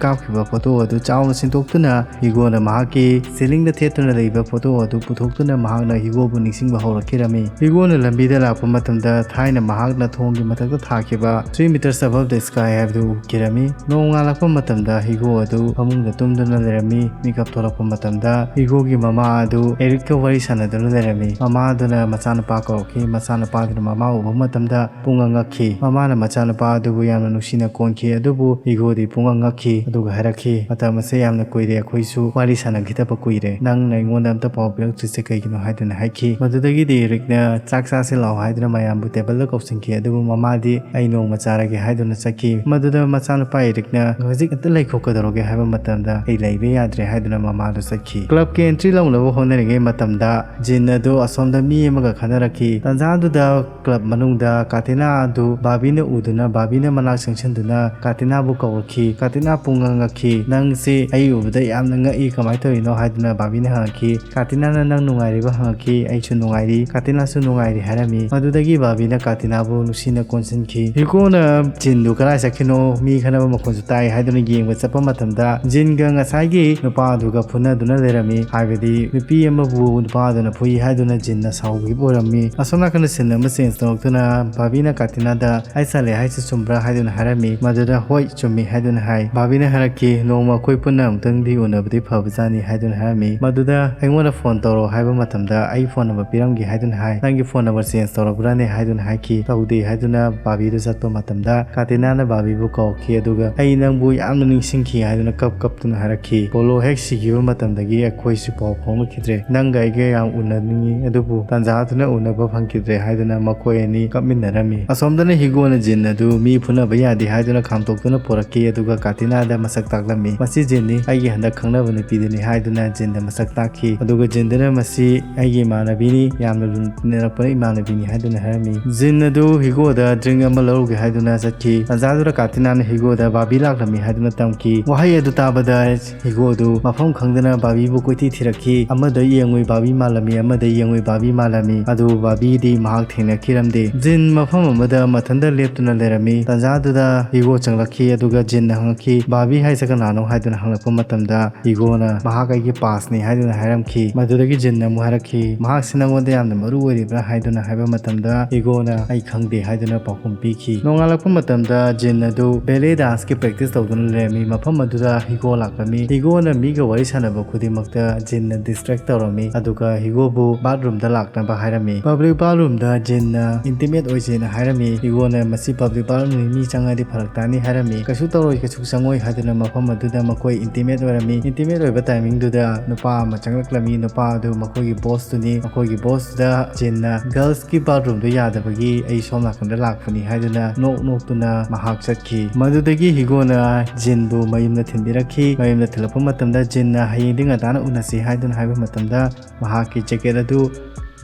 ꯀꯥꯞꯈꯤꯕ ꯐꯣꯇꯣ ꯑꯗꯨ ꯆꯥꯎꯅ ꯁꯤꯟꯗꯣꯛꯇꯨꯅ ꯍꯤꯒꯣꯅ ꯃꯍꯥꯛꯀꯤ ꯁꯤꯂꯤꯡꯗ ꯊꯦꯠꯇꯨꯅ ꯂꯩꯕ ꯐꯣꯇꯣ ꯑꯗꯨ ꯄꯨꯊꯣꯛꯇꯨꯅ ꯃꯍꯥꯛꯅ ꯍꯤꯒꯣꯕꯨ ꯅꯤꯡꯁꯤꯡꯕ ꯍꯧꯔꯛꯈꯤꯔꯝꯃꯤ꯫ ꯍꯤꯒꯣꯅ ꯂꯝꯕꯤꯗ ꯂꯥꯛꯄ ꯃꯇꯝꯗ ꯊꯥꯏꯅ ꯃꯍꯥꯛꯅ ꯊꯣꯡꯒꯤ ꯃꯊꯛꯇ ꯊꯥꯈꯤꯕ "Three meters above the sky" ꯍꯥꯏꯕꯗꯨ ꯎꯈꯤꯔꯝꯃꯤ꯫ ꯅꯣꯡꯉꯥꯜꯂꯛꯄ ꯃꯇꯝꯗ ꯍꯤꯒꯣ ꯑꯗꯨ ꯐꯃꯨꯡꯗ ꯇꯨꯝꯗꯨꯅ ꯂꯩꯔꯝꯃꯤ꯫ ꯃꯤꯀꯞ ꯊꯣꯛꯂꯛꯄ ꯃꯇꯝꯗ ꯍꯤꯒꯣꯒꯤ ꯃꯃꯥ ꯑꯗꯨ ꯑꯦꯔꯤꯛꯀ ꯋꯥꯔꯤ ꯁꯥꯟꯅꯗꯨꯅ ꯂꯩꯔꯝꯃꯤ꯫ ꯃꯃꯥ ꯑꯗꯨꯅ ꯃꯆꯥꯅꯨꯄꯥ ꯀꯧꯔꯛꯈꯤ꯫ ꯃꯆꯥꯅꯨꯄꯥ ꯑꯗꯨꯅ ꯃꯃꯥ ꯎꯕ ꯃꯇꯝꯗ ꯄꯨꯡꯉꯛ ꯉꯛꯈꯤ꯫ ꯃꯃꯥꯅ ꯃꯆꯥꯅꯨꯄꯥ ꯑꯗꯨꯕꯨ ꯌꯥꯝꯅ ꯅꯨꯡꯁꯤꯅ ꯀꯣꯟꯈꯤ, ꯑꯗꯨꯕꯨ ꯍꯤꯒꯣꯗꯤ ꯄꯨꯡꯉꯛ ꯉꯛꯈꯤ, ꯑꯗꯨꯒ ꯍꯥꯏꯔꯛꯈꯤ, "ꯃꯇꯝ ꯑꯁꯦ ꯌꯥꯝꯅ ꯀꯨꯏꯔꯦ, ꯑꯩꯈꯣꯏꯁꯨ ꯋꯥꯔꯤ ꯁꯥꯟꯅꯈꯤꯗꯕ ꯀꯨꯏꯔꯦ꯫ ꯅꯪꯅ ꯑꯩꯉꯣꯟꯗ ꯑꯝꯇ ꯄꯥꯎ ꯄꯤꯔꯛꯇ꯭ꯔꯤꯁꯦ ꯀꯩꯒꯤꯅꯣ?" ꯍꯥꯏꯗꯨꯅ ꯍꯥꯏꯈꯤ꯫ ꯃꯗꯨꯗꯒꯤꯗꯤ ꯏꯔꯤꯛꯅ ꯆꯥꯛ ꯆꯥꯁꯤ ꯂꯥꯛꯑꯣ ꯍꯥꯏꯗꯨꯅ ꯃꯌꯥꯝꯕꯨ ꯇꯦꯕꯜꯗ ꯀꯧꯁꯤꯟꯈꯤ, ꯑꯗꯨꯕꯨ ꯃꯃꯥꯗꯤ "ꯑꯩ ꯅꯣꯡꯃ ꯆꯥꯔꯒꯦ" ꯍꯥꯏꯗꯨꯅ ꯆꯠꯈꯤ꯫ ꯃꯗꯨꯗ ꯃꯆꯥꯅꯨꯄꯥ ꯏꯔꯤꯛꯅ, "ꯍꯧꯖꯤꯛ ꯑꯝꯇ ꯂꯩ ꯊꯣꯛꯀꯗꯧꯔꯒꯦ ꯍꯥꯏꯕ ꯃꯇꯝꯗ ꯑꯩ ꯂꯩꯕ ꯌꯥꯗ꯭ꯔꯦ ꯍꯥꯏꯗꯨꯅ ꯃꯃꯥꯗꯨ ꯆꯠꯈꯤ꯫ ꯀ꯭ꯂꯕꯀꯤ ꯑꯦꯟꯇ꯭ꯔꯤ ꯂꯧꯅꯕ ꯍꯣꯠꯅꯔꯤꯉꯩ ꯃꯇꯝꯗ ꯖꯤꯟ ꯑꯗꯨ ꯑꯁꯣꯝꯗ ꯃꯤ ꯑꯃꯒ ꯈꯟꯅꯔꯛꯈꯤ꯫ ꯇꯟꯖꯥꯗꯨꯗ ꯀ꯭ꯂꯕ ꯃꯅꯨꯡꯗ ꯀꯥꯇꯤꯅꯥ ꯑꯗꯨ ꯕꯥꯕꯤꯅ ꯎꯗꯨꯅ ꯕꯥꯕꯤꯅ ꯃꯅꯥꯛ ꯆꯪꯁꯤꯟꯗꯨꯅ ꯀꯥꯇꯤꯅꯥꯕꯨ ꯀꯧꯔꯛꯈꯤ꯫ ꯀꯥꯇꯤꯅꯥ ꯄꯨꯡꯉꯛ ꯉꯛꯈꯤ꯫ "ꯅꯪꯁꯦ ꯑꯩ ꯎꯕꯗ ꯌꯥꯝꯅ ꯉꯛꯏ, ꯀꯃꯥꯏꯅ ꯇꯧꯔꯤꯅꯣ?" ꯍꯥꯏꯗꯨꯅ ꯕꯥꯕꯤꯅ ꯍꯪꯉꯛꯈꯤ꯫ ꯀꯥꯇꯤꯅꯥꯅ "ꯅꯪ ꯅꯨꯡꯉꯥꯏꯔꯤꯕ?" ꯍꯪꯉꯛꯈꯤ꯫ "ꯑꯩꯁꯨ ꯅꯨꯡꯉꯥꯏꯔꯤ, ꯀꯥꯇꯤꯅꯥꯁꯨ ꯅꯨꯡꯉꯥꯏꯔꯤ" ꯍꯥꯏꯔꯝꯃꯤ꯫ ꯃꯗꯨꯗꯒꯤ ꯕꯥꯕꯤꯅ ꯀꯥꯇꯤꯅꯥꯕꯨ ꯅꯨꯡꯁꯤꯅ ꯀꯣꯟꯁꯤꯟꯈꯤ꯫ ꯍꯤꯒꯣꯅ ꯖꯤꯟꯗꯨ ꯀꯗꯥꯏ ꯆꯠꯈꯤꯅꯣ, ꯃꯤ ꯈꯠꯅꯕ ꯃꯈꯣꯟꯁꯨ ꯇꯥꯏ ꯍꯥꯏꯗꯨꯅ ꯌꯦꯡꯕ ꯆꯠꯄ ꯃꯇꯝꯗ ꯖꯤꯟꯒ ꯉꯁꯥꯏꯒꯤ ꯅꯨꯄꯥꯗꯨꯒ ꯐꯨꯅꯗꯨꯅ ꯂꯩꯔꯝꯃꯤ꯫ ꯍꯥꯏꯕꯗꯤ ꯅꯨꯄꯤ ꯑꯃꯕꯨ ꯅꯨꯄꯥꯗꯨꯅ ꯐꯨꯏ ꯍꯥꯏꯗꯨꯅ ꯖꯤꯟꯅ ꯁꯥꯎꯈꯤꯕ ꯑꯣꯏꯔꯝꯃꯤ꯫ ꯑꯁꯣꯝ ꯅꯥꯀꯟꯗ ꯁꯤꯟ ꯑꯃ ꯆꯦꯟꯖ ꯇꯧꯔꯛꯇꯨꯅ ꯕꯥꯕꯤꯅ ꯀꯥꯇꯤꯅꯥꯗ "ꯑꯩ ꯆꯠꯂꯦ ꯍꯥꯏꯁꯤ ꯆꯨꯝꯕ꯭ꯔꯥ?" ꯍꯥꯏꯗꯨꯅ ꯍꯥꯏꯔꯝꯃꯤ꯫ ꯃꯗꯨꯗ "ꯍꯣꯏ, ꯆꯨꯝꯃꯤ" ꯍꯥꯏꯗꯨꯅ ꯍꯥꯏ꯫ ꯕꯥꯕꯤꯅ ꯍꯥꯏꯔꯛꯈꯤ, "ꯅꯣꯡꯃ ꯑꯩꯈꯣꯏ ꯄꯨꯟꯅ ꯑꯃꯨꯛꯇꯪꯗꯤ ꯎꯅꯕꯗꯤ ꯐꯕꯖꯥꯠꯅꯤ" ꯍꯥꯏꯗꯨꯅ ꯍꯥꯏꯔꯝꯃꯤ꯫ ꯃꯗꯨꯗ "ꯑꯩꯉꯣꯟꯗ ꯐꯣꯟ ꯇꯧꯔꯛꯑꯣ" ꯍꯥꯏꯕ ꯃꯇꯝꯗ "ꯑꯩ ꯐꯣꯟ ꯅꯝꯕꯔ ꯄꯤꯔꯝꯒꯦ" ꯍꯥꯏꯗꯨꯅ ꯍꯥꯏ꯫ "ꯅꯪꯒꯤ ꯐꯣꯟ ꯅꯝꯕꯔ ꯆꯦꯟꯖ ꯇꯧꯔꯛꯄ꯭ꯔꯥꯅꯦ?" ꯍꯥꯏꯗꯨꯅ ꯍꯥꯏꯈꯤ꯫ "ꯇꯧꯗꯦ" ꯍꯥꯏꯗꯨꯅ ꯕꯥꯕꯤꯗꯨ ꯆꯠꯄ ꯃꯇꯝꯗ ꯀꯥꯇꯤꯅꯥꯅ ꯕꯥꯕꯤꯕꯨ ꯀꯧꯔꯛꯈꯤ꯫ ꯑꯗꯨꯒ "ꯑꯩ ꯅꯪꯕꯨ ꯌꯥꯝꯅ ꯅꯤꯡꯁꯤꯡꯈꯤ" ꯍꯥꯏꯗꯨꯅ ꯀꯞ ꯀꯞꯇꯨꯅ ꯍꯥꯏꯔꯛꯈꯤ꯫ "ꯄꯣꯂꯣ ꯍꯦꯛ ꯁꯤꯈꯤꯕ ꯃꯇꯝꯗꯒꯤ ꯑꯩꯈꯣꯏꯁꯨ ꯄꯥꯎ ꯐꯥꯎꯅꯈꯤꯗ꯭ꯔꯦ꯫ ꯅꯪꯒ ꯑꯩꯒ ꯌꯥꯝ ꯎꯅꯅꯤꯡꯉꯤ, ꯑꯗꯨꯕꯨ ꯇꯥꯟꯖꯥꯗꯨꯅ ꯎꯅꯕ ꯐꯪꯈꯤꯗ꯭ꯔꯦ" ꯍꯥꯏꯗꯨꯅ ꯃꯈꯣꯏ ꯑꯅꯤ ꯀꯞꯃꯤꯟꯅꯔꯝꯃꯤ꯫ ꯑꯁꯣꯝꯗꯅ ꯍꯤꯒꯣꯅ ꯖꯤꯟ ꯑꯗꯨ ꯃꯤ ꯐꯨꯅꯕ ꯌꯥꯗꯦ ꯍꯥꯏꯗꯨꯅ ꯈꯥꯝꯇꯣꯛꯇꯨꯅ ꯄꯨꯔꯛꯈꯤ꯫ ꯑꯗꯨꯒ ꯀꯥꯇꯤꯅꯥꯗ ꯃꯁꯛ ꯇꯥꯛꯂꯝꯃꯤ꯫ "ꯃꯁꯤ ꯖꯤꯟꯅꯤ, ꯑꯩꯒꯤ ꯍꯟꯗꯛ ꯈꯪꯅꯕ ꯅꯨꯄꯤꯗꯨꯅꯤ" ꯍꯥꯏꯗꯨꯅ ꯖꯤꯟꯗ ꯃꯁꯛ ꯇꯥꯛꯈꯤ꯫ ꯑꯗꯨꯒ ꯖꯤꯟꯗꯅ "ꯃꯁꯤ ꯑꯩꯒꯤ ꯏꯃꯥꯟꯅꯕꯤꯅꯤ, ꯌꯥꯝꯅ ꯂꯨꯅ ꯇꯤꯟꯅꯔꯛꯄꯅ ꯏꯃꯥꯟꯅꯕꯤꯅꯤ" ꯍꯥꯏꯗꯨꯅ ꯍꯥꯏꯔꯝꯃꯤ꯫ ꯖꯤꯟ ꯑꯗꯨ ꯍꯤꯒꯣꯗ ꯗ꯭ꯔꯤꯡ ꯑꯃ ꯂꯧꯔꯨꯒꯦ ꯍꯥꯏꯗꯨꯅ ꯆꯠꯈꯤ꯫ ꯇꯥꯟꯖꯥꯗꯨꯗ ꯀꯥꯇꯤꯅꯥꯅ ꯍꯤꯒꯣꯗ "ꯕꯥꯕꯤ ꯂꯥꯛꯂꯝꯃꯤ" ꯍꯥꯏꯗꯨꯅ ꯇꯝꯈꯤ꯫ ꯋꯥꯍꯩ ꯑꯗꯨ ꯇꯥꯕꯗ ꯍꯤꯒꯣꯗꯨ ꯃꯐꯝ ꯈꯪꯗꯅ ꯕꯥꯕꯤꯕꯨ ꯀꯣꯏꯊꯤ ꯊꯤꯔꯛꯈꯤ꯫ ꯑꯃꯗ ꯌꯦꯡꯉꯨꯏ ꯕꯥꯕꯤ ꯃꯥꯜꯂꯝꯃꯤ, ꯑꯃꯗ ꯌꯦꯡꯉꯨꯏ ꯕꯥꯕꯤ ꯃꯥꯜꯂꯝꯃꯤ꯫ ꯑꯗꯨ ꯕꯥꯕꯤꯗꯤ ꯃꯍꯥꯛ ꯊꯦꯡꯅꯈꯤꯔꯝꯗꯦ꯫ ꯖꯤꯟ ꯃꯐꯝ ꯑꯃꯗ ꯃꯊꯟꯇ ꯂꯦꯞꯇꯨꯅ ꯂꯩꯔꯝꯃꯤ꯫ ꯇꯥꯟꯖꯥꯗꯨꯗ ꯍꯤꯒꯣ ꯆꯪꯂꯛꯈꯤ, ꯑꯗꯨꯒ ꯖꯤꯟꯅ ꯍꯪꯉꯛꯈꯤ, "ꯕꯥꯕꯤ ꯍꯥꯏꯁꯦ ꯀꯅꯥꯅꯣ?" ꯍꯥꯏꯗꯨꯅ ꯍꯪꯂꯛꯄ ꯃꯇꯝꯗ ꯍꯤꯒꯣꯅ ꯃꯍꯥꯛ ꯑꯩꯒꯤ ꯄꯥꯁꯅꯤ ꯍꯥꯏꯗꯨꯅ ꯍꯥꯏꯔꯝꯈꯤ꯫ ꯃꯗꯨꯗꯒꯤ ꯖꯤꯟꯅ ꯑꯃꯨꯛ ꯍꯥꯏꯔꯛꯈꯤ, "ꯃꯍꯥꯛꯁꯤ ꯅꯪꯉꯣꯟꯗ ꯌꯥꯝꯅ ꯃꯔꯨ ꯑꯣꯏꯔꯤꯕ꯭ꯔꯥ?" ꯍꯥꯏꯗꯨꯅ ꯍꯥꯏꯕ ꯃꯇꯝꯗ ꯍꯤꯒꯣꯅ "ꯑꯩ ꯈꯪꯗꯦ" ꯍꯥꯏꯗꯨꯅ ꯄꯥꯎꯈꯨꯝ ꯄꯤꯈꯤ꯫ ꯅꯣꯡꯉꯥꯜꯂꯛꯄ ꯃꯇꯝꯗ ꯖꯤꯟ ꯑꯗꯨ ꯕꯦꯂꯦ ꯗꯥꯟꯁꯀꯤ ꯄ꯭ꯔꯦꯛꯇꯤꯁ ꯇꯧꯗꯨꯅ ꯂꯩꯔꯝꯃꯤ꯫ ꯃꯐꯝ ꯑꯗꯨꯗ ꯍꯤꯒꯣ ꯂꯥꯛꯂꯝꯃꯤ꯫ ꯍꯤꯒꯣꯅ ꯃꯤꯒ ꯋꯥꯔꯤ ꯁꯥꯟꯅꯕ ꯈꯨꯗꯤꯡꯃꯛꯇ ꯖꯤꯟꯅ ꯗꯤꯁꯇ꯭ꯔꯦꯛ ꯇꯧꯔꯝꯃꯤ, ꯑꯗꯨꯒ ꯍꯤꯒꯣꯕꯨ ꯕꯥꯠꯔꯨꯝꯗ ꯂꯥꯛꯅꯕ ꯍꯥꯏꯔꯝꯃꯤ꯫ ꯄꯕ꯭ꯂꯤꯛ ꯕꯥꯠꯔꯨꯝꯗ ꯖꯤꯟꯅ ꯏꯟꯇꯤꯃꯦꯠ ꯑꯣꯏꯁꯦꯅ ꯍꯥꯏꯔꯝꯃꯤ꯫ ꯍꯤꯒꯣꯅ "ꯃꯁꯤ ꯄꯕ꯭ꯂꯤꯛ ꯕꯥꯠꯔꯨꯝꯅꯤ, ꯃꯤ ꯆꯪꯉꯗꯤ ꯐꯔꯛ ꯇꯥꯅꯤ" ꯍꯥꯏꯔꯝꯃꯤ꯫ "ꯀꯩꯁꯨ ꯇꯧꯔꯣꯏ, ꯀꯩꯁꯨ ꯆꯪꯉꯣꯏ" ꯍꯥꯏꯗꯨꯅ ꯃꯐꯝ ꯑꯗꯨꯗ ꯃꯈꯣꯏ ꯏꯟꯇꯤꯃꯦꯠ ꯑꯣꯏꯔꯝꯃꯤ꯫ ꯏꯟꯇꯤꯃꯦꯠ ꯑꯣꯏꯕ ꯇꯥꯏꯃꯤꯡꯗꯨꯗ ꯅꯨꯄꯥ ꯑꯃ ꯆꯪꯂꯛꯂꯝꯃꯤ꯫ ꯅꯨꯄꯥ ꯑꯗꯨ ꯃꯈꯣꯏꯒꯤ ꯕꯣꯁꯇꯨꯅꯤ꯫ ꯃꯈꯣꯏꯒꯤ ꯕꯣꯁꯇꯨꯗ ꯖꯤꯟꯅ "ꯒꯔꯜꯁꯀꯤ ꯕꯥꯠꯔꯨꯝꯗꯣ ꯌꯥꯗꯕꯒꯤ ꯑꯩ ꯁꯣꯝ ꯅꯥꯀꯟꯗ ꯂꯥꯛꯄꯅꯤ" ꯍꯥꯏꯗꯨꯅ ꯅꯣꯛ ꯅꯣꯛꯇꯨꯅ ꯃꯍꯥꯛ ꯆꯠꯈꯤ꯫ ꯃꯗꯨꯗꯒꯤ ꯍꯤꯒꯣꯅ ꯖꯤꯟ ꯑꯗꯨ ꯃꯌꯨꯝꯗ ꯊꯤꯟꯕꯤꯔꯛꯈꯤ꯫ ꯃꯌꯨꯝꯗ ꯊꯤꯜꯂꯛꯄ ꯃꯇꯝꯗ ꯖꯤꯟꯅ ꯍꯌꯦꯡꯗꯤ ꯉꯟꯇꯥꯅ ꯎꯅꯁꯤ ꯍꯥꯏꯗꯨꯅ ꯍꯥꯏꯕ ꯃꯇꯝꯗ ꯃꯍꯥꯛꯀꯤ ꯖꯦꯀꯦꯠ ꯑꯗꯨ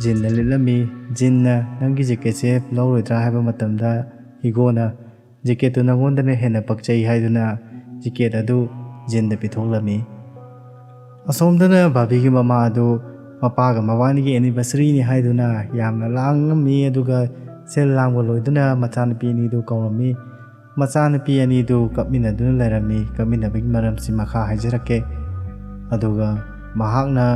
ꯖꯤꯟꯅ ꯂꯤꯠꯂꯝꯃꯤ꯫ ꯖꯤꯟꯅ "ꯅꯪꯒꯤ ꯖꯦꯀꯦꯠꯁꯦ ꯂꯧꯔꯣꯏꯗ꯭ꯔꯥ?" ꯍꯥꯏꯕ ꯃꯇꯝꯗ ꯍꯤꯒꯣꯅ "ꯖꯦꯀꯦꯠꯇꯨ ꯅꯪꯉꯣꯟꯗꯅ ꯍꯦꯟꯅ ꯄꯛꯆꯩ" ꯍꯥꯏꯗꯨꯅ ꯖꯦꯀꯦꯠ ꯑꯗꯨ ꯖꯤꯟꯗ ꯄꯤꯊꯣꯛꯂꯝꯃꯤ꯫ ꯑꯁꯣꯝꯗꯅ ꯕꯥꯕꯤꯒꯤ ꯃꯃꯥ ꯑꯗꯨ ꯃꯄꯥꯒ ꯃꯕꯥꯅꯤꯒꯤ anniversary ꯅꯤ ꯍꯥꯏꯗꯨꯅ ꯌꯥꯝꯅ ꯂꯥꯡꯉꯝꯃꯤ, ꯑꯗꯨꯒ ꯁꯦꯜ ꯂꯥꯡꯕ ꯂꯣꯏꯗꯨꯅ ꯃꯆꯥꯅꯨꯄꯤ ꯑꯅꯤꯗꯨ ꯀꯧꯔꯝꯃꯤ꯫ ꯃꯆꯥꯅꯨꯄꯤ ꯑꯅꯤꯗꯨ ꯀꯞꯃꯤꯟꯅꯗꯨꯅ ꯂꯩꯔꯝꯃꯤ꯫ ꯀꯞꯃꯤꯟꯅꯕꯒꯤ ꯃꯔꯝꯁꯤ ꯃꯈꯥ ꯍꯥꯏꯖꯔꯛꯀꯦ꯫ ꯑꯗꯨꯒ ꯃꯍꯥꯛꯅ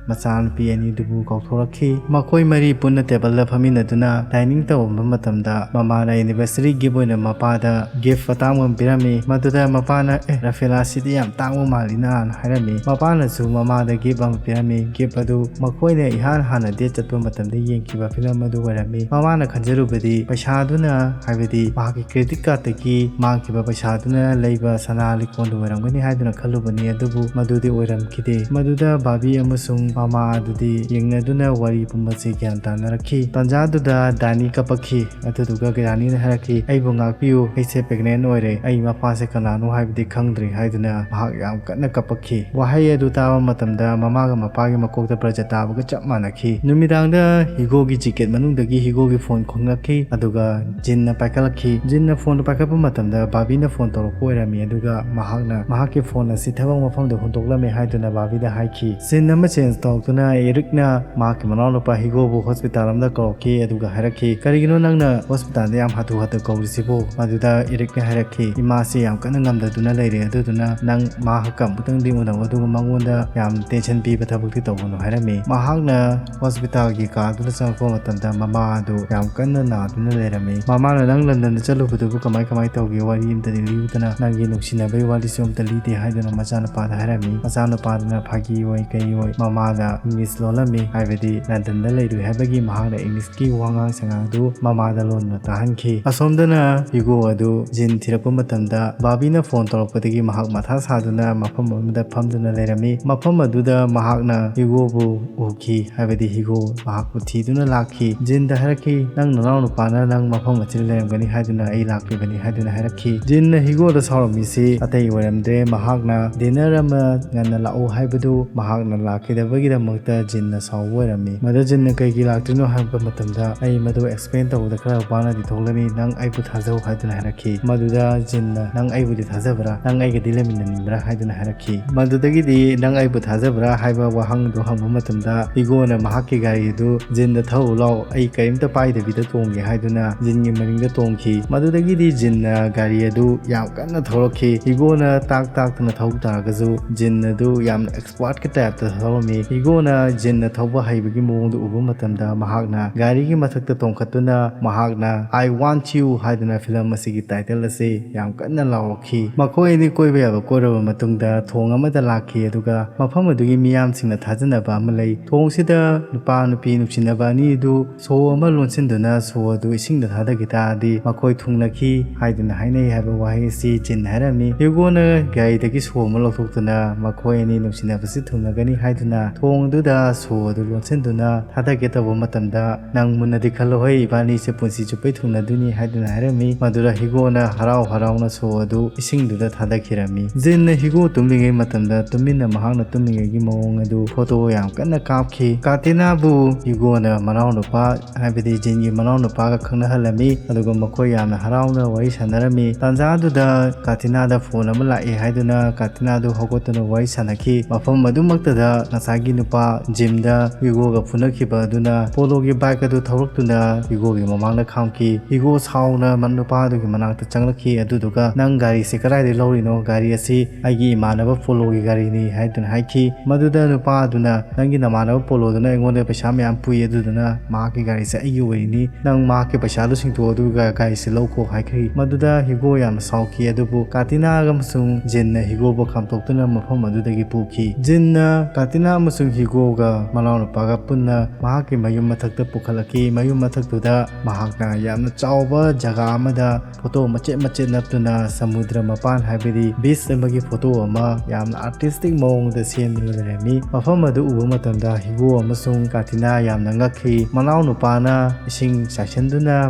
ꯃꯆꯥꯅꯨꯄꯤ ꯑꯅꯤꯗꯨꯕꯨ ꯀꯧꯊꯣꯔꯛꯈꯤ꯫ ꯃꯈꯣꯏ ꯃꯔꯤ ꯄꯨꯟꯅ ꯇꯦꯕꯜꯗ ꯐꯝꯃꯤꯟꯅꯗꯨꯅ dining ꯇꯧꯔꯝꯕ ꯃꯇꯝꯗ ꯃꯃꯥꯅ anniversary gift ꯑꯣꯏꯅ ꯃꯄꯥꯗ gift ꯑꯇꯥꯡꯕ ꯑꯃ ꯄꯤꯔꯝꯃꯤ꯫ ꯃꯗꯨꯗ ꯃꯄꯥꯅ, "ꯑꯦ, ꯔꯐꯦꯂꯥꯁꯤꯗꯤ ꯌꯥꯝ ꯇꯥꯡꯕ ꯃꯥꯜꯂꯤꯅ"ꯅ ꯍꯥꯏꯔꯝꯃꯤ꯫ ꯃꯄꯥꯅꯁꯨ ꯃꯃꯥꯗ gift ꯑꯃ ꯄꯤꯔꯝꯃꯤ꯫ Gift ꯑꯗꯨ ꯃꯈꯣꯏꯅ ꯏꯍꯥꯟ ꯍꯥꯟꯅ date ꯆꯠꯄ ꯃꯇꯝꯗ ꯌꯦꯡꯈꯤꯕ film ꯑꯗꯨ ꯑꯣꯏꯔꯝꯃꯤ꯫ ꯃꯃꯥꯅ ꯈꯟꯖꯔꯨꯕꯗꯤ ꯄꯩꯁꯥꯗꯨꯅ, ꯍꯥꯏꯕꯗꯤ ꯃꯍꯥꯛꯀꯤ credit cardꯇꯒꯤ ꯃꯥꯡꯈꯤꯕ ꯄꯩꯁꯥꯗꯨꯅ ꯂꯩꯕ ꯁꯅꯥ ꯂꯤꯛꯀꯣꯟꯗꯨ ꯑꯣꯏꯔꯝꯒꯅꯤ ꯍꯥꯏꯗꯨꯅ ꯈꯜꯂꯨꯕꯅꯤ, ꯑꯗꯨꯕꯨ ꯃꯗꯨꯗꯤ ꯑꯣꯏꯔꯝꯈꯤꯗꯦ꯫ ꯃꯗꯨꯗ ꯕꯥꯕꯤ ꯑꯃꯁꯨꯡ ꯃꯃꯥ ꯑꯗꯨꯗꯤ ꯌꯦꯡꯅꯗꯨꯅ ꯋꯥꯔꯤ ꯄꯨꯝꯕꯁꯤ ꯒ꯭ꯌꯥꯟ ꯇꯥꯅꯔꯛꯈꯤ꯫ ꯇꯥꯟꯖꯥꯗꯨꯗ ꯗꯥꯅꯤ ꯀꯞꯄꯛꯈꯤ꯫ ꯑꯗꯨꯗꯨꯒ ꯗꯥꯅꯤꯅ ꯍꯥꯏꯔꯛꯈꯤ, "ꯑꯩꯕꯨ ꯉꯥꯛꯄꯤꯌꯨ, ꯑꯩꯁꯦ pregnant ꯑꯣꯏꯔꯦ, ꯑꯩ ꯃꯄꯥꯁꯦ ꯀꯅꯥꯅꯣ ꯍꯥꯏꯕꯗꯤ ꯈꯪꯗ꯭ꯔꯤ" ꯍꯥꯏꯗꯨꯅ ꯃꯍꯥꯛ ꯌꯥꯝ ꯀꯟꯅ ꯀꯞꯄꯛꯈꯤ꯫ ꯋꯥꯍꯩ ꯑꯗꯨ ꯇꯥꯕ ꯃꯇꯝꯗ ꯃꯃꯥꯒ ꯃꯄꯥꯒꯤ ꯃꯀꯣꯛꯇ ꯕ꯭ꯔꯖ ꯇꯥꯕꯒ ꯆꯞ ꯃꯥꯟꯅꯈꯤ꯫ ꯅꯨꯃꯤꯗꯥꯡꯗ ꯍꯤꯒꯣꯒꯤ ꯖꯦꯀꯦꯠ ꯃꯅꯨꯡꯗꯒꯤ ꯍꯤꯒꯣꯒꯤ phone ꯈꯣꯡꯂꯛꯈꯤ, ꯑꯗꯨꯒ ꯖꯤꯟꯅ ꯄꯥꯏꯈꯠꯂꯛꯈꯤ꯫ ꯖꯤꯟꯅ phoneꯗꯨ ꯄꯥꯏꯈꯠꯄ ꯃꯇꯝꯗ ꯕꯥꯕꯤꯅ phone ꯇꯧꯔꯛꯄ ꯑꯣꯏꯔꯝꯃꯤ, ꯑꯗꯨꯒ ꯃꯍꯥꯛꯅ ꯃꯍꯥꯛꯀꯤ phone ꯑꯁꯤ ꯊꯕꯛ ꯃꯐꯝꯗ ꯍꯨꯟꯗꯣꯛꯂꯝꯃꯦ ꯍꯥꯏꯗꯨꯅ ꯕꯥꯕꯤꯗ ꯍꯥꯏꯈꯤ꯫ Scene ꯑꯃ change ꯇꯧꯔꯛꯇꯨꯅ ꯏꯔꯤꯛꯅ ꯃꯍꯥꯛꯀꯤ ꯃꯅꯥꯎꯅꯨꯄꯥ ꯍꯤꯒꯣꯕꯨ hospital ꯑꯃꯗ ꯀꯧꯔꯛꯈꯤ, ꯑꯗꯨꯒ ꯍꯥꯏꯔꯛꯈꯤ, "ꯀꯔꯤꯒꯤꯅꯣ ꯅꯪꯅ hospitalꯗ ꯌꯥꯝ ꯍꯥꯊꯨ ꯍꯥꯊꯨ ꯀꯧꯔꯤꯁꯤꯕꯨ?" ꯃꯗꯨꯗ ꯏꯔꯤꯛꯅ ꯍꯥꯏꯔꯛꯈꯤ, "ꯏꯃꯥꯁꯤ ꯌꯥꯝ ꯀꯟꯅ ꯉꯝꯗꯗꯨꯅ ꯂꯩꯔꯦ, ꯑꯗꯨꯗꯨꯅ ꯅꯪ ꯃꯍꯥꯛꯀ ꯑꯃꯨꯛꯇꯪꯗꯤ ꯎꯅꯧ, ꯑꯗꯨꯒ ꯃꯉꯣꯟꯗ ꯌꯥꯝ tension ꯄꯤꯕ ꯊꯕꯛꯇꯤ ꯇꯧꯒꯅꯨ" ꯍꯥꯏꯔꯝꯃꯤ꯫ ꯃꯍꯥꯛꯅ hospitalꯒꯤ ꯀꯥꯗꯨꯗ ꯆꯪꯉꯛꯄ ꯃꯇꯝꯗ ꯃꯃꯥ ꯑꯗꯨ ꯌꯥꯝ ꯀꯟꯅ ꯅꯥꯗꯨꯅ ꯂꯩꯔꯝꯃꯤ꯫ ꯃꯃꯥꯅ, "ꯅꯪ ꯂꯟꯗꯟꯗ ꯆꯠꯂꯨꯕꯗꯨꯕꯨ ꯀꯃꯥꯏ ꯀꯃꯥꯏ ꯇꯧꯒꯦ? ꯋꯥꯔꯤ ꯑꯝꯇꯗꯤ ꯂꯤꯌꯨꯗꯅ, ꯅꯪꯒꯤ ꯅꯨꯡꯁꯤꯅꯕꯒꯤ ꯋꯥꯔꯤꯁꯨ ꯑꯝꯇ ꯂꯤꯗꯦ" ꯍꯥꯏꯗꯨꯅ ꯃꯆꯥꯅꯨꯄꯥꯗ ꯍꯥꯏꯔꯝꯃꯤ꯫ ꯃꯆꯥꯅꯨꯄꯥꯗꯨꯅ ꯐꯥꯒꯤ ꯑꯣꯏ ꯀꯩ ꯑꯣꯏ ꯃꯃꯥ ꯃꯍꯥꯛꯅ ꯏꯪꯂꯤꯁ ꯂꯣꯜꯂꯝꯃꯤ, ꯍꯥꯏꯕꯗꯤ ꯂꯟꯗꯟꯗ ꯂꯩꯔꯨꯏ ꯍꯥꯏꯕꯒꯤ ꯃꯍꯥꯛꯅ ꯏꯪꯂꯤꯁꯀꯤ ꯋꯥꯉꯥꯡ ꯁꯉꯥꯡꯗꯨ ꯃꯃꯥꯗ ꯂꯣꯟꯗꯨꯅ ꯇꯥꯍꯟꯈꯤ꯫ ꯑꯁꯣꯝꯗꯅ ꯍꯤꯒꯣ ꯑꯗꯨ ꯖꯤꯟ ꯊꯤꯔꯛꯄ ꯃꯇꯝꯗ ꯕꯥꯕꯤꯅ ꯐꯣꯟ ꯇꯧꯔꯛꯄꯗꯒꯤ ꯃꯍꯥꯛ ꯃꯊꯥ ꯁꯥꯗꯨꯅ ꯃꯐꯝ ꯑꯃꯗ ꯐꯝꯗꯨꯅ ꯂꯩꯔꯝꯃꯤ꯫ ꯃꯐꯝ ꯑꯗꯨꯗ ꯃꯍꯥꯛꯅ ꯍꯤꯒꯣꯕꯨ ꯎꯈꯤ, ꯍꯥꯏꯕꯗꯤ ꯍꯤꯒꯣ ꯃꯍꯥꯛꯄꯨ ꯊꯤꯗꯨꯅ ꯂꯥꯛꯈꯤ꯫ ꯖꯤꯟꯗ ꯍꯥꯏꯔꯛꯈꯤ, "ꯅꯪ ꯅꯅꯥꯎ ꯅꯨꯄꯥꯅ ꯅꯪ ꯃꯐꯝ ꯑꯁꯤꯗ ꯂꯩꯔꯝꯒꯅꯤ ꯍꯥꯏꯗꯨꯅ ꯑꯩ ꯂꯥꯛꯂꯤꯕꯅꯤ" ꯍꯥꯏꯗꯨꯅ ꯍꯥꯏꯔꯛꯈꯤ꯫ ꯖꯤꯟꯅ ꯍꯤꯒꯣꯗ ꯁꯥꯎꯔꯝꯃꯤꯁꯤ ꯑꯇꯩ ꯑꯣꯏꯔꯝꯗ꯭ꯔꯦ, ꯃꯍꯥꯛꯅ ꯗꯤꯅꯔ ꯑꯃ ꯉꯟꯅ ꯂꯥꯛꯎ ꯍꯥꯏꯕꯗꯨ ꯃꯍꯥꯛꯅ ꯂꯥꯛꯈꯤꯗꯕꯒꯤꯗꯃꯛꯇ ꯖꯤꯟꯅ ꯁꯥꯎꯕ ꯑꯣꯏꯔꯝꯃꯤ꯫ ꯃꯗꯨ ꯖꯤꯟꯅ ꯀꯩꯒꯤ ꯂꯥꯛꯇ꯭ꯔꯤꯅꯣ ꯍꯥꯏꯕ ꯃꯇꯝꯗ, "ꯑꯩ ꯃꯗꯨ ꯑꯦꯛꯁꯄ꯭ꯂꯦꯟ ꯇꯧꯕꯗ ꯈꯔ ꯋꯥꯅꯗꯤ ꯊꯣꯛꯂꯅꯤ, ꯅꯪ ꯑꯩꯕꯨ ꯊꯥꯖꯧ" ꯍꯥꯏꯗꯨꯅ ꯍꯥꯏꯔꯛꯈꯤ꯫ ꯃꯗꯨꯗ ꯖꯤꯟꯅ, "ꯅꯪ ꯑꯩꯕꯨꯗꯤ ꯊꯥꯖꯕ꯭ꯔꯥ? ꯅꯪ ꯑꯩꯒꯗꯤ ꯂꯩꯃꯤꯟꯅꯅꯤꯡꯕ꯭ꯔꯥ?" ꯍꯥꯏꯗꯨꯅ ꯍꯥꯏꯔꯛꯈꯤ꯫ ꯃꯗꯨꯗꯒꯤꯗꯤ, "ꯅꯪ ꯑꯩꯕꯨ ꯊꯥꯖꯕ꯭ꯔꯥ?" ꯍꯥꯏꯕ ꯋꯥꯍꯪꯗꯨ ꯍꯪꯕ ꯃꯇꯝꯗ, ꯍꯤꯒꯣꯅ ꯃꯍꯥꯛꯀꯤ ꯒꯥꯔꯤ ꯑꯗꯨ, "ꯖꯤꯟꯗ ꯊꯧꯔꯨ ꯂꯥꯎ, ꯑꯩ ꯀꯔꯤꯝꯇ ꯄꯥꯏꯗꯕꯤꯗ ꯇꯣꯡꯒꯦ" ꯍꯥꯏꯗꯨꯅ ꯖꯤꯟꯒꯤ ꯃꯅꯤꯡꯗ ꯇꯣꯡꯈꯤ꯫ ꯃꯗꯨꯗꯒꯤꯗꯤ ꯖꯤꯟꯅ ꯒꯥꯔꯤ ꯑꯗꯨ ꯌꯥꯝ ꯀꯟꯅ ꯊꯧꯔꯛꯈꯤ꯫ ꯍꯤꯒꯣꯅ ꯇꯥꯛ ꯇꯥꯛꯇꯅ ꯊꯧ ꯇꯥꯔꯒꯁꯨ, ꯖꯤꯟ ꯑꯗꯨ ꯌꯥꯝꯅ ꯑꯦꯛꯁꯄꯥꯔꯠꯀꯤ ꯇꯥꯏꯞꯇ ꯊꯧꯔꯝꯃꯤ꯫ ꯍꯤꯒꯣꯅ ꯖꯤꯟꯅ ꯊꯧꯕ ꯍꯩꯕꯒꯤ ꯃꯑꯣꯡꯗꯨ ꯎꯕ ꯃꯇꯝꯗ, ꯃꯍꯥꯛꯅ ꯒꯥꯔꯤꯒꯤ ꯃꯊꯛꯇ ꯇꯣꯡꯈꯠꯇꯨꯅ ꯃꯍꯥꯛꯅ "I Want You" ꯍꯥꯏꯗꯨꯅ ꯐꯤꯂꯝ ꯑꯁꯤꯒꯤ ꯇꯥꯏꯇꯜ ꯑꯁꯤ ꯌꯥꯝ ꯀꯟꯅ ꯂꯥꯎꯔꯛꯈꯤ꯫ ꯃꯈꯣꯏ ꯑꯅꯤ ꯀꯣꯏꯕ ꯌꯥꯕ ꯀꯣꯏꯔꯕ ꯃꯇꯨꯡꯗ ꯊꯣꯡ ꯑꯃꯗ ꯂꯥꯛꯈꯤ, ꯑꯗꯨꯒ ꯃꯐꯝ ꯑꯗꯨꯒꯤ ꯃꯤꯌꯥꯝꯁꯤꯡꯅ ꯊꯥꯖꯅꯕ ꯑꯃ ꯂꯩ꯫ ꯊꯣꯡꯁꯤꯗ ꯅꯨꯄꯥ ꯅꯨꯄꯤ ꯅꯨꯡꯁꯤꯅꯕ ꯑꯅꯤ ꯑꯗꯨ ꯁꯣ ꯑꯃ ꯂꯣꯟꯁꯤꯟꯗꯨꯅ ꯁꯣ ꯑꯗꯨ ꯏꯁꯤꯡꯗ ꯊꯥꯗꯈꯤ ꯇꯥꯔꯗꯤ ꯃꯈꯣꯏ ꯊꯨꯡꯅꯈꯤ ꯍꯥꯏꯗꯨꯅ ꯍꯥꯏꯅꯩ ꯍꯥꯏꯕ ꯋꯥꯍꯩ ꯑꯁꯤ ꯖꯤꯟꯅ ꯍꯥꯏꯔꯝꯃꯤ꯫ ꯍ꯭ꯌꯨꯒꯣꯅ ꯒꯥꯔꯤꯗꯒꯤ ꯁꯣ ꯑꯃ ꯂꯧꯊꯣꯛꯇꯨꯅ ꯃꯈꯣꯏ ꯑꯅꯤ ꯅꯨꯡꯁꯤꯅꯕꯁꯤ ꯊꯨꯡꯅꯒꯅꯤ ꯍꯥꯏꯗꯨꯅ ꯊꯣꯡꯗꯨꯗ ꯁꯣ ꯑꯗꯨ ꯂꯣꯟꯁꯤꯟꯗꯨꯅ ꯊꯥꯗꯒꯦ ꯇꯧꯕ ꯃꯇꯝꯗ, "ꯅꯪ ꯃꯨꯟꯅꯗꯤ ꯈꯜꯂꯨꯍꯦ, ꯏꯕꯥꯅꯤꯁꯦ ꯄꯨꯟꯁꯤ ꯆꯨꯞꯄꯩ ꯊꯨꯡꯅꯗꯣꯏꯅꯤ" ꯍꯥꯏꯗꯨꯅ ꯍꯥꯏꯔꯝꯃꯤ꯫ ꯃꯗꯨꯗ ꯍꯤꯒꯣꯅ ꯍꯔꯥꯎ ꯍꯔꯥꯎꯅ ꯁꯣ ꯑꯗꯨ ꯏꯁꯤꯡꯗꯨꯗ ꯊꯥꯗꯈꯤꯔꯝꯃꯤ꯫ ꯖꯤꯟꯅ ꯍꯤꯒꯣ ꯇꯨꯝꯂꯤꯉꯩ ꯃꯇꯝꯗ ꯇꯨꯃꯤꯟꯅ ꯃꯍꯥꯛꯅ ꯇꯨꯝꯂꯤꯉꯩꯒꯤ ꯃꯑꯣꯡ ꯑꯗꯨ ꯐꯣꯇꯣ ꯌꯥꯝ ꯀꯟꯅ ꯀꯥꯞꯈꯤ꯫ ꯀꯥꯇꯤꯅꯥꯕꯨ ꯍꯤꯒꯣꯅ ꯃꯅꯥꯎꯅꯨꯄꯥ, ꯍꯥꯏꯕꯗꯤ ꯖꯤꯟꯒꯤ ꯃꯅꯥꯎꯅꯨꯄꯥꯒ ꯈꯪꯅꯍꯜꯂꯝꯃꯤ, ꯑꯗꯨꯒ ꯃꯈꯣꯏ ꯌꯥꯝꯅ ꯍꯔꯥꯎꯅ ꯋꯥꯔꯤ ꯁꯥꯟꯅꯔꯝꯃꯤ꯫ ꯇꯥꯟꯖꯥꯗꯨꯗ ꯀꯥꯇꯤꯅꯥꯗ ꯐꯣꯟ ꯑꯃ ꯂꯥꯛꯑꯦ ꯍꯥꯏꯗꯨꯅ ꯀꯥꯇꯤꯅꯥꯗꯨ ꯍꯧꯒꯠꯇꯨꯅ ꯋꯥꯔꯤ ꯁꯥꯟꯅꯈꯤ꯫ ꯃꯐꯝ ꯑꯗꯨꯃꯛꯇꯗ ꯉꯁꯥꯏꯒꯤ ꯅꯨꯄꯥ ꯖꯤꯝꯗ ꯍꯤꯒꯣꯒ ꯐꯨꯅꯈꯤꯕ ꯑꯗꯨꯅ ꯄꯣꯂꯣꯒꯤ ꯕꯥꯏꯛ ꯑꯗꯨ ꯊꯧꯔꯛꯇꯨꯅ ꯍꯤꯒꯣꯒꯤ ꯃꯃꯥꯡꯗ ꯈꯥꯝꯈꯤ꯫ ꯍꯤꯒꯣ ꯁꯥꯎꯅ ꯃ-, ꯅꯨꯄꯥꯗꯨꯒꯤ ꯃꯅꯥꯛꯇ ꯆꯪꯂꯛꯈꯤ, ꯑꯗꯨꯗꯨꯒ, "ꯅꯪ ꯒꯥꯔꯤꯁꯦ ꯀꯗꯥꯏꯗꯒꯤ ꯂꯧꯔꯤꯅꯣ? ꯒꯥꯔꯤ ꯑꯁꯤ ꯑꯩꯒꯤ ꯏꯃꯥꯟꯅꯕ ꯄꯣꯂꯣꯒꯤ ꯒꯥꯔꯤꯅꯤ" ꯍꯥꯏꯗꯨꯅ ꯍꯥꯏꯈꯤ꯫ ꯃꯗꯨꯗ ꯅꯨꯄꯥ ꯑꯗꯨꯅ, "ꯅꯪꯒꯤ ꯅꯃꯥꯟꯅꯕ ꯄꯣꯂꯣꯗꯨꯅ ꯑꯩꯉꯣꯟꯗ ꯄꯩꯁꯥ ꯃꯌꯥꯝ ꯄꯨꯏ, ꯑꯗꯨꯗꯨꯅ ꯃꯍꯥꯛꯀꯤ ꯒꯥꯔꯤꯁꯦ ꯑꯩꯒꯤ ꯑꯣꯏꯔꯤꯅꯤ꯫ ꯅꯪ ꯃꯍꯥꯛꯀꯤ ꯄꯩꯁꯥꯗꯨ ꯁꯤꯡꯇꯣꯛꯑꯣ, ꯑꯗꯨꯒ ꯒꯥꯔꯤꯁꯦ ꯂꯧꯈꯣ" ꯍꯥꯏꯈ꯭ꯔꯤ꯫ ꯃꯗꯨꯗ ꯍꯤꯒꯣ ꯌꯥꯝꯅ ꯁꯥꯎꯈꯤ, ꯑꯗꯨꯕꯨ ꯀꯥꯇꯤꯅꯥ ꯑꯃꯁꯨꯡ ꯖꯤꯟꯅ ꯍꯤꯒꯣꯕꯨ ꯈꯥꯝꯇꯣꯛꯇꯨꯅ ꯃꯐꯝ ꯑꯗꯨꯗꯒꯤ ꯄꯨꯈꯤ꯫ ꯖꯤꯟꯅ ꯀꯥꯇꯤꯅꯥ ꯑꯃꯁꯨꯡ ꯑꯃꯁꯨꯡ ꯍꯤꯒꯣꯒ ꯃꯅꯥꯎꯅꯨꯄꯥꯒ ꯄꯨꯟꯅ ꯃꯍꯥꯛꯀꯤ ꯃꯌꯨꯝ ꯃꯊꯛꯇ ꯄꯨꯈꯠꯂꯛꯈꯤ꯫ ꯃꯌꯨꯝ ꯃꯊꯛꯇꯨꯗ ꯃꯍꯥꯛꯅ ꯌꯥꯝꯅ ꯆꯥꯎꯕ ꯖꯒꯥ ꯑꯃꯗ ꯐꯣꯇꯣ ꯃꯆꯦꯠ ꯃꯆꯦꯠ ꯅꯞꯇꯨꯅ ꯁꯃꯨꯗ꯭ꯔ ꯃꯄꯥꯟ, ꯍꯥꯏꯕꯗꯤ ꯕꯤꯆ ꯑꯃꯒꯤ ꯐꯣꯇꯣ ꯑꯃ ꯌꯥꯝꯅ ꯑꯥꯔꯇꯤꯁꯇꯤꯛ ꯃꯑꯣꯡꯗ ꯁꯦꯝꯗꯨꯅ ꯂꯩꯔꯝꯃꯤ꯫ ꯃꯐꯝ ꯑꯗꯨ ꯎꯕ ꯃꯇꯝꯗ ꯍꯤꯒꯣ ꯑꯃꯁꯨꯡ ꯀꯥꯇꯤꯅꯥ ꯌꯥꯝꯅ ꯉꯛꯈꯤ꯫ ꯃꯅꯥꯎꯅꯨꯄꯥꯅ ꯏꯁꯤꯡ ꯆꯥꯏꯁꯤꯟꯗꯨꯅ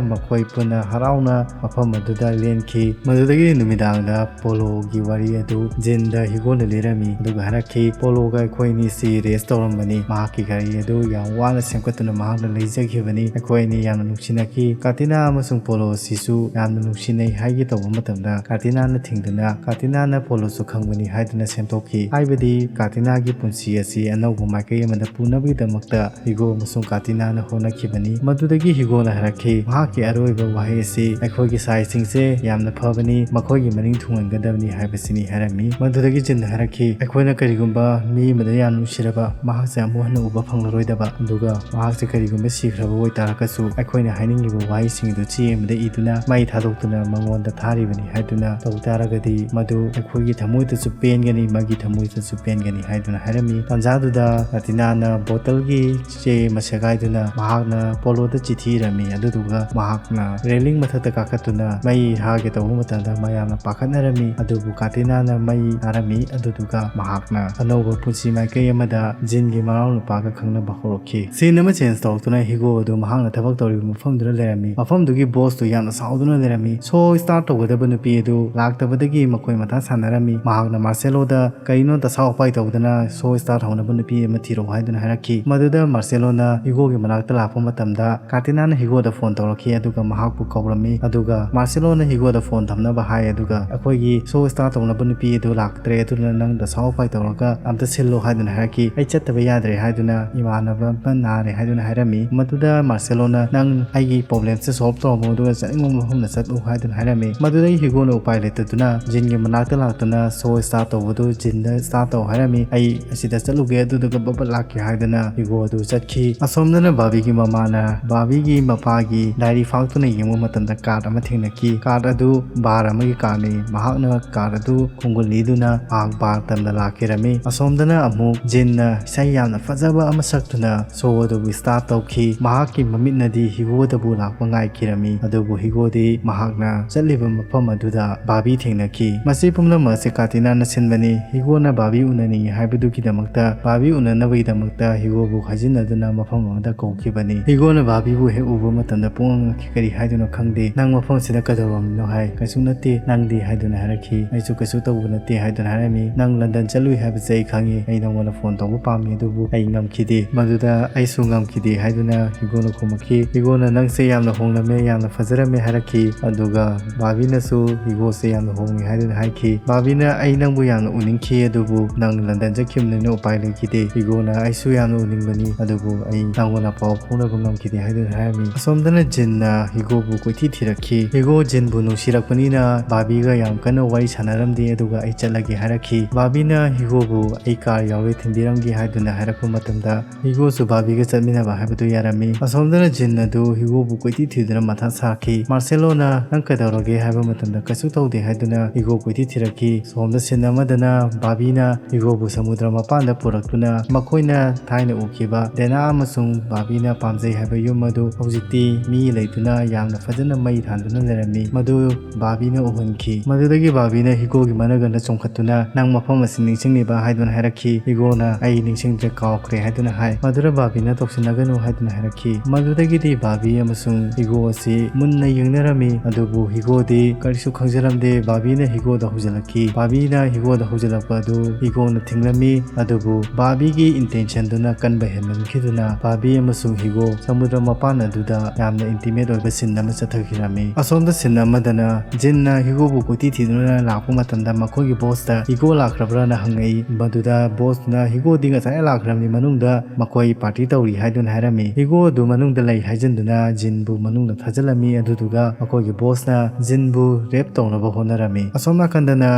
ꯃꯈꯣꯏ ꯄꯨꯟꯅ ꯍꯔꯥꯎꯅ ꯃꯐꯝ ꯑꯗꯨꯗ ꯂꯦꯟꯈꯤ꯫ ꯃꯗꯨꯗꯒꯤ ꯅꯨꯃꯤꯗꯥꯡꯗ ꯄꯣꯂꯣꯒꯤ ꯋꯥꯔꯤ ꯑꯗꯨ ꯖꯤꯟꯗ ꯍꯤꯒꯣꯅ ꯂꯤꯔꯝꯃꯤ, ꯑꯗꯨꯒ ꯍꯥꯏꯔꯛꯈꯤ, "ꯄꯣꯂꯣꯒ ꯑꯩꯈꯣꯏ ꯑꯅꯤꯁꯤ ꯔꯦꯁ ꯇꯧꯔꯝꯕꯅꯤ꯫ ꯃꯍꯥꯛꯀꯤ ꯒꯥꯔꯤ ꯑꯗꯨ ꯌꯥꯝ ꯋꯥꯅ ꯁꯦꯝꯒꯠꯇꯨꯅ ꯃꯍꯥꯛꯅ ꯂꯩꯖꯈꯤꯕꯅꯤ꯫ ꯑꯩꯈꯣꯏ ꯑꯅꯤ ꯌꯥꯝꯅ ꯅꯨꯡꯁꯤꯅꯈꯤ꯫" ꯀꯥꯇꯤꯅꯥ ꯑꯃꯁꯨꯡ ꯄꯣꯂꯣ ꯑꯁꯤꯁꯨ ꯌꯥꯝꯅ ꯅꯨꯡꯁꯤꯅꯩ ꯍꯥꯏꯒꯦ ꯇꯧꯕ ꯃꯇꯝꯗ, ꯀꯥꯇꯤꯅꯥꯅ ꯊꯤꯡꯗꯨꯅ, ꯀꯥꯇꯤꯅꯥꯅ ꯄꯣꯂꯣꯁꯨ ꯈꯪꯕꯅꯤ ꯍꯥꯏꯗꯨꯅ ꯁꯦꯝꯗꯣꯛꯈꯤ꯫ ꯍꯥꯏꯕꯗꯤ ꯀꯥꯇꯤꯅꯥꯒꯤ ꯄꯨꯟꯁꯤ ꯑꯁꯤ ꯑꯅꯧꯕ ꯃꯥꯏꯀꯩ ꯑꯃꯗ ꯄꯨꯅꯕꯒꯤꯗꯃꯛꯇ ꯍꯤꯒꯣ ꯑꯃꯁꯨꯡ ꯀꯥꯇꯤꯅꯥꯅ ꯍꯣꯠꯅꯈꯤꯕꯅꯤ꯫ ꯃꯗꯨꯗꯒꯤ ꯍꯤꯒꯣꯅ ꯍꯥꯏꯔꯛꯈꯤ, ꯃꯍꯥꯛꯀꯤ ꯑꯔꯣꯏꯕ ꯋꯥꯍꯩ ꯑꯁꯤ, "ꯑꯩꯈꯣꯏꯒꯤ ꯁꯥꯏꯁꯤꯡꯁꯦ ꯌꯥꯝꯅ ꯐꯕꯅꯤ, ꯃꯈꯣꯏꯒꯤ ꯃꯅꯤꯡ ꯊꯨꯡꯍꯟꯒꯗꯕꯅꯤ" ꯍꯥꯏꯕꯁꯤꯅꯤ ꯍꯥꯏꯔꯝꯃꯤ꯫ ꯃꯗꯨꯗꯒꯤ ꯖꯤꯟꯅ ꯍꯥꯏꯔꯛꯈꯤ, "ꯑꯩꯈꯣꯏꯅ ꯀꯔꯤꯒꯨꯝꯕ ꯃꯤ ꯑꯃꯗ ꯌꯥꯝꯅ ꯅꯨꯡꯁꯤꯔꯕ ꯃꯍꯥꯛꯁꯦ ꯑꯃꯨꯛ ꯍꯟꯅ ꯎꯕ ꯐꯪꯂꯔꯣꯏꯗꯕ, ꯑꯗꯨꯒ ꯃꯍꯥꯛꯁꯦ ꯀꯔꯤꯒꯨꯝꯕ ꯁꯤꯈ꯭ꯔꯕ ꯑꯣꯏꯇꯥꯔꯒꯁꯨ, ꯑꯩꯈꯣꯏꯅ ꯍꯥꯏꯅꯤꯡꯉꯤꯕ ꯋꯥꯍꯩꯁꯤꯡ ꯑꯗꯨ ꯆꯦ ꯑꯃꯗ ꯏꯗꯨꯅ ꯃꯩ ꯊꯥꯗꯣꯛꯇꯨꯅ ꯃꯉꯣꯟꯗ ꯊꯥꯔꯤꯕꯅꯤ ꯍꯥꯏꯗꯨꯅ ꯇꯧ ꯇꯥꯔꯒꯗꯤ, ꯃꯗꯨ ꯑꯩꯈꯣꯏꯒꯤ ꯊꯃꯣꯏꯗꯁꯨ ꯄꯦꯟꯒꯅꯤ, ꯃꯥꯒꯤ ꯊꯃꯣꯏꯗꯁꯨ ꯄꯦꯟꯒꯅꯤ" ꯍꯥꯏꯗꯨꯅ ꯍꯥꯏꯔꯝꯃꯤ꯫ ꯇꯥꯟꯖꯥꯗꯨꯗ ꯀꯥꯇꯤꯅꯥꯅ ꯕꯣꯇꯜꯒꯤ ꯆꯦ ꯑꯃ ꯁꯦꯒꯥꯏꯗꯨꯅ ꯃꯍꯥꯛꯅ ꯄꯣꯂꯣꯗ ꯆꯤꯊꯤ ꯏꯔꯝꯃꯤ꯫ ꯑꯗꯨꯗꯨꯒ ꯃꯍꯥꯛꯅ ꯔꯦꯂꯤꯡ ꯃꯊꯛꯇ ꯀꯥꯈꯠꯇꯨꯅ ꯃꯩ ꯊꯥꯒꯦ ꯇꯧꯕ ꯃꯇꯝꯗ ꯃꯌꯥꯝꯅ ꯄꯥꯈꯠꯅꯔꯝꯃꯤ꯫ ꯑꯗꯨꯕꯨ ꯀꯥꯇꯤꯅꯥꯅ ꯃꯩ ꯊꯥꯔꯝꯃꯤ꯫ ꯑꯗꯨꯗꯨꯒ ꯃꯍꯥꯛꯅ ꯑꯅꯧꯕ ꯄꯨꯟꯁꯤ ꯃꯥꯏꯀꯩ ꯑꯃꯗ ꯖꯤꯟꯒꯤ ꯃꯅꯥꯎꯅꯨꯄꯥꯒ ꯈꯪꯅꯕ ꯍꯧꯔꯛꯈꯤ꯫ ꯁꯤꯟ ꯑꯃ ꯆꯦꯟꯖ ꯇꯧꯔꯛꯇꯨꯅ ꯍꯤꯒꯣ ꯑꯗꯨ ꯃꯍꯥꯛꯅ ꯊꯕꯛ ꯇꯧꯔꯤꯕ ꯃꯐꯝꯗꯨꯗ ꯂꯩꯔꯝꯃꯤ꯫ ꯃꯐꯝꯗꯨꯒꯤ ꯕꯣꯁꯇꯨ ꯌꯥꯝꯅ ꯁꯥꯎꯗꯨꯅ ꯂꯩꯔꯝꯃꯤ꯫ ꯁꯣ ꯁ꯭ꯇꯥꯔꯠ ꯇꯧꯒꯗꯕ ꯅꯨꯄꯤ ꯑꯗꯨ ꯂꯥꯛꯇꯕꯗꯒꯤ ꯃꯈꯣꯏ ꯃꯊꯥ ꯁꯥꯟꯅꯔꯝꯃꯤ꯫ ꯃꯍꯥꯛꯅ ꯃꯥꯔꯁꯦꯂꯣꯗ ꯀꯔꯤꯅꯣ ꯗꯁꯥ ꯎꯄꯥꯏ ꯇꯧꯗꯅ ꯁꯣ ꯁ꯭ꯇꯥꯔꯠ ꯍꯧꯅꯕ ꯅꯨꯄꯤ ꯑꯃ ꯊꯤꯔꯛꯑꯣ ꯍꯥꯏꯗꯨꯅ ꯍꯥꯏꯔꯛꯈꯤ꯫ ꯃꯗꯨꯗ ꯃꯥꯔꯁꯦꯂꯣꯅ ꯍꯤꯒꯣꯒꯤ ꯃꯅꯥꯛꯇ ꯂꯥꯛꯄ ꯃꯇꯝꯗ ꯀꯥꯇꯤꯅꯥꯅ ꯍꯤꯒꯣꯗ ꯐꯣꯟ ꯇꯧꯔꯛꯈꯤ, ꯑꯗꯨꯒ ꯃꯍꯥꯛꯄꯨ ꯀꯧꯔꯝꯃꯤ꯫ ꯑꯗꯨꯒ ꯃꯥꯔꯁꯦꯂꯣꯅ ꯍꯤꯒꯣꯗ ꯐꯣꯟ ꯊꯝꯅꯕ ꯍꯥꯏ, ꯑꯗꯨꯒ "ꯑꯩꯈꯣꯏꯒꯤ ꯁꯣ ꯁ꯭ꯇꯥꯔꯠ ꯇꯧꯅꯕ ꯅꯨꯄꯤ ꯑꯗꯨ ꯂꯥꯛꯇ꯭ꯔꯦ, ꯑꯗꯨꯅ ꯅꯪ ꯗꯁꯥ ꯎꯄꯥꯏ ꯇꯧꯔꯒ ꯑꯝꯇ ꯁꯤꯜꯂꯣ" ꯍꯥꯏꯗꯨꯅ ꯍꯥꯏꯔꯛꯈꯤ꯫ "ꯑꯩ ꯆꯠꯇꯕ ꯌꯥꯗ꯭ꯔꯦ" ꯍꯥꯏꯗꯨꯅ, "ꯏꯃꯥꯟꯅꯕ ꯑꯃ ꯅꯥꯔꯦ" ꯍꯥꯏꯗꯨꯅ ꯍꯥꯏꯔꯝꯃꯤ꯫ ꯃꯗꯨꯗ ꯃꯥꯔꯁꯦꯂꯣꯅ, "ꯅꯪ ꯑꯩꯒꯤ ꯄ꯭ꯔꯣꯕ꯭ꯂꯦꯝꯁꯦ ꯁꯣꯜꯕ ꯇꯧꯔꯝꯃꯣ, ꯑꯗꯨꯒ ꯆꯠꯅꯤꯡꯕ ꯃꯐꯝꯗ ꯆꯠꯂꯨ" ꯍꯥꯏꯗꯨꯅ ꯍꯥꯏꯔꯝꯃꯤ꯫ ꯃꯗꯨꯗꯒꯤ ꯍꯤꯒꯣꯅ ꯎꯄꯥꯏ ꯂꯩꯇꯗꯨꯅ ꯖꯤꯟꯒꯤ ꯃꯅꯥꯛꯇ ꯂꯥꯛꯇꯨꯅ ꯁꯣ ꯁ꯭ꯇꯥꯔꯠ ꯇꯧꯕꯗꯨ ꯖꯤꯟꯗ ꯁ꯭ꯇꯥꯔꯠ ꯇꯧ ꯍꯥꯏꯔꯝꯃꯤ꯫ "ꯑꯩ ꯑꯁꯤꯗ ꯆꯠꯂꯨꯒꯦ, ꯑꯗꯨꯗꯨꯒ ꯕꯕꯠ ꯂꯥꯛꯀꯦ" ꯍꯥꯏꯗꯨꯅ ꯍꯤꯒꯣ ꯑꯗꯨ ꯆꯠꯈꯤ꯫ ꯑꯁꯣꯝꯗꯅ ꯕꯥꯕꯤꯒꯤ ꯃꯃꯥꯅ ꯕꯥꯕꯤꯒꯤ ꯃꯄꯥꯒꯤ ꯗꯥꯏꯔꯤ ꯐꯥꯛꯇꯨꯅ ꯌꯦꯡꯕ ꯃꯇꯝꯗ ꯀꯥꯔꯗ ꯑꯃ ꯊꯦꯡꯅꯈꯤ꯫ ꯀꯥꯔꯗ ꯑꯗꯨ ꯕꯥꯔ ꯑꯃꯒꯤ ꯀꯥꯔꯗꯅꯤ꯫ ꯃꯍꯥꯛꯅ ꯀꯥꯔꯗ ꯑꯗꯨ ꯈꯣꯡꯒꯨꯜ ꯂꯤꯗꯨꯅ ꯃꯍꯥꯛ ꯕꯥꯔ ꯇꯝꯅ ꯂꯥꯛꯈꯤꯔꯝꯃꯤ꯫ ꯑꯁꯣꯝꯗꯅ ꯑꯃꯨꯛ ꯖꯤꯟꯅ ꯏꯁꯩ ꯌꯥꯝꯅ ꯐꯖꯕ ꯑꯃ ꯁꯛꯇꯨꯅ ꯁꯣ ꯑꯗꯨꯕꯨ ꯁ꯭ꯇꯥꯔꯠ ꯇꯧꯈꯤ꯫ ꯃꯍꯥꯛꯀꯤ ꯃꯃꯤꯠꯅꯗꯤ ꯍꯤꯒꯣꯗꯕꯨ ꯂꯥꯛꯄ ꯉꯥꯏꯈꯤꯔꯝꯃꯤ, ꯑꯗꯨꯕꯨ ꯍꯤꯒꯣꯗꯤ ꯃꯍꯥꯛꯅ ꯆꯠꯂꯤꯕ ꯃꯐꯝ ꯑꯗꯨꯗ ꯕꯥꯕꯤ ꯊꯦꯡꯅꯈꯤ꯫ ꯃꯁꯤ ꯄꯨꯝꯅꯃꯛ ꯑꯁꯤ ꯀꯥꯇꯤꯅꯥꯅ ꯁꯤꯟꯕꯅꯤ꯫ ꯍꯤꯒꯣꯅ ꯕꯥꯕꯤ ꯎꯅꯅꯤꯡꯏ ꯍꯥꯏꯕꯗꯨꯒꯤꯗꯃꯛꯇ, ꯕꯥꯕꯤ ꯎꯅꯅꯕꯒꯤꯗꯃꯛꯇ ꯍꯤꯒꯣꯕꯨ ꯍꯥꯏꯖꯤꯟꯅꯗꯨꯅ ꯃꯐꯝ ꯑꯃꯗ ꯀꯧꯈꯤꯕꯅꯤ꯫ ꯍꯤꯒꯣꯅ ꯕꯥꯕꯤꯕꯨ ꯍꯦꯛ ꯎꯕ ꯃꯇꯝꯗ ꯄꯨꯡꯉꯛ ꯉꯛꯈꯤ꯫ "ꯀꯔꯤ ꯍꯥꯏꯗꯣꯏꯅꯣ ꯈꯪꯗꯦ꯫ ꯅꯪ ꯃꯐꯝꯁꯤꯗ ꯀꯩꯗꯧꯔꯝꯃꯤꯅꯣ?" ꯍꯥꯏ꯫ "ꯀꯩꯁꯨ ꯅꯠꯇꯦ, ꯅꯪꯗꯤ?" ꯍꯥꯏꯗꯨꯅ ꯍꯥꯏꯔꯛꯈꯤ꯫ "ꯑꯩꯁꯨ ꯀꯩꯁꯨ ꯇꯧꯕ ꯅꯠꯇꯦ" ꯍꯥꯏꯗꯨꯅ ꯍꯥꯏꯔꯝꯃꯤ꯫ "ꯅꯪ ꯂꯟꯗꯟ ꯆꯠꯂꯨꯏ ꯍꯥꯏꯕꯁꯦ ꯑꯩ ꯈꯪꯉꯤ꯫ ꯑꯩ ꯅꯪꯉꯣꯟꯗ ꯐꯣꯟ ꯇꯧꯕ ꯄꯥꯝꯃꯤ, ꯑꯗꯨꯕꯨ ꯑꯩ ꯉꯝꯈꯤꯗꯦ꯫ ꯃꯗꯨꯗ ꯑꯩꯁꯨ ꯉꯝꯈꯤꯗꯦ" ꯍꯥꯏꯗꯨꯅ ꯍꯤꯒꯣꯅ ꯈꯨꯝꯃꯛꯈꯤ꯫ ꯍꯤꯒꯣꯅ "ꯅꯪꯁꯦ ꯌꯥꯝꯅ ꯍꯣꯡꯂꯝꯃꯦ, ꯌꯥꯝꯅ ꯐꯖꯔꯝꯃꯦ" ꯍꯥꯏꯔꯛꯈꯤ꯫ ꯑꯗꯨꯒ ꯕꯥꯕꯤꯅꯁꯨ ꯍꯤꯒꯣꯁꯦ ꯌꯥꯝꯅ ꯍꯣꯡꯉꯦ ꯍꯥꯏꯗꯨꯅ ꯍꯥꯏꯈꯤ꯫ ꯕꯥꯕꯤꯅ "ꯑꯩ ꯅꯪꯕꯨ ꯌꯥꯝꯅ ꯎꯅꯤꯡꯈꯤ, ꯑꯗꯨꯕꯨ ꯅꯪ ꯂꯟꯗꯟ ꯆꯠꯈꯤꯕꯅꯤꯅ ꯎꯄꯥꯏ ꯂꯩꯈꯤꯗꯦ꯫ ꯍꯤꯒꯣꯅ ꯑꯩꯁꯨ ꯌꯥꯝꯅ ꯎꯅꯤꯡꯕꯅꯤ, ꯑꯗꯨꯕꯨ ꯑꯩ ꯅꯪꯉꯣꯟꯗ ꯄꯥꯎ ꯐꯥꯎꯅꯕ ꯉꯝꯈꯤꯗꯦ" ꯍꯥꯏꯗꯨꯅ ꯍꯥꯏꯔꯝꯃꯤ꯫ ꯑꯁꯣꯝꯗꯅ ꯖꯤꯟꯅ ꯍꯤꯒꯣꯕꯨ ꯀꯣꯏꯊꯤ ꯊꯤꯔꯛꯈꯤ꯫ ꯍꯤꯒꯣ ꯖꯤꯟꯕꯨ ꯅꯨꯡꯁꯤꯔꯛꯄꯅꯤꯅ ꯕꯥꯕꯤꯒ ꯌꯥꯝ ꯀꯟꯅ ꯋꯥꯔꯤ ꯁꯥꯟꯅꯔꯝꯗꯦ, ꯑꯗꯨꯒ "ꯑꯩ ꯆꯠꯂꯒꯦ" ꯍꯥꯏꯔꯛꯈꯤ꯫ ꯕꯥꯕꯤꯅ ꯍꯤꯒꯣꯕꯨ "ꯑꯩ ꯀꯥꯔ ꯌꯥꯎꯔꯦ, ꯊꯤꯟꯕꯤꯔꯝꯒꯦ" ꯍꯥꯏꯗꯨꯅ ꯍꯥꯏꯔꯛꯄ ꯃꯇꯝꯗ, ꯍꯤꯒꯣꯁꯨ ꯕꯥꯕꯤꯒ ꯆꯠꯃꯤꯟꯅꯕ ꯍꯥꯏꯕꯗꯨ ꯌꯥꯔꯝꯃꯤ꯫ ꯑꯁꯣꯝꯗꯅ ꯖꯤꯟ ꯑꯗꯨ ꯍꯤꯒꯣꯕꯨ ꯀꯣꯏꯊꯤ ꯊꯤꯗꯨꯅ ꯃꯊꯥ ꯁꯥꯈꯤ꯫ ꯃꯥꯔꯁꯦꯂꯣꯅ "ꯅꯪ ꯀꯩꯗꯧꯔꯒꯦ?" ꯍꯥꯏꯕ ꯃꯇꯝꯗ "ꯀꯩꯁꯨ ꯇꯧꯗꯦ" ꯍꯥꯏꯗꯨꯅ ꯍꯤꯒꯣ ꯀꯣꯏꯊꯤ ꯊꯤꯔꯛꯈꯤ꯫ ꯁꯣꯝꯗ ꯁꯤꯟ ꯑꯃꯗꯅ ꯕꯥꯕꯤꯅ ꯍꯤꯒꯣꯕꯨ ꯁꯃꯨꯗ꯭ꯔ ꯃꯄꯥꯟꯗ ꯄꯨꯔꯛꯇꯨꯅ ꯃꯈꯣꯏꯅ ꯊꯥꯏꯅ ꯎꯈꯤꯕ ꯗꯦꯅꯥ ꯑꯃꯁꯨꯡ ꯕꯥꯕꯤꯅ ꯄꯥꯝꯖꯩ ꯍꯥꯏꯕ ꯌꯨꯝ ꯑꯗꯨ ꯍꯧꯖꯤꯛꯇꯤ ꯃꯤ ꯂꯩꯇꯨꯅ ꯌꯥꯝꯅ ꯐꯖꯅ ꯃꯩ ꯊꯥꯟꯗꯨꯅ ꯂꯩꯔꯝꯃꯤ꯫ ꯃꯗꯨ ꯕꯥꯕꯤꯅ ꯎꯍꯟꯈꯤ꯫ ꯃꯗꯨꯗꯒꯤ ꯕꯥꯕꯤꯅ ꯍꯤꯒꯣꯒꯤ ꯃꯅꯒꯟꯗ ꯆꯣꯡꯈꯠꯇꯨꯅ "ꯅꯪ ꯃꯐꯝ ꯑꯁꯤ ꯅꯤꯡꯁꯤꯡꯂꯤꯕ?" ꯍꯥꯏꯗꯨꯅ ꯍꯥꯏꯔꯛꯈꯤ꯫ ꯍꯤꯒꯣꯅ "ꯑꯩ ꯅꯤꯡꯁꯤꯡꯗ꯭ꯔꯦ, ꯀꯥꯎꯈ꯭ꯔꯦ" ꯍꯥꯏꯗꯨꯅ ꯍꯥꯏ꯫ ꯃꯗꯨꯗ ꯕꯥꯕꯤꯅ "ꯇꯧꯁꯤꯟꯅꯒꯅꯨ" ꯍꯥꯏꯗꯨꯅ ꯍꯥꯏꯔꯛꯈꯤ꯫ ꯃꯗꯨꯗꯒꯤꯗꯤ ꯕꯥꯕꯤ ꯑꯃꯁꯨꯡ ꯍꯤꯒꯣ ꯑꯁꯤ ꯃꯨꯟꯅ ꯌꯦꯡꯅꯔꯝꯃꯤ, ꯑꯗꯨꯕꯨ ꯍꯤꯒꯣꯗꯤ ꯀꯔꯤꯁꯨ ꯈꯪꯖꯔꯝꯗꯦ꯫ ꯕꯥꯕꯤꯅ ꯍꯤꯒꯣꯗ ꯍꯧꯖꯤꯜꯂꯛꯈꯤ꯫ ꯕꯥꯕꯤꯅ ꯍꯤꯒꯣꯗ ꯍꯧꯖꯤꯜꯂꯛꯄ ꯑꯗꯨ ꯍꯤꯒꯣꯅ ꯊꯤꯡꯂꯝꯃꯤ, ꯑꯗꯨꯕꯨ ꯕꯥꯕꯤꯒꯤ ꯏꯟꯇꯦꯟꯁꯟꯗꯨꯅ ꯀꯟꯕ ꯍꯦꯟꯃꯟꯈꯤꯗꯨꯅ ꯕꯥꯕꯤ ꯑꯃꯁꯨꯡ ꯍꯤꯒꯣ ꯁꯃꯨꯗ꯭ꯔ ꯃꯄꯥꯟ ꯑꯗꯨꯗ ꯌꯥꯝꯅ ꯏꯟꯇꯤꯃꯦꯠ ꯑꯣꯏꯕ ꯁꯤꯟ ꯑꯃ ꯆꯠꯊꯈꯤꯔꯝꯃꯤ꯫ ꯑꯁꯣꯝꯗ ꯁꯤꯟ ꯑꯃꯗꯅ ꯖꯤꯟꯅ ꯍꯤꯒꯣꯕꯨ ꯀꯣꯏꯊꯤ ꯊꯤꯗꯨꯅ ꯂꯥꯛꯄ ꯃꯇꯝꯗ ꯃꯈꯣꯏꯒꯤ ꯕꯣꯁꯇ "ꯍꯤꯒꯣ ꯂꯥꯛꯈ꯭ꯔꯕ꯭ꯔꯥꯅ?" ꯍꯪꯉꯛꯏ꯫ ꯃꯗꯨꯗ ꯕꯣꯁꯅ "ꯍꯤꯒꯣꯗꯤ ꯉꯁꯥꯏ ꯂꯥꯛꯈ꯭ꯔꯕꯅꯤ, ꯃꯅꯨꯡꯗ ꯃꯈꯣꯏ ꯄꯥꯔꯇꯤ ꯇꯧꯔꯤ" ꯍꯥꯏꯗꯨꯅ ꯍꯥꯏꯔꯝꯃꯤ꯫ ꯍꯤꯒꯣ ꯑꯗꯨ ꯃꯅꯨꯡꯗ ꯂꯩ ꯍꯥꯏꯖꯤꯟꯗꯨꯅ ꯖꯤꯟꯕꯨ ꯃꯅꯨꯡꯗ ꯊꯥꯖꯤꯜꯂꯝꯃꯤ, ꯑꯗꯨꯗꯨꯒ ꯃꯈꯣꯏꯒꯤ ꯕꯣꯁꯅ ꯖꯤꯟꯕꯨ ꯔꯦꯞ ꯇꯧꯅꯕ ꯍꯣꯠꯅꯔꯝꯃꯤ꯫ ꯑꯁꯣꯝ ꯅꯥꯀꯟꯗꯅ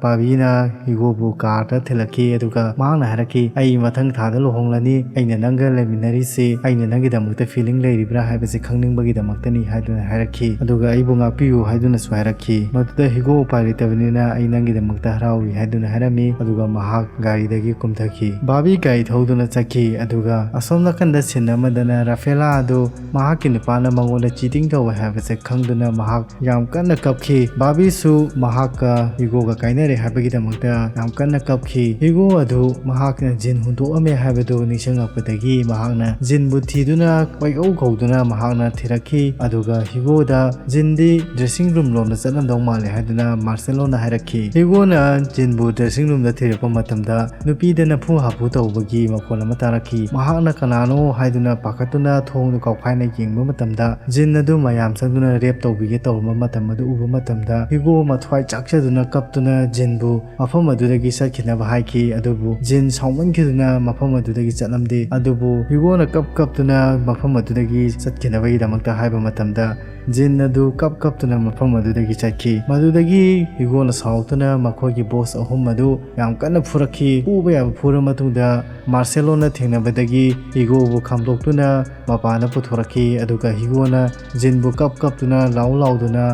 ꯕꯥꯕꯤꯅ ꯍꯤꯒꯣꯕꯨ ꯀꯥꯔꯗ ꯊꯤꯜꯂꯛꯈꯤ, ꯑꯗꯨꯒ ꯃꯍꯥꯛꯅ ꯍꯥꯏꯔꯛꯈꯤ, "ꯑꯩ ꯃꯊꯪ ꯊꯥꯗ ꯂꯨꯍꯣꯡꯂꯅꯤ, ꯑꯩꯅ ꯅꯪꯒ ꯂꯩꯃꯤꯟꯅꯔꯤꯁꯤ ꯑꯩꯅ ꯅꯪꯒꯤꯗꯃꯛꯇ ꯐꯤꯂꯤꯡ ꯂꯩꯔꯤꯕ꯭ꯔꯥ ꯍꯥꯏꯕꯁꯤ ꯈꯪꯅꯤꯡꯕꯒꯤꯗꯃꯛꯇꯅꯤ" ꯍꯥꯏꯗꯨꯅ ꯍꯥꯏꯔꯛꯈꯤ꯫ ꯑꯗꯨꯒ "ꯑꯩꯕꯨ ꯉꯥꯛꯄꯤꯌꯨ" ꯍꯥꯏꯗꯨꯅꯁꯨ ꯍꯥꯏꯔꯛꯈꯤ꯫ ꯃꯗꯨꯗ ꯍꯤꯒꯣ ꯎꯄꯥꯏ ꯂꯩꯇꯕꯅꯤꯅ "ꯑꯩ ꯅꯪꯒꯤꯗꯃꯛꯇ ꯍꯔꯥꯎꯔꯤ" ꯍꯥꯏꯗꯨꯅ ꯍꯥꯏꯔꯝꯃꯤ, ꯑꯗꯨꯒ ꯃꯍꯥꯛ ꯒꯥꯔꯤꯗꯒꯤ ꯀꯨꯝꯊꯈꯤ꯫ ꯕꯥꯕꯤ ꯒꯥꯔꯤ ꯊꯧꯗꯨꯅ ꯆꯠꯈꯤ꯫ ꯑꯗꯨꯒ ꯑꯁꯣꯝ ꯅꯥꯀꯟꯗ ꯁꯤꯟ ꯑꯃꯗꯅ ꯔꯥꯐꯦꯂꯥ ꯑꯗꯨ ꯃꯍꯥꯛꯀꯤ ꯅꯨꯄꯥꯅ ꯃꯉꯣꯟꯗ ꯆꯤꯇꯤꯡ ꯇꯧꯋꯦ ꯍꯥꯏꯕꯁꯦ ꯈꯪꯗꯨꯅ ꯃꯍꯥꯛ ꯌꯥꯝ ꯀꯟꯅ ꯀꯞꯈꯤ꯫ ꯕꯥꯕꯤꯁꯨ ꯃꯍꯥꯛꯀ ꯍ꯭ꯌꯨꯒꯣꯒ ꯀꯥꯏꯅꯔꯦ ꯍꯥꯏꯕꯒꯤꯗꯃꯛꯇ ꯌꯥꯝ ꯀꯟꯅ ꯀꯞꯈꯤ꯫ ꯍ꯭ꯌꯨꯒꯣ ꯑꯗꯨ ꯃꯍꯥꯛꯅ ꯖꯤꯟ ꯍꯨꯟꯗꯣꯛꯑꯝꯃꯦ ꯍꯥꯏꯕꯗꯨ ꯅꯤꯡꯁꯤꯡꯂꯛꯄꯗꯒꯤ ꯃꯍꯥꯛꯅ ꯖꯤꯟꯕꯨ ꯊꯤꯗꯨꯅ ꯀꯣꯏꯀꯧ ꯀꯧꯗꯨꯅ ꯃꯍꯥꯛꯅ ꯊꯤꯔꯛꯈꯤ꯫ ꯑꯗꯨꯒ ꯍ꯭ꯌꯨꯒꯣꯗ ꯖꯤꯟꯗꯤ dressing room ꯂꯣꯝꯗ ꯆꯠꯂꯝꯗꯧ ꯃꯥꯜꯂꯦ ꯍꯥꯏꯗꯨꯅ ꯃꯥꯔꯁꯦꯂꯣꯅ ꯍꯥꯏꯔꯛꯈꯤ꯫ ꯍ꯭ꯌꯨꯒꯣꯅ ꯖꯤꯟꯕꯨ dressing roomꯗ ꯊꯤꯔꯛꯄ ꯃꯇꯝꯗ ꯅꯨꯄꯤꯗ ꯅꯝꯐꯨ ꯍꯥꯐꯨ ꯇꯧꯕꯒꯤ ꯃꯈꯣꯜ ꯑꯃ ꯇꯥꯔꯛꯈꯤ꯫ ꯃꯍꯥꯛꯅ ꯀꯅꯥꯅꯣ ꯍꯥꯏꯗꯨꯅ ꯄꯥꯈꯠꯇꯨꯅ ꯊꯣꯡꯗꯨ ꯀꯥꯎꯈꯥꯏꯅ ꯌꯦꯡꯕ ꯃꯇꯝꯗ ꯖꯤꯟ ꯑꯗꯨ ꯃꯌꯥꯝ ꯆꯪꯗꯨꯅ rape ꯇꯧꯕꯤꯒꯦ ꯇꯧꯔꯝꯕ ꯃꯇꯝ ꯑꯗꯨ ꯎꯕ ꯃꯇꯝꯗ ꯍ꯭ꯌꯨꯒꯣ ꯃꯊ꯭ꯋꯥꯏ ꯆꯥꯛꯆꯗꯨꯅ ꯀꯞꯇꯨꯅ ꯖꯤꯟꯕꯨ ꯃꯐꯝ ꯑꯗꯨꯗꯒꯤ ꯆꯠꯈꯤꯅꯕ ꯍꯥꯏꯈꯤ꯫ ꯑꯗꯨꯕꯨ ꯖꯤꯟ ꯁꯥꯎꯃꯟꯈꯤꯗꯨꯅ ꯃꯐꯝ ꯑꯗꯨꯗꯒꯤ ꯆꯠꯂꯝꯗꯦ꯫ ꯑꯗꯨꯕꯨ ꯍ꯭ꯌꯨꯒꯣꯅ ꯀꯞ ꯀꯞꯇꯨꯅ ꯃꯐꯝ ꯑꯗꯨꯗꯒꯤ ꯆꯠꯈꯤꯅꯕꯒꯤꯗꯃꯛꯇ ꯍꯥꯏꯕ ꯃꯇꯝꯗ ꯖꯤꯟ ꯑꯗꯨ ꯀꯞ ꯀꯞꯇꯨꯅ ꯃꯐꯝ ꯑꯗꯨꯗꯒꯤ ꯆꯠꯈꯤ꯫ ꯃꯗꯨꯗꯒꯤ ꯍ꯭ꯌꯨꯒꯣꯅ ꯁꯥꯎꯔꯛꯇꯨꯅ ꯃꯈꯣꯏꯒꯤ boss ꯑꯍꯨꯝ ꯑꯗꯨ ꯌꯥꯝ ꯀꯟꯅ ꯐꯨꯔꯛꯈꯤ꯫ ꯐꯨꯕ ꯌꯥꯕ ꯐꯨꯔ ꯃꯇꯨꯡꯗ ꯃꯥꯔꯁꯦꯂꯣꯅ ꯊꯦꯡꯅꯕꯗꯒꯤ ꯍ꯭ꯌꯨꯒꯣꯕꯨ ꯈꯥꯝꯗꯣꯛꯇꯨꯅ ꯃꯄꯥꯟꯗ ꯄꯨꯊꯣꯔꯛꯈꯤ꯫ ꯑꯗꯨꯒ ꯍ꯭ꯌꯨꯒꯣꯅ ꯖꯤꯟꯕꯨ ꯀꯞ ꯀꯞꯇꯨꯅ ꯂꯥꯎ ꯂꯥꯎꯗꯨꯅ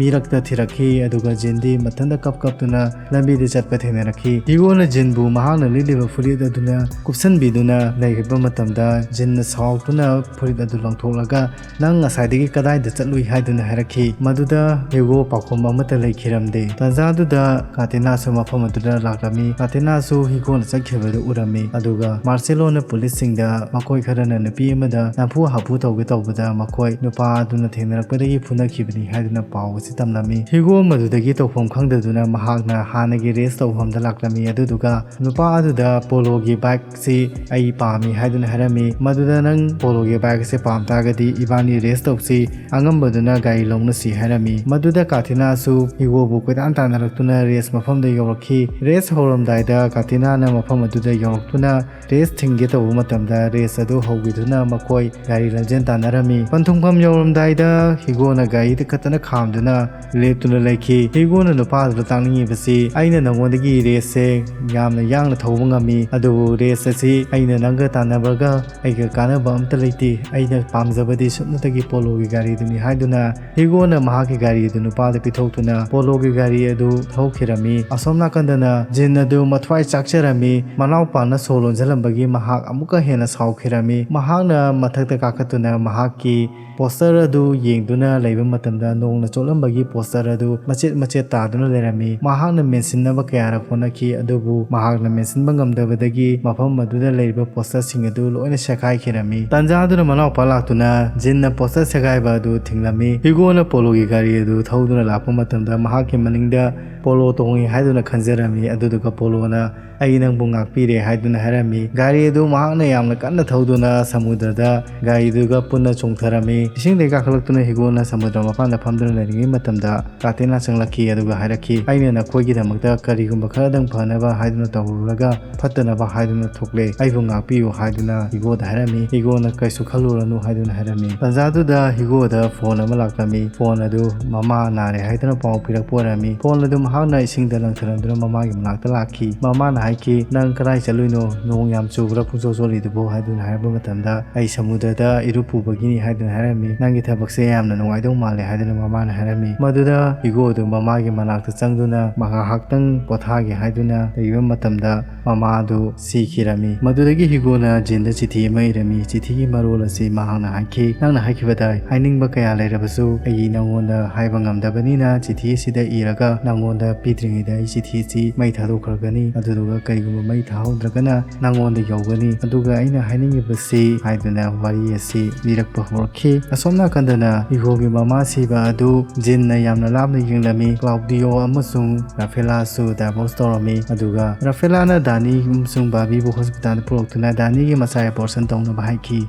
ꯃꯤꯔꯛꯇ ꯊꯤꯔꯛꯈꯤ꯫ ꯑꯗꯨꯒ ꯖꯤꯟꯗꯤ ꯃꯊꯟꯇ ꯀꯞ ꯀꯞꯇꯨꯅ ꯂꯝꯕꯤꯗ ꯆꯠꯄ ꯊꯦꯡꯅꯔꯛꯈꯤ꯫ ꯍ꯭ꯌꯨꯒꯣꯅ ꯖꯤꯟꯕꯨ ꯃꯍꯥꯛꯅ ꯂꯤꯠꯂꯤꯕ ꯐꯨꯔꯤꯠ ꯑꯗꯨꯅ ꯀꯨꯞꯁꯟꯕꯤꯗꯨꯅ ꯂꯩꯈꯤꯕ ꯃꯇꯝꯗ ꯖꯤꯟꯅ ꯁꯥꯎꯔꯛꯇꯨꯅ ꯐꯨꯔꯤꯠ ꯑꯗꯨ ꯂꯪꯊꯣꯛꯂꯒ "ꯅꯪ ꯉꯁꯥꯏꯗꯒꯤ ꯀꯗꯥꯏꯗ ꯆꯠꯂꯨꯏ?" ꯍꯥꯏꯗꯨꯅ ꯍꯥꯏꯔꯛꯈꯤ꯫ ꯃꯗꯨꯗ ꯍ꯭ꯌꯨꯒꯣ ꯄꯥꯎꯈꯨꯝ ꯑꯃꯠꯇ ꯂꯩꯈꯤꯔꯝꯗꯦ꯫ ꯇꯥꯟꯖꯥꯗꯨꯗ ꯀꯥꯇꯤꯅꯥꯁꯨ ꯃꯐꯝ ꯑꯗꯨꯗ ꯂꯥꯛꯂꯝꯃꯤ꯫ ꯀꯥꯇꯤꯅꯥꯁꯨ ꯍ꯭ꯌꯨꯒꯣꯅ ꯆꯠꯈꯤꯕꯗꯨ ꯎꯔꯝꯃꯤ꯫ ꯑꯗꯨꯒ ꯃꯥꯔꯁꯦꯂꯣꯅ ꯄꯨꯂꯤꯁꯁꯤꯡꯗ ꯃꯈꯣꯏ ꯈꯔꯅ ꯅꯨꯄꯤ ꯑꯃꯗ ꯅꯝꯐꯨ ꯍꯥꯐꯨ ꯇꯧꯒꯦ ꯇꯧꯕꯗ ꯃꯈꯣꯏ ꯅꯨꯄꯥ ꯑꯗꯨꯅ ꯊꯦꯡꯅꯔꯛꯄꯗꯒꯤ ꯐꯨꯅꯈꯤꯕꯅꯤ ꯍꯥꯏꯗꯨꯅ ꯄꯥꯎ ꯑꯁꯤ ꯇꯝꯂꯝꯃꯤ꯫ ꯍ꯭ꯌꯨꯒꯣ ꯃꯗꯨꯗꯒꯤ ꯇꯧꯐꯝ ꯈꯪꯗꯗꯨꯅ ꯃꯍꯥꯛꯅ ꯍꯥꯟꯅꯒꯤ race ꯇꯧꯐꯝꯗ ꯂꯥꯛꯂꯝꯃꯤ꯫ ꯑꯗꯨꯗꯨꯒ ꯅꯨꯄꯥ ꯑꯗꯨꯗ ꯄꯣꯂꯣꯒꯤ bike ꯁꯤ ꯑꯩ ꯄꯥꯝꯃꯤ ꯍꯥꯏꯗꯨꯅ ꯍꯥꯏꯔꯝꯃꯤ꯫ ꯃꯗꯨꯗ "ꯅꯪ ꯄꯣꯂꯣꯒꯤ bike ꯑꯁꯤ ꯄꯥꯝ ꯇꯥꯔꯒꯗꯤ ꯏꯕꯥꯅꯤ race ꯇꯧꯁꯤ, ꯑꯉꯝꯕꯗꯨꯅ ꯒꯥꯔꯤ ꯂꯧꯅꯁꯤ" ꯍꯥꯏꯔꯝꯃꯤ꯫ ꯃꯗꯨꯗ ꯀꯥꯇꯤꯅꯥꯁꯨ ꯍ꯭ꯌꯨꯒꯣꯕꯨ ꯀꯣꯏꯇꯥꯟ ꯇꯥꯟꯅꯔꯛꯇꯨꯅ race ꯃꯐꯝꯗ ꯌꯧꯔꯛꯈꯤ꯫ Race ꯍꯧꯔꯝꯗꯥꯏꯗ ꯀꯥꯇꯤꯅꯥꯅ ꯃꯐꯝ ꯑꯗꯨꯗ ꯌꯧꯔꯛꯇꯨꯅ ꯔꯦꯁ ꯊꯤꯡꯒꯦ ꯇꯧꯕ ꯃꯇꯝꯗ ꯔꯦꯁ ꯑꯗꯨ ꯍꯧꯈꯤꯗꯨꯅ ꯃꯈꯣꯏ ꯒꯥꯔꯤ ꯂꯝꯖꯦꯟ ꯇꯥꯟꯅꯔꯝꯃꯤ꯫ ꯄꯟꯊꯨꯡꯐꯝ ꯌꯧꯔꯝꯗꯥꯏꯗ ꯍꯤꯒꯣꯅ ꯒꯥꯔꯤꯗ ꯈꯛꯇꯅ ꯈꯥꯝꯗꯨꯅ ꯂꯦꯞꯇꯨꯅ ꯂꯩꯈꯤ꯫ ꯍꯤꯒꯣꯅ ꯅꯨꯄꯥꯗꯨꯗ ꯇꯥꯛꯅꯤꯡꯉꯤꯕꯁꯤ, "ꯑꯩꯅ ꯅꯉꯣꯟꯗꯒꯤ ꯔꯦꯁꯁꯦ ꯌꯥꯝꯅ ꯌꯥꯡꯅ ꯊꯧꯕ ꯉꯝꯃꯤ, ꯑꯗꯨꯕꯨ ꯔꯦꯁ ꯑꯁꯤ ꯑꯩꯅ ꯅꯪꯒ ꯇꯥꯟꯅꯕꯒ ꯑꯩꯒ ꯀꯥꯟꯅꯕ ꯑꯝꯇ ꯂꯩꯇꯦ꯫ ꯑꯩꯅ ꯄꯥꯝꯖꯕꯗꯤ ꯁꯨꯞꯅꯇꯒꯤ ꯄꯣꯂꯣꯒꯤ ꯒꯥꯔꯤꯗꯨꯅꯤ" ꯍꯥꯏꯗꯨꯅ ꯍꯤꯒꯣꯅ ꯃꯍꯥꯛꯀꯤ ꯒꯥꯔꯤ ꯑꯗꯨ ꯅꯨꯄꯥꯗ ꯄꯤꯊꯣꯛꯇꯨꯅ ꯄꯣꯂꯣꯒꯤ ꯒꯥꯔꯤ ꯑꯗꯨ ꯊꯧꯈꯤꯔꯝꯃꯤ꯫ ꯑꯁꯣꯝ ꯅꯥꯀꯟꯗꯅ ꯖꯤꯟ ꯑꯗꯨ ꯃꯊ꯭ꯋꯥꯏ ꯆꯥꯛꯆꯔꯝꯃꯤ꯫ ꯃꯅꯥꯎꯄꯥꯅ ꯁꯣ ꯂꯣꯟꯖꯜꯂꯝꯕꯒꯤ ꯃꯍꯥꯛ ꯑꯃꯨꯛꯀ ꯍꯦꯟꯅ ꯁꯥꯎꯈꯤꯔꯝꯃꯤ꯫ ꯃꯍꯥꯛꯅ ꯃꯊꯛꯇ ꯀꯥꯈꯠꯇꯨꯅ ꯃꯍꯥꯛꯀꯤ ꯄꯣꯁꯇꯔ ꯑꯗꯨ ꯌꯦꯡꯗꯨꯅ ꯂꯩꯕ ꯃꯇꯝꯗ ꯅꯣꯡꯅ ꯆꯣꯠꯂꯝꯕꯒꯤ ꯄꯣꯁꯇꯔ ꯑꯗꯨ ꯃꯆꯦꯠ ꯃꯆꯦꯠ ꯇꯥꯗꯨꯅ ꯂꯩꯔꯝꯃꯤ꯫ ꯃꯍꯥꯛꯅ ꯃꯦꯟꯁꯤꯟꯅꯕ ꯀꯌꯥꯔꯛ ꯍꯣꯠꯅꯈꯤ, ꯑꯗꯨꯕꯨ ꯃꯍꯥꯛꯅ ꯃꯦꯟꯁꯤꯟꯕ ꯉꯝꯗꯕꯗꯒꯤ ꯃꯐꯝ ꯑꯗꯨꯗ ꯂꯩꯔꯤꯕ ꯄꯣꯁꯇꯔꯁꯤꯡ ꯑꯗꯨ ꯂꯣꯏꯅ ꯁꯦꯒꯥꯏꯈꯤꯔꯝꯃꯤ꯫ ꯇꯟꯖꯥꯗꯨꯅ ꯃꯅꯥꯎꯄꯥ ꯂꯥꯛꯇꯨꯅ ꯖꯤꯟꯅ ꯄꯣꯁꯇꯔ ꯁꯦꯒꯥꯏꯕ ꯑꯗꯨ ꯊꯤꯡꯂꯝꯃꯤ꯫ ꯍꯤꯒꯣꯅ ꯄꯣꯂꯣꯒꯤ ꯒꯥꯔꯤ ꯑꯗꯨ ꯊꯧꯗꯨꯅ ꯂꯥꯛꯄ ꯃꯇꯝꯗ ꯃꯍꯥꯛꯀꯤ ꯃꯅꯤꯡꯗ ꯄꯣꯂꯣ ꯇꯣꯡꯏ ꯍꯥꯏꯗꯨꯅ ꯈꯟꯖꯔꯝꯃꯤ꯫ ꯑꯗꯨꯗꯨꯒ ꯄꯣꯂꯣꯅ "ꯑꯩ ꯅꯪꯕꯨ ꯉꯥꯛꯄꯤꯔꯦ" ꯍꯥꯏꯗꯨꯅ ꯍꯥꯏꯔꯝꯃꯤ꯫ ꯒꯥꯔꯤ ꯑꯗꯨ ꯃꯍꯥꯛꯅ ꯌꯥꯝꯅ ꯀꯟꯅ ꯊꯧꯗꯨꯅ ꯁꯃꯨꯗ꯭ꯔꯗ ꯒꯥꯔꯤꯗꯨꯒ ꯄꯨꯟꯅ ꯆꯣꯡꯊꯔꯝꯃꯤ꯫ ꯏꯁꯤꯡꯗꯒꯤ ꯀꯥꯈꯠꯂꯛꯇꯨꯅ ꯍꯤꯒꯣꯅ ꯁꯃꯨꯗ꯭ꯔ ꯃꯄꯥꯟꯗ ꯐꯝꯗꯨꯅ ꯂꯩꯔꯤꯉꯩ ꯃꯇꯝꯗ ꯀꯥꯇꯦꯅꯥ ꯆꯪꯂꯛꯈꯤ, ꯑꯗꯨꯒ ꯍꯥꯏꯔꯛꯈꯤ, "ꯑꯩꯅ ꯅꯈꯣꯏꯒꯤꯗꯃꯛꯇ ꯀꯔꯤꯒꯨꯝꯕ ꯈꯔꯗꯪ ꯐꯅꯕ ꯍꯥꯏꯗꯨꯅ ꯇꯧꯔꯨꯔꯒ ꯐꯠꯇꯅꯕ ꯍꯥꯏꯗꯨꯅ ꯊꯣꯛꯂꯦ꯫ ꯑꯩꯕꯨ ꯉꯥꯛꯄꯤꯌꯨ" ꯍꯥꯏꯗꯨꯅ ꯍꯤꯒꯣꯗ ꯍꯥꯏꯔꯝꯃꯤ꯫ ꯍꯤꯒꯣꯅ "ꯀꯩꯁꯨ ꯈꯜꯂꯨꯔꯅꯨ" ꯍꯥꯏꯗꯨꯅ ꯍꯥꯏꯔꯝꯃꯤ꯫ ꯇꯟꯖꯥꯗꯨꯗ ꯍꯤꯒꯣꯗ ꯐꯣꯟ ꯑꯃ ꯂꯥꯛꯂꯝꯃꯤ꯫ ꯐꯣꯟ ꯑꯗꯨ ꯃꯃꯥ ꯅꯥꯔꯦ ꯍꯥꯏꯗꯨꯅ ꯄꯥꯎ ꯄꯤꯔꯛꯄ ꯑꯣꯏꯔꯝꯃꯤ꯫ ꯐꯣꯟ ꯑꯗꯨ ꯃꯍꯥꯛꯅ ꯏꯁꯤꯡꯗ ꯂꯪꯊꯔꯝꯗꯨꯅ ꯃꯃꯥꯒꯤ ꯃꯅꯥꯛꯇ ꯂꯥꯛꯈꯤ꯫ ꯃꯃꯥꯅ ꯍꯥꯏꯈꯤ, "ꯅꯪ ꯀꯗꯥꯏ ꯆꯠꯂꯨꯏꯅꯣ? ꯅꯣꯡ ꯌꯥꯝ ꯆꯨꯕ꯭ꯔꯥ ꯄꯨꯡꯆꯣꯠ ꯆꯣꯠꯂꯤꯗꯨꯕꯨ?" ꯍꯥꯏꯗꯨꯅ ꯍꯥꯏꯔꯛꯄ ꯃꯇꯝꯗ, "ꯑꯩ ꯁꯃꯨꯗ꯭ꯔꯗ ꯏꯔꯨꯞꯄꯨꯕꯒꯤꯅꯤ" ꯍꯥꯏꯗꯨꯅ ꯍꯥꯏꯔꯝꯃꯤ꯫ "ꯅꯪꯒꯤ ꯊꯕꯛꯁꯦ ꯌꯥꯝꯅ ꯅꯨꯡꯉꯥꯏꯗꯧ ꯃꯥꯜꯂꯦ" ꯍꯥꯏꯗꯨꯅ ꯃꯃꯥꯅ ꯍꯥꯏꯔꯝꯃꯤ꯫ ꯃꯗꯨꯗ ꯍꯤꯒꯣ ꯑꯗꯨ ꯃꯃꯥꯒꯤ ꯃꯅꯥꯛꯇ ꯆꯪꯗꯨꯅ ꯉꯥꯏꯍꯥꯛꯇꯪ ꯄꯣꯊꯥꯒꯦ ꯍꯥꯏꯗꯨꯅ ꯂꯩꯕ ꯃꯇꯝꯗ, ꯃꯃꯥ ꯑꯗꯨ ꯁꯤꯈꯤꯔꯝꯃꯤ꯫ ꯃꯗꯨꯗꯒꯤ ꯍꯤꯒꯣꯅ ꯖꯤꯟꯗ ꯆꯤꯊꯤ ꯑꯃ ꯏꯔꯝꯃꯤ꯫ ꯆꯤꯊꯤꯒꯤ ꯃꯔꯣꯜ ꯑꯁꯤ ꯃꯍꯥꯛꯅ ꯍꯥꯏꯈꯤ, "ꯅꯪꯅ ꯍꯥꯏꯈꯤꯕꯗ ꯍꯥꯏꯅꯤꯡꯕ ꯀꯌꯥ ꯂꯩꯔꯕꯁꯨ ꯑꯩ ꯅꯉꯣꯟꯗ ꯍꯥꯏꯕ ꯉꯝꯗꯕꯅꯤꯅ ꯆꯤꯊꯤ ꯑꯁꯤꯗ ꯏꯔꯒ ꯅꯉꯣꯟꯗ ꯄꯤꯗ꯭ꯔꯤꯉꯩꯗ ꯑꯩ ꯆꯤꯊꯤ ꯑꯁꯤ ꯃꯩ ꯊꯥꯗꯣꯛꯈ꯭ꯔꯒꯅꯤ꯫ ꯑꯗꯨꯗꯨꯒ ꯀꯔꯤꯒꯨꯝꯕ ꯃꯩ ꯊꯥꯍꯧꯗ꯭ꯔꯒꯅ ꯅꯉꯣꯟꯗ ꯌꯧꯒꯅꯤ꯫ ꯑꯗꯨꯒ ꯑꯩꯅ ꯍꯥꯏꯅꯤꯡꯉꯤꯕꯁꯤ" ꯍꯥꯏꯗꯨꯅ ꯋꯥꯔꯤ ꯑꯁꯤ ꯂꯤꯔꯛꯄ ꯍꯧꯔꯛꯈꯤ꯫ ꯑꯁꯣꯝ ꯅꯥꯀꯟꯗꯅ ꯍꯤꯒꯣꯒꯤ ꯃꯃꯥ ꯁꯤꯕ ꯑꯗꯨ ꯖꯤꯟꯅ ꯌꯥꯝꯅ ꯂꯥꯞꯅ ꯌꯦꯡꯂꯝꯃꯤ꯫ ꯀ꯭ꯂꯥꯎꯗꯤꯌꯣ ꯑꯃꯁꯨꯡ ꯔꯥꯐꯦꯂꯥꯁꯨ ꯗꯥꯏꯚꯣꯔꯁ ꯇꯧꯔꯝꯃꯤ꯫ ꯑꯗꯨꯒ ꯔꯥꯐꯦꯂꯥꯅ ꯗꯥꯅꯤ ꯑꯃꯁꯨꯡ ꯕꯥꯕꯤꯕꯨ ꯍꯣꯁꯄꯤꯇꯥꯜꯗ ꯄꯨꯔꯛꯇꯨꯅ ꯗꯥꯅꯤꯒꯤ ꯃꯆꯥ ꯑꯦꯕꯣꯔꯁꯟ ꯇꯧꯅꯕ ꯍꯥꯏꯈꯤ꯫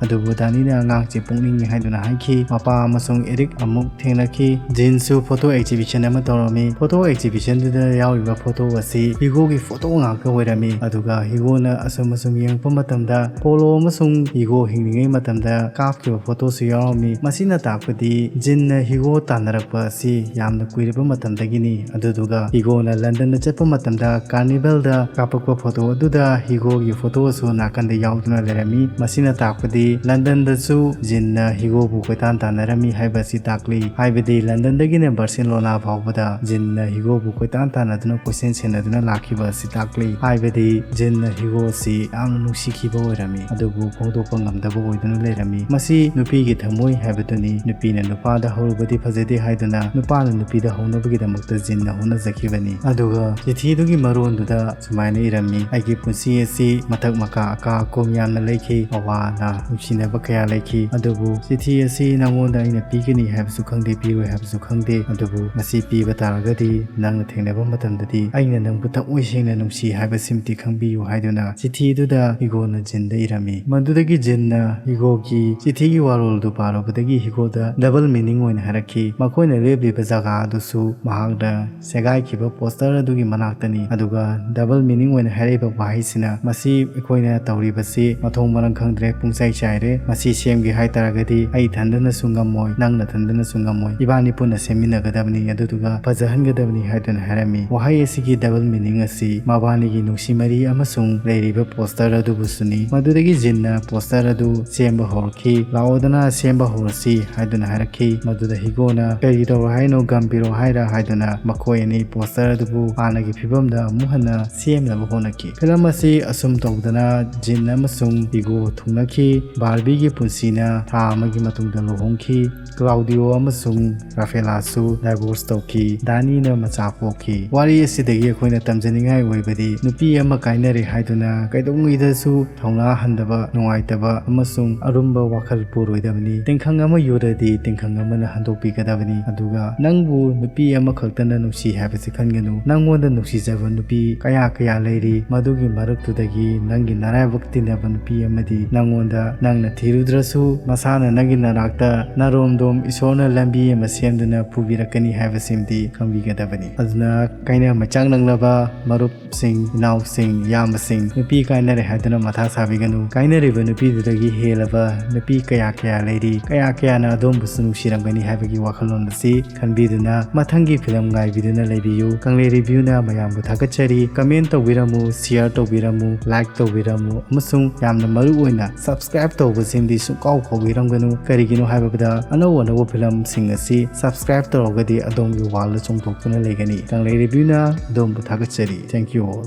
ꯑꯗꯨꯕꯨ ꯗꯥꯅꯤꯅ ꯑꯉꯥꯡꯁꯦ ꯄꯣꯛꯅꯤꯡꯉꯤ ꯍꯥꯏꯗꯨꯅ ꯍꯥꯏꯈꯤ꯫ ꯃꯄꯥ ꯑꯃꯁꯨꯡ ꯑꯦꯔꯤꯛ ꯑꯃꯨꯛ ꯊꯦꯡꯅꯈꯤ꯫ ꯖꯤꯟꯁꯨ ꯐꯣꯇꯣ ꯑꯦꯛꯖꯤꯕꯤꯁꯟ ꯑꯃ ꯇꯧꯔꯝꯃꯤ꯫ ꯐꯣꯇꯣ ꯑꯦꯛꯖꯤꯕꯤꯁꯟꯗꯨꯗ ꯌꯥꯎꯔꯤꯕ ꯐꯣꯇꯣ ꯑꯁꯤ ꯍꯤꯒꯣꯒꯤ ꯐꯣꯇꯣ ꯉꯥꯛꯇ ꯑꯣꯏꯔꯝꯃꯤ꯫ ꯑꯗꯨꯒ ꯍꯤꯒꯣꯅ ꯑꯁꯨꯝ ꯑꯃꯁꯨꯡ ꯌꯦꯡꯉꯛꯄ ꯃꯇꯝꯗ ꯄꯣꯂꯣ ꯑꯃꯁꯨꯡ ꯍꯤꯒꯣ ꯍꯤꯡꯂꯤꯉꯩ ꯃꯇꯝꯗ ꯀꯥꯞꯈꯤꯕ ꯐꯣꯇꯣꯁꯨ ꯌꯥꯎꯔꯝꯃꯤ꯫ ꯃꯁꯤꯅ ꯇꯥꯛꯄꯗꯤ ꯖꯤꯟꯅ ꯍꯤꯒꯣ ꯇꯥꯟꯅꯔꯛꯄ ꯑꯁꯤ ꯌꯥꯝꯅ ꯀꯨꯏꯔꯕ ꯃꯇꯝꯗꯒꯤꯅꯤ꯫ ꯑꯗꯨꯗꯨꯒ ꯍꯤꯒꯣꯅ ꯂꯟꯗꯟꯗ ꯆꯠꯄ ꯃꯇꯝꯗ ꯀꯥꯔꯅꯤꯚꯦꯜꯗ ꯀꯥꯞꯄꯛꯄ ꯐꯣꯇꯣ ꯑꯗꯨꯗ ꯍꯤꯒꯣꯒꯤ ꯐꯣꯇꯣꯁꯨ ꯅꯥꯀꯟꯗ ꯌꯥꯎꯗꯨꯅ ꯂꯩꯔꯝꯃꯤ꯫ ꯃꯁꯤꯅ ꯇꯥꯛꯄꯗꯤ ꯂꯟꯗꯟꯗꯁꯨ ꯖꯤꯟꯅ ꯍꯤꯒꯣꯕꯨ ꯀꯣꯏꯇꯥꯟ ꯇꯥꯟꯅꯔꯝꯃꯤ ꯍꯥꯏꯕ ꯑꯁꯤ ꯇꯥꯛꯂꯤ꯫ ꯍꯥꯏꯕꯗꯤ ꯂꯟꯗꯟꯗꯒꯤꯅ ꯕꯥꯔꯁꯦꯂꯣꯅꯥ ꯐꯥꯎꯕꯗ ꯖꯤꯟꯅ ꯍꯤꯒꯣꯕꯨ ꯀꯣꯏꯇꯥꯟ ꯇꯥꯟꯅꯗꯨꯅ ꯀꯣꯏꯁꯦꯟ ꯁꯦꯟꯅꯗꯨꯅ ꯂꯥꯛꯈꯤꯕ ꯑꯁꯤ ꯇꯥꯛꯂꯤ꯫ ꯍꯥꯏꯕꯗꯤ ꯖꯤꯟꯅ ꯍꯤꯒꯣ ꯑꯁꯤ ꯌꯥꯝꯅ ꯅꯨꯡꯁꯤꯈꯤꯕ ꯑꯣꯏꯔꯝꯃꯤ, ꯑꯗꯨꯕꯨ ꯐꯣꯡꯗꯣꯛꯄ ꯉꯝꯗꯕ ꯑꯣꯏꯗꯨꯅ ꯂꯩꯔꯝꯃꯤ꯫ ꯃꯁꯤ ꯅꯨꯄꯤꯒꯤ ꯊꯃꯣꯏ ꯍꯥꯏꯕꯗꯨꯅꯤ꯫ ꯅꯨꯄꯤꯅ ꯅꯨꯄꯥꯗ ꯍꯧꯔꯨꯕꯗꯤ ꯐꯖꯗꯦ ꯍꯥꯏꯗꯨꯅ ꯅꯨꯄꯥꯅ ꯅꯨꯄꯤꯗ ꯍꯧꯅꯕꯒꯤꯗꯃꯛꯇ ꯖꯤꯟꯅ ꯍꯣꯠꯅꯖꯈꯤꯕꯅꯤ꯫ ꯑꯗꯨꯒ ꯆꯤꯊꯤꯗꯨꯒꯤ ꯃꯔꯣꯟꯗꯨꯗ ꯁꯨꯃꯥꯏꯅ ꯏꯔꯝꯃꯤ: "ꯑꯩꯒꯤ ꯄꯨꯟꯁꯤ ꯑꯁꯤ ꯃꯊꯛ ꯃꯈꯥ ꯑꯀꯥ ꯑꯀꯨꯝ ꯌꯥꯝꯅ ꯂꯩꯈꯤ, ꯑꯋꯥ ꯑꯅꯥ ꯅꯨꯡꯁꯤꯅꯕ ꯀꯌꯥ ꯂꯩꯈꯤ, ꯑꯗꯨꯕꯨ ꯆꯤꯊꯤ ꯑꯁꯤ ꯅꯉꯣꯟꯗ ꯑꯩꯅ ꯄꯤꯒꯅꯤ ꯍꯥꯏꯕꯁꯨ ꯈꯪꯗꯦ, ꯄꯤꯔꯣꯏ ꯍꯥꯏꯕꯁꯨ ꯈꯪꯗꯦ, ꯑꯗꯨꯕꯨ ꯃꯁꯤ ꯄꯤꯕ ꯇꯥꯔꯒꯗꯤ ꯅꯪꯅ ꯊꯦꯡꯅꯕ ꯃꯇꯝꯗꯗꯤ ꯑꯩꯅ ꯅꯪꯕꯨ ꯊꯃꯣꯏ ꯁꯦꯡꯅ ꯅꯨꯡꯁꯤ ꯍꯥꯏꯕꯁꯤꯃꯗꯤ ꯈꯪꯕꯤꯌꯨ" ꯍꯥꯏꯗꯨꯅ ꯆꯤꯊꯤꯗꯨꯗ ꯍꯤꯒꯣꯅ ꯖꯤꯟꯗ ꯏꯔꯝꯃꯤ꯫ ꯃꯗꯨꯗꯒꯤ ꯖꯤꯟꯅ ꯍꯤꯒꯣꯒꯤ ꯆꯤꯊꯤꯒꯤ ꯋꯥꯔꯣꯜꯗꯨ ꯄꯥꯔꯨꯕꯗꯒꯤ ꯍꯤꯒꯣꯗ ꯗꯕꯜ ꯃꯤꯅꯤꯡ ꯑꯣꯏꯅ ꯍꯥꯏꯔꯛꯈꯤ꯫ ꯃꯈꯣꯏꯅ ꯂꯦꯞꯂꯤꯕ ꯖꯒꯥ ꯑꯗꯨꯁꯨ ꯃꯍꯥꯛꯅ ꯁꯦꯒꯥꯏꯈꯤꯕ ꯄꯣꯁꯇꯔ ꯑꯗꯨꯒꯤ ꯃꯅꯥꯛꯇꯅꯤ꯫ ꯑꯗꯨꯒ ꯗꯕꯜ ꯃꯤꯅꯤꯡ ꯑꯣꯏꯅ ꯍꯥꯏꯔꯛꯏꯕ ꯋꯥꯍꯩꯁꯤꯅ, "ꯃꯁꯤ ꯑꯩꯈꯣꯏꯅ ꯇꯧꯔꯤꯕꯁꯤ ꯃꯊꯣꯡ ꯃꯔꯝ ꯈꯪꯗ꯭ꯔꯦ, ꯄꯨꯡꯆꯥꯏ ꯆꯥꯏꯔꯦ꯫ ꯃꯁꯤ ꯁꯦꯝꯒꯦ ꯍꯥꯏ ꯇꯥꯔꯒꯗꯤ ꯑꯩ ꯏꯊꯟꯗꯅꯁꯨ ꯉꯝꯃꯣꯏ, ꯅꯪ ꯅꯊꯟꯗꯅꯁꯨ ꯉꯝꯃꯣꯏ꯫ ꯏꯕꯥꯅꯤ ꯄꯨꯟꯅ ꯁꯦꯝꯃꯤꯟꯅꯒꯗꯕꯅꯤ, ꯑꯗꯨꯗꯨꯒ ꯐꯖꯍꯟꯒꯗꯕꯅꯤ" ꯍꯥꯏꯗꯨꯅ ꯍꯥꯏꯔꯝꯃꯤ꯫ ꯋꯥꯍꯩ ꯑꯁꯤꯒꯤ ꯗꯕꯜ ꯃꯤꯅꯤꯡ ꯑꯁꯤ ꯃꯕꯥꯅꯤꯒꯤ ꯅꯨꯡꯁꯤ ꯃꯔꯤ ꯑꯃꯁꯨꯡ ꯂꯩꯔꯤꯕ ꯄꯣꯁꯇꯔ ꯑꯗꯨꯕꯨꯁꯨꯅꯤ꯫ ꯃꯗꯨꯗꯒꯤ ꯖꯤꯟꯅ ꯄꯣꯁꯇꯔ ꯑꯗꯨ ꯁꯦꯝꯕ ꯍꯧꯔꯛꯈꯤ꯫ "ꯂꯥꯛꯑꯣꯗꯅ ꯁꯦꯝꯕ ꯍꯧꯔꯁꯤ" ꯍꯥꯏꯗꯨꯅ ꯍꯥꯏꯔꯛꯈꯤ꯫ ꯃꯗꯨꯗ ꯍꯤꯒꯣꯅ, "ꯀꯔꯤ ꯇꯧꯔꯣ ꯍꯥꯏꯅꯣ, ꯒꯝ ꯄꯤꯔꯣ ꯍꯥꯏꯔ?" ꯍꯥꯏꯗꯨꯅ ꯃꯈꯣꯏ ꯑꯅꯤ ꯄꯣꯁꯇꯔ ꯑꯗꯨꯕꯨ ꯍꯥꯟꯅꯒꯤ ꯐꯤꯕꯝꯗ ꯑꯃꯨꯛ ꯍꯟꯅ ꯁꯦꯝꯅꯕ ꯍꯣꯠꯅꯈꯤ꯫ ꯐꯤꯂꯝ ꯑꯁꯤ ꯑꯁꯨꯝ ꯇꯧꯗꯅ ꯖꯤꯟ ꯑꯃꯁꯨꯡ ꯍꯤꯒꯣ ꯊꯨꯡꯅꯈꯤ꯫ ꯕꯥꯔꯕꯤꯒꯤ ꯄꯨꯟꯁꯤꯅ ꯊꯥ ꯑꯃꯒꯤ ꯃꯇꯨꯡꯗ ꯂꯨꯍꯣꯡꯈꯤ꯫ ꯀ꯭ꯂꯥꯎꯗꯤꯑꯣ ꯑꯃꯁꯨꯡ ꯔꯥꯐꯦꯂꯥꯁꯨ ꯗꯥꯏꯚꯣꯔꯁ ꯇꯧꯈꯤ꯫ ꯗꯥꯅꯤꯅ ꯃꯆꯥ ꯄꯣꯛꯈꯤ꯫ ꯋꯥꯔꯤ ꯑꯁꯤꯗꯒꯤ ꯑꯩꯈꯣꯏꯅ ꯇꯝꯖꯅꯤꯡꯉꯥꯏ ꯑꯣꯏꯕꯗꯤ, ꯅꯨꯄꯤ ꯑꯃ ꯀꯥꯏꯅꯔꯦ ꯍꯥꯏꯗꯨꯅ ꯀꯩꯗꯧꯉꯩꯗꯁꯨ ꯊꯧꯅꯥ ꯍꯟꯗꯕ, ꯅꯨꯡꯉꯥꯏꯇꯕ ꯑꯃꯁꯨꯡ ꯑꯔꯨꯝꯕ ꯋꯥꯈꯜ ꯄꯨꯔꯣꯏꯗꯕꯅꯤ꯫ ꯇꯤꯡꯈꯪ ꯑꯃ ꯌꯨꯔꯗꯤ ꯇꯤꯡꯈꯪ ꯑꯃꯅ ꯍꯟꯗꯣꯛꯄꯤꯒꯗꯕꯅꯤ꯫ ꯑꯗꯨꯒ ꯅꯪꯕꯨ ꯅꯨꯄꯤ ꯑꯃꯈꯛꯇꯅ ꯅꯨꯡꯁꯤ ꯍꯥꯏꯕꯁꯤ ꯈꯟꯒꯅꯨ꯫ ꯅꯪꯉꯣꯟꯗ ꯅꯨꯡꯁꯤꯖꯕ ꯅꯨꯄꯤ ꯀꯌꯥ ꯀꯌꯥ ꯂꯩꯔꯤ꯫ ꯃꯗꯨꯒꯤ ꯃꯔꯛꯇꯨꯗꯒꯤ ꯅꯪꯒꯤ ꯅꯔꯥꯏꯕꯛ ꯇꯤꯟꯅꯕ ꯅꯨꯄꯤ ꯑꯃꯗꯤ ꯅꯪꯉꯣꯟꯗ ꯅꯪꯅ ꯊꯤꯔꯨꯗ꯭ꯔꯁꯨ ꯃꯁꯥꯅ ꯅꯪꯒꯤ ꯅꯅꯥꯛꯇ ꯅꯔꯣꯝꯗꯣꯝ ꯏꯁꯣꯔꯅ ꯂꯝꯕꯤ ꯑꯃ ꯁꯦꯝꯗꯨꯅ ꯄꯨꯕꯤꯔꯛꯀꯅꯤ ꯍꯥꯏꯕꯁꯤꯃꯗꯤ ꯈꯪꯕꯤꯒꯗꯕꯅꯤ꯫ ꯑꯗꯨꯅ ꯀꯩꯅ ꯃꯩꯆꯥꯛ ꯅꯛꯅꯕ ꯃꯔꯨꯞꯁꯤꯡ, ꯏꯅꯥꯎꯁꯤꯡ, ꯏꯌꯥꯝꯕꯁꯤꯡ, ꯅꯨꯄꯤ ꯀꯥꯏꯅꯔꯦ ꯍꯥꯏꯗꯨꯅ ꯃꯊꯥ ꯁꯥꯕꯤꯒꯅꯨ꯫ ꯀꯥꯏꯅꯔꯤꯕ ꯅꯨꯄꯤꯗꯨꯗꯒꯤ ꯍꯦꯜꯂꯕ ꯅꯨꯄꯤ ꯀꯌꯥ ꯀꯌꯥ ꯂꯩꯔꯤ, ꯀꯌꯥ ꯀꯌꯥꯅ ꯑꯗꯣꯝꯕꯨꯁꯨ ꯅꯨꯡꯁꯤꯔꯝꯒꯅꯤ ꯍꯥꯏꯕꯒꯤ ꯋꯥꯈꯜꯂꯣꯟ ꯑꯁꯤ ꯈꯟꯕꯤꯗꯨꯅ ꯃꯊꯪꯒꯤ ꯐꯤꯂꯝ ꯉꯥꯏꯕꯤꯗꯨꯅ ꯂꯩꯕꯤꯌꯨ꯫ ꯀꯪꯂꯩ ꯔꯤꯚ꯭ꯌꯨꯅ ꯃꯌꯥꯝꯕꯨ ꯊꯥꯒꯠꯆꯔꯤ꯫ ꯀꯃꯦꯟ ꯇꯧꯕꯤꯔꯝꯃꯨ, ꯁꯤꯌꯔ ꯇꯧꯕꯤꯔꯝꯃꯨ, ꯂꯥꯏꯛ ꯇꯧꯕꯤꯔꯝꯃꯨ ꯑꯃꯁꯨꯡ ꯌꯥꯝꯅ ꯃꯔꯨ ꯑꯣꯏꯅ ꯁꯕꯁꯀ꯭ꯔꯥꯏꯕ ꯇꯧꯕꯁꯤꯃꯗꯤ ꯁꯨꯡꯀꯥꯎ ꯀꯥꯎꯕꯤꯔꯝꯒꯅꯨ꯫ ꯀꯔꯤꯒꯤꯅꯣ ꯍꯥꯏꯕꯗ ꯑꯅꯧ ꯑꯅꯧꯕ ꯐꯤꯂꯝꯁꯤꯡ ꯑꯁꯤ ꯁꯕꯁꯀ꯭ꯔꯥꯏꯕ ꯇꯧꯔꯒꯗꯤ ꯑꯗꯣꯝꯒꯤ ꯋꯥꯜꯗ ꯆꯣꯡꯊꯣꯛꯇꯨꯅ ꯂꯩꯒꯅꯤ꯫ ꯀꯪꯂꯩ ꯔꯤꯚ꯭ꯌꯨꯅ ꯑꯗꯣꯝꯕꯨ ꯊꯥꯒꯠꯆꯔꯤ꯫ Thank you all.